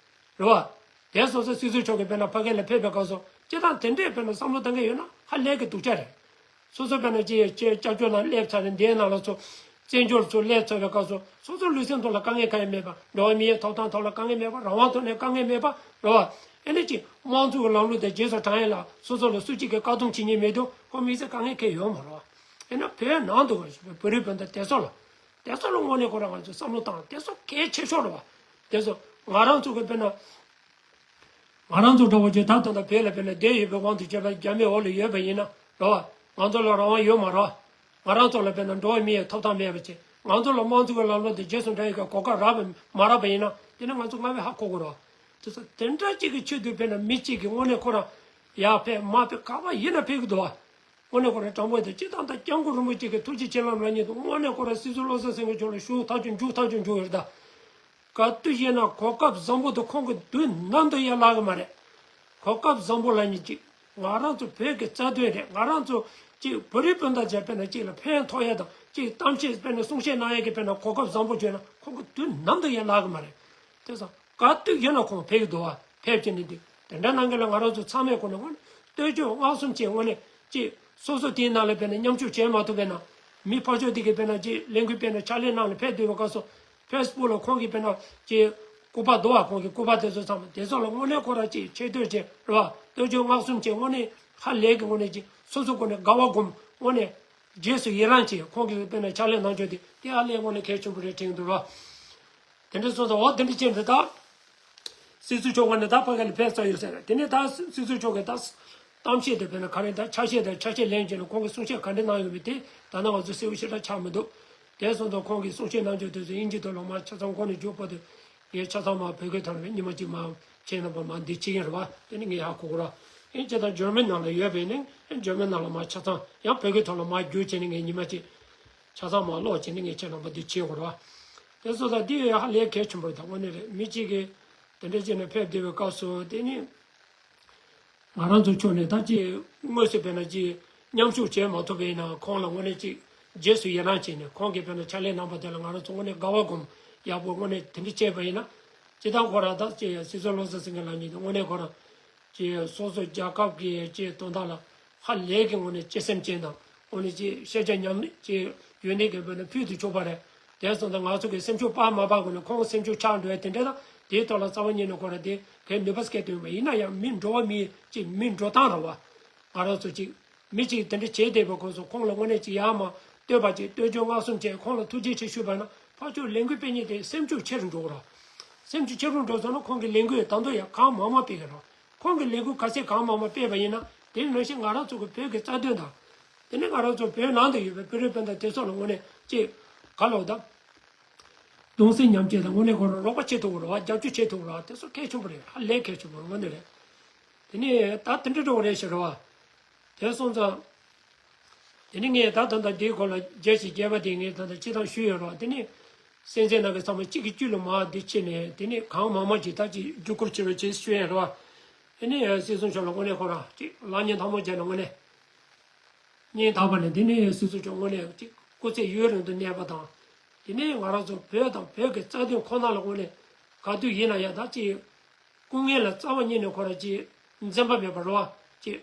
རེད་བ། དེ་སོང་ཙང་སྲིད་ཟུར་མཆོག་གིས་དཔེར་ན་ཕ་གི་ལ་ཕེབས་པའི་སྐབས་སུ་སྤྱིར་བཏང་དེ་འདྲས་དཔེར་ན་བསམ་བློ་བཏང་མཁན་ཡོད་ན་ཧ་ལས་ཀྱི་སྡུག་ཅག་རེད། སོ་སོ་དཔེར་ན་ཅིག་ཅིག་སྐྱབས་བཅོལ་ནང་སླེབས་ཚར་ནས་འདིའི་ནང་ལ་ཚུར་བཙན་བྱོལ་ཚུར་སླེབས་ཚར་བའི་སྐབས་སུ་སོ་སོ་ལུས་སེམས་ཐོག་ལ་དཀའ་ངལ་གང་ཡང་མེད་པ། འགྲོ་བ་མིའི་ཐོབ་ཐང་ཐོག་ལ་དཀའ་ངལ་མེད་པ། རང་དབང་ཐོག་ནས་དཀའ་ངལ་མེད་པ་རེད་བ། ཨེ་ནས་ཅིག་དམངས་གཙོ་གི་ལམ་ལུགས་དེ་རྗེས་སུ་འབྲང་ཡ་ལ་སོ་སོ་ལ་སུ་གཅིག་གིས་བཀག་སྡོམ་བྱེད་མཁན་མེད་དུས་ཁོ་དམིགས་བསལ་དཀའ་ངལ་གང་ཡང་ཡོད་མ་རེད་བ། ཨེ་ན་བོད་ནང་དུ་བོད་རིགས་སྤུན་ཟླ་དེ་ཚོ་ལ་དེ་ཚོ་ལ་དངོས་གནས་ཁོ་རང་ང་ཚོས་བསམ་བློ་བཏང་དེ་ཚོ་གལ་ཆེ་ཤོས་རེད་བ། དེ་ཚོ་ང་རང་ཚོ་གི་དཔེར་ན། ང་རང་ཚོ་འདྲ་བོ་ཅིག་ད་ལྟ་བོད་ལ་དཔེར་ན་བསྡད་ཡོད་པའི་དབང་དུ་བྱས་པ་རྒྱ་མིའི་འོག་ལ་ཡོད་པ་ཡིན་ན་རེད་བ། ང་ཚོ་ལ་རང་དབང་ཡོད་མ་རེད་བ། ང་རང་ཚོ་ལ་དཔེར་ན་འགྲོ་བ་མིའི་ཐོབ་ཐང་མེད་པ་ཅིག་ང་ཚོ་ལ་དམངས་གཙོ་གི་ལམ་ལུགས་འདི་རྗེས་སུ་འབྲང་ཡོད་ཀྱི་གོ་སྐབས་རག་པ་མ་རག་པ་ཡིན་ན་དེ་ནི་ང་ཚོ་སྔ་བས་ཧ་གོ་དགོས་རེད་བ། དེ་ཚོ་དེ་འདྲ་ཅིག་གི་ཆེད་དུ་དཔེར་ན་མི་གཅིག་གིས་དངོས་གནས་ཁོ་རང་ཡར་ཕེབས་མར་ཕེབས་ག་པར་ཡིན་ན་ཕེབས་ཀྱི་འདུག་བ། དངོས་གནས་ཁོ་རང་དྲང་པོ་དང་སྤྱིར་བཏང་ད་སྐྱབས་མགོན་རིན་པོ་ཆེ་གི་ཐུགས་རྗེ་ཆེ་ལབ་ན་ཉིད་དུ་དངོས་གནས་ཁོ་རང་སྲིད་ཟུར་བློ་བཟང་སེང་གེ་མཆོག་ལ་ཞུ་ཐག་ཆོད་འཇུ་ཐག་ཆོད་འཇུ་ཡོད་རེད་ད། ག་དུས་ཡིན་ན་གོ་སྐབས་བཟང་པོ་དེ་ཁོང་གིས་དུས་ནམ་དུ་ཡང་བརླག་གི་མ་རེད། གོ་སྐབས་བཟང་པོ་ལབ་ནི་ཅིག་ང་རང་ཚོ་བོད་ཀྱི་རྩ་དོན་རེད། ང་རང་ཚོ་ཅིག་བོད་རིགས་སྤུན་ཟླ་ཅིག་དཔེར་ན་ཅིག་ལ་ཕན་ཐོགས་ཡ་དང་ཅིག་གཏམ་བཤད་དཔེར་ན་གསུང་བཤད་གནང་ཡ་གི་དཔེར་ན་གོ་སྐབས་བཟང་པོ་བྱུང་ན་ཁོང་གིས་དུས་ནམ་དུ་ཡང་བརླག་གི་མ་རེད། དེ་ཙང་ག་དུས་ཡིན་ན་ཁོང་ཕེབས་ཀྱི་འདུག་བ། ཕེབས་ཀྱི་ནི་འདུག་དེ་འདྲ་གནང་གི་ལ་ང་རང་ཚོ་ཚང་མས་ཁོ་ནས་དངོས་གནས་བསྟོད་བཅོས་བསྔགས་གསུམ་བྱས་དངོས་གནས་ཅིག་སོ་སོ་དེའི་ནང་ལ་དཔེར་ན་མཉམ་ཞུགས་བྱེད་མ་ཐུབ་པས་ན་མི་ཕར་ཕྱོགས་དེ་གི་དཔེར་ན་ཅིག་ལས་འགུལ་སྤེལ་ནས་ཕྱག་ལས་གནང་ནས་ཕེབས་སྡོད་པའི་སྐབས་སུ་ཕེ་སི་བུག་ལ་ཁོང་གི་དཔེར་ན་ཅིག་སྐུ་པར་འདུག་བ། ཁོང་གི་སྐུ་པར་དེ་ཚོ་ཚང་མ་དེ་ཚོ་ལ་དངོས་གནས་ཁོ་རང་ཅིག་ཆེ་བསྟོད་བྱས་རེད་བ། བསྟོད་བཅོས་བསྔགས་གསུམ་བྱས་དངོས་གནས་ཧ་ལས་ཀྱི་དངོས་གནས་ཅིག་སོ་སོ་ཁོ་ནས་དགའ་བ་སྒོམ་དངོས་གནས་རྗེས་སུ་ཡི་རང་བྱས་ཁོང་གི་དཔེར་ན་ཕྱག་ལས་གནང་ཕྱོགས་དེ་དེ་ཧ་ལས་དངོས་གནས་གལ་ཆེན་པོ་རེད་དྲན་གྱི་འདུག་ར། དེ་འདྲ་སོང་ཙང་འོ་དེ་འདྲ་བྱས་འདི་དག་སྲིད་ཟུར་མཆོག་ང་ནི་ད་ཕ་གི་ལ་ཕེབས་ཚར་ཡོད་ཟེར། དེ་ནས་ད་སྲིད་ཟུར་མཆོག་གིས་ད་གཏམ་བཤད་དེ་དཔེར་ན་ག་རེ་ད་ཆ་ཤས་དང་ཆ་ཤས་ལེན་བྱས་ནས་ཁོང་གིས་གསུང་བཤད་ག་འདྲ་གནང་ཡོད་མེད་དེ་ད་ནང་ང་ཚོ་གསལ་པོ་ཞེ་དྲག་ཆགས་མི་འདུག་དེ་སོང་ཙང་ཁོང་གིས་གསུང་བཤད་གནང་ཕྱོགས་དེ་ཚོ་དབྱིན་ཇི་ཐོག་ལ་མར་ཆ་ཚང་ཁོང་ནས་བསྒྱུར་བ་དེ་ངས་ཆ་ཚང་མར་བོད་སྐད་ཐོག་ལ་ཉི་མ་གཅིག་མར་ཁྱེད་རྣམ་པར་མར་འདི་བྱེད་ཀྱི་ཡིན་རེད་བ། དེ་ནི་ངས་ཧ་གོ་གི་རེད། ཨེ་ཅེ་ད་འཇར་མན་ནང་ལ་ཡོད་པས་ནི་ཨེ་འཇར་མན་ནང་ལ་མར་ཆ་ཚང་ཡང་བོད་སྐད་ཐོག་ལ་མར་བསྒྱུར་བྱས་ནས་ངས་ཉི་མ་གཅིག་ཆ་ཚང་མར་ཀློག་བྱས་ནས་ངས་ཁྱེད་རྣམ་པར་འདི་བྱེད་དགོས་རེད་བ། དེ་སོང་ཙང་འདི་ཡང་ཧ་ལས་གལ་ཆེན་པོ་རེད། ད་དངོས་གནས་རེད། མི་གཅིག་གིས་དེ་འདྲ་བྱས་ནས་ཕེབས་བསྡད་པའི་སྐབས་སུ་དེ་ནི་ང་རང་ཚོ་ཕྱོགས་ནས་ད་ཅིག་དངོས་སུ་བྱས་ན་ཅིག་མཉམ་ཞུགས་བྱེད་མ་ཐུབ་པ་ཡིན་ན། ཁོང་ལ་དངོས་གནས་ཅིག་རྗེས་སུ་ཡི་རང་བྱས་ནས། ཁོང་གིས་དཔེར་ན་ཕྱག་ལས་གནང་བ་དེ་ལ་ང་རང་ཚོ་དངོས་གནས་དགའ་བ་སྒོམ། ཡག་པོ་དངོས་གནས་དེ་འདྲ་བྱས་པ་ཡིན་ན། སྤྱིར་བཏང་ཁོ་རང་ད་ཅིག་སྲིད་ཚོགས་བློ་བཟང་སེང་གེ་ལགས་གཉིས་དེ་དངོས་གནས་ཁོ་རང་ཅིག་སོ་སོ་རྒྱལ་ཁབ་ཀྱི་ཅིག་དོན་དག་ལ་ཧ་ལས་ཀྱི་དངོས་གནས་གཅེས་སེམས་ཅན་དང་། དངོས་གནས་ཅིག་ཤེས་བྱ་ཉམས་ཅིག་ཡོད་ནས་ཀྱི་དཔེར་ན་ཕུལ་དུ་ཆུག་པ་རེད། དེ་སོང་ཙང་ང་ཚོ་གི་སེམས་ཤུགས་སྤར་མ་སྤར་སྒོ་ནས་ཁོང་སེམས་ཤུགས་ཆག་འགྲོ་ཡ་དེ་འདྲ་དང་། དེའི་ཐོག་ལ་རྩ་བ་ཉིད་ནས་ཁོ་རང་དེ་གའི་ནུས་པ་སྐྱེ་ཐུབ་པ་ཡིན་ན་ཡང་། མི་འགྲོ་བ་མི་ཅིག་མི་འགྲོ་སྟངས་རེད་བ། ང་རང་ཚོ་ཅིག་མི་གཅིག་དེ་འདྲ་བྱས་བསྡད་པའི་སྐབས་སུ་ཁོང་ལ་དངོས་གནས་ཅིག་ཡར་མར་བསྟོད་པ་ཅིག་བསྟོད་རྒྱུ་བསྔགས་གསུམ་བྱས། ཁོང་ལ་ཐུགས་རྗེ་ཆེ་ཞུས་པ་ན། ཕར་ཕྱོགས་ལས་འགུལ་སྤེལ་མཁན་དེ་སེམས་ཤུགས་ཆེ་རུ་འགྲོ་གི་རེད། སེམས་ཤུགས་ཆེ་རུ་འགྲོ་སོང་ན་ཁོང་གིས་ལས་འགུལ་ད་དུང་ཡང་གང་མང་མང་སྤེལ་གི་རེད། ཁོང་གིས་ལས་འགུལ་ག་ཚད་གང་མང་མང་སྤེལ་བ་ཡིན་ན། དེ་ནང་བཞིན་ང་རང་ཚོ་གི་བོད་ཀྱི་རྩ་དོན་དང་། དེ་ནས་ང་རང་ཚོ་བོད་ནང་དུ་ཡོད་པའི་བོད་རིགས་སྤུན་ཟླ་དེ་ཚོ་ལ་དངོས་གནས་ཅིག་ག་ལབ་དང་། གདུང་སེམས་མཉམ་སྐྱེད་དང་། དངོས་གནས་ཁོ་རང་རོགས་པ་བྱེད་ཐུབ་ཀྱི་རེད་བ། རྒྱབ་སྐྱོར་བྱེད་ཐུབ་ཀྱི་རེད་བ། དེ་ཚོ་གལ་ཆེན་པོ་རེད། ཧ་ལས་གལ་ཆེན་པོ་རེད། དངོས་གནས་རེད། དེ་ནས་ད་དེ་འདྲ་འགྲོ་གི་རེད་ཟེར་བ། དེ་སོང་ཙང་། དེ་ནས་ངས་ད་ད་ལྟ་འདིའི་སྐོར་ལ་རྒྱས་ཤིག་རྒྱས་པ་དེ་ངས་ད་ལྟ་སྤྱིར་བཏང་ཞུས་ཡོད་རེད་བ། དེ་ནས་སེམས་ཅན་ནང་གི་ཚང་མ་གཅིག་གིས་གཅིག་ལ་མར་འདི་བྱས་ནས། དེ་ནས་གང་མང་མང་ཅིག་ད་ཅིག་བརྒྱུད་བསྐུར་བྱེད་རོགས་བྱེད་ཞུ་ཡ་རེད་བ། དེ་ནས་སྲིད་སྐྱོང་མཆོག་ལ་དངོས་གནས་ཁོ་རང་ཅིག་ལག་གཉིས་ཐལ་མོ་སྦྱར་ནས་དངོས་གནས་སྙིང་ཐག་པ་ནས། དེ་ནས་སྲིད་སྐྱོང་མཆོག་དངོས་གནས་ཅིག་སྐུ་ཚེ་ཡུན་རིང་དུ་གནས་པ་དང་། དེ་ནས་ང་རང་ཚོ་བོད་དང་བོད་ཀྱི་རྩ་དོན་ཁོ་ན་ལ་དངོས་གནས་ག་དུས་ཡིན་ན་ཡང་ད་ཅིག་སྐུ་ངལ་ལ་རྩ་བ་ཉིད་ནས་ཁོ་རང་ཅིག་འཛེམ་པ་མེད་པ་རེད་བ། ཅིག་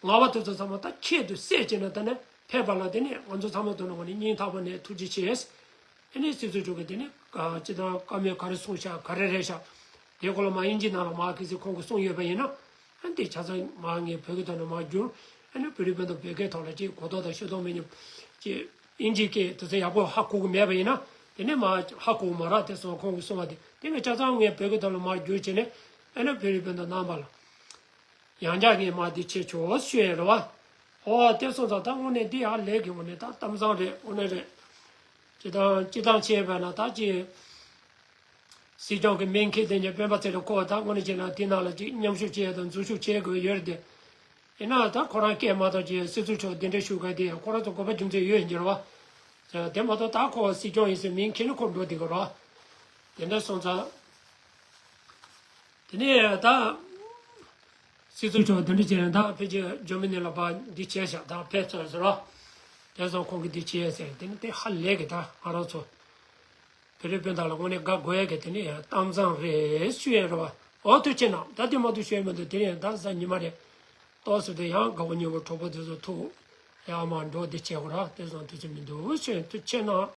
ངལ་བ་དེ་ཚོ་ཚང་མ་ད་ཁྱད་དུ་བསད་བྱས་ནས་ད་ནས་ཕེབས་པ་ལ། དེ་ནས་ང་ཚོ་ཚང་མ་དོན་ནང་ནས་སྙིང་ཐག་པ་ནས་ཐུགས་རྗེ་ཆེ། དེ་ནས་སྲིད་ཚོགས་མཆོག་གིས་དེ་ནས་ཅི་ལྟར་བཀའ་མོལ་ག་རེ་གསུངས་ཤག་ག་རེ་རེད་ཤག་དེ་སྐོར་ལ་མར་དབྱིན་ཇི་ནང་ལ་མར་གལ་སྲིད་ཁོང་གིས་གསུངས་ཡོད་པ་ཡིན་ན། ཨ་ནི་དེ་ཆ་ཚང་མར་ངས་བོད་སྐད་ཐོག་ནས་མར་བསྒྱུར། ཨ་ནི་བོད་རིགས་སྤུན་ཟླ་བོད་སྐད་ཐོག་ལ་ཅིག་གོ་རྟོགས་དང་ཤེས་རྟོགས་མེད་མཁན་ཅིག་དབྱིན་ཇིའི་སྐད་དེ་ཚོ་ཡག་པོ་ཧ་གོ་གི་མེད་པ་ཡིན་ན། དེ་ནས་མར་ཧ་གོ་གི་མ་རེད། དེ་སོང་ཁོང་གིས་གསུངས་པ་དེ། དེ་ངས་ཆ་ཚང་ངས་བོད་སྐད་ཐོག་ལ་མར་བསྒྱུར་བྱས་ནས། ཨ་ནི་བོད་རིགས་སྤུན་ཟླ་རྣམ་པ་ལ་ཡང་བསྐྱར་ངས་མར་འདི་བྱེད་ཆོག་ཞུ་ཡ་རེད་བ། ཨོ་དེ་སོང་ཙང་ད་དངོས་གནས་འདི་ཡག་ལས་ཀྱི་དངོས་གནས་ད་གཏམ་བཟང་རེད། དངོས་གནས་རེད། སྤྱིར་བཏང་སྤྱིར་བཏང་བྱས་པ་ན་ད་ཅིག་སྲིད་སྐྱོང་གི་མིང་འཁྱེར་བསྡད་མཁན་སྤེན་པ་ཚེ་རིང་ཁོ་ད་དངོས་གནས་བྱས་ན་དེ་ནང་ལ་ཅིག་མཉམ་ཞུགས་བྱེད་ཡ་དང་འཛུལ་ཞུགས་བྱེད་དགོས་ཡོད་རེད་དེ། ཡིན་ན་ད་ཁོ་རང་སྐད་མ་གཏོགས་ཅིག་སྲིད་ཚོགས་མཆོག་གདན་འདྲེན་ཞུ་མཁན་དེ་ཁོ་རང་ཚོ་དགོས་པ་རྒྱུ་མཚན་ཡོད་ཡིན་གྱི་རེད་བ། དེ་མ་གཏོགས་ད་ཁོ་སྲིད་སྐྱོང་ཡིན་ཟེར་མིང་འཁྱེར་ནས་ཁོ་འགྲོ་བསྡད་ཀྱི་རེད་བ། དེ་འདྲ་སོང་ཙང་། དེ་ནས་ད་སྲིད་ཚོགས་མཆོག་གདན་འདྲེན་བྱས་ནས་ད་ཕལ་ཆེར་འཇར་མ་ནི་ལ་ཕར་འདི་བྱས་ཤག་ད་ཕེབས་ཚར་ཟེར་བ། དེ་སོང་ཁོང་གིས་འདི་བྱས་ཟེར། དེ་ནི་དེ་ཧ་ལས་ཀྱི་ད་ང་རང་ཚོ་བོད་རིགས་སྤུན་ཟླ་ལ་དངོས་གནས་དགའ་དགོས་ཡ་གི་དེ་ནི་གཏམ་བཟང་རེད་ཞུ་ཡ་རེད་བ། འོ་ཐུགས་རྗེ་གནང་། ད་དེ་མ་གཏོགས་ཞུ་ཡ་མི་འདུག་དེ་རིང་ད་གཟའ་ཉི་མ་རེད། ཏོག་ཙམ་དེ་ཡང་དགའ་བོ་ཉེ་བོ་གྲོགས་པོ་དེ་ཚོ་ཐུག་ཡ་མར་འགྲོ་འདི་བྱེད་དགོས་ར། དེ་སོང་དུས་ཚོད་མི་འདུག་ཞུ་ཡ། ཐུགས་རྗེ་གནང་།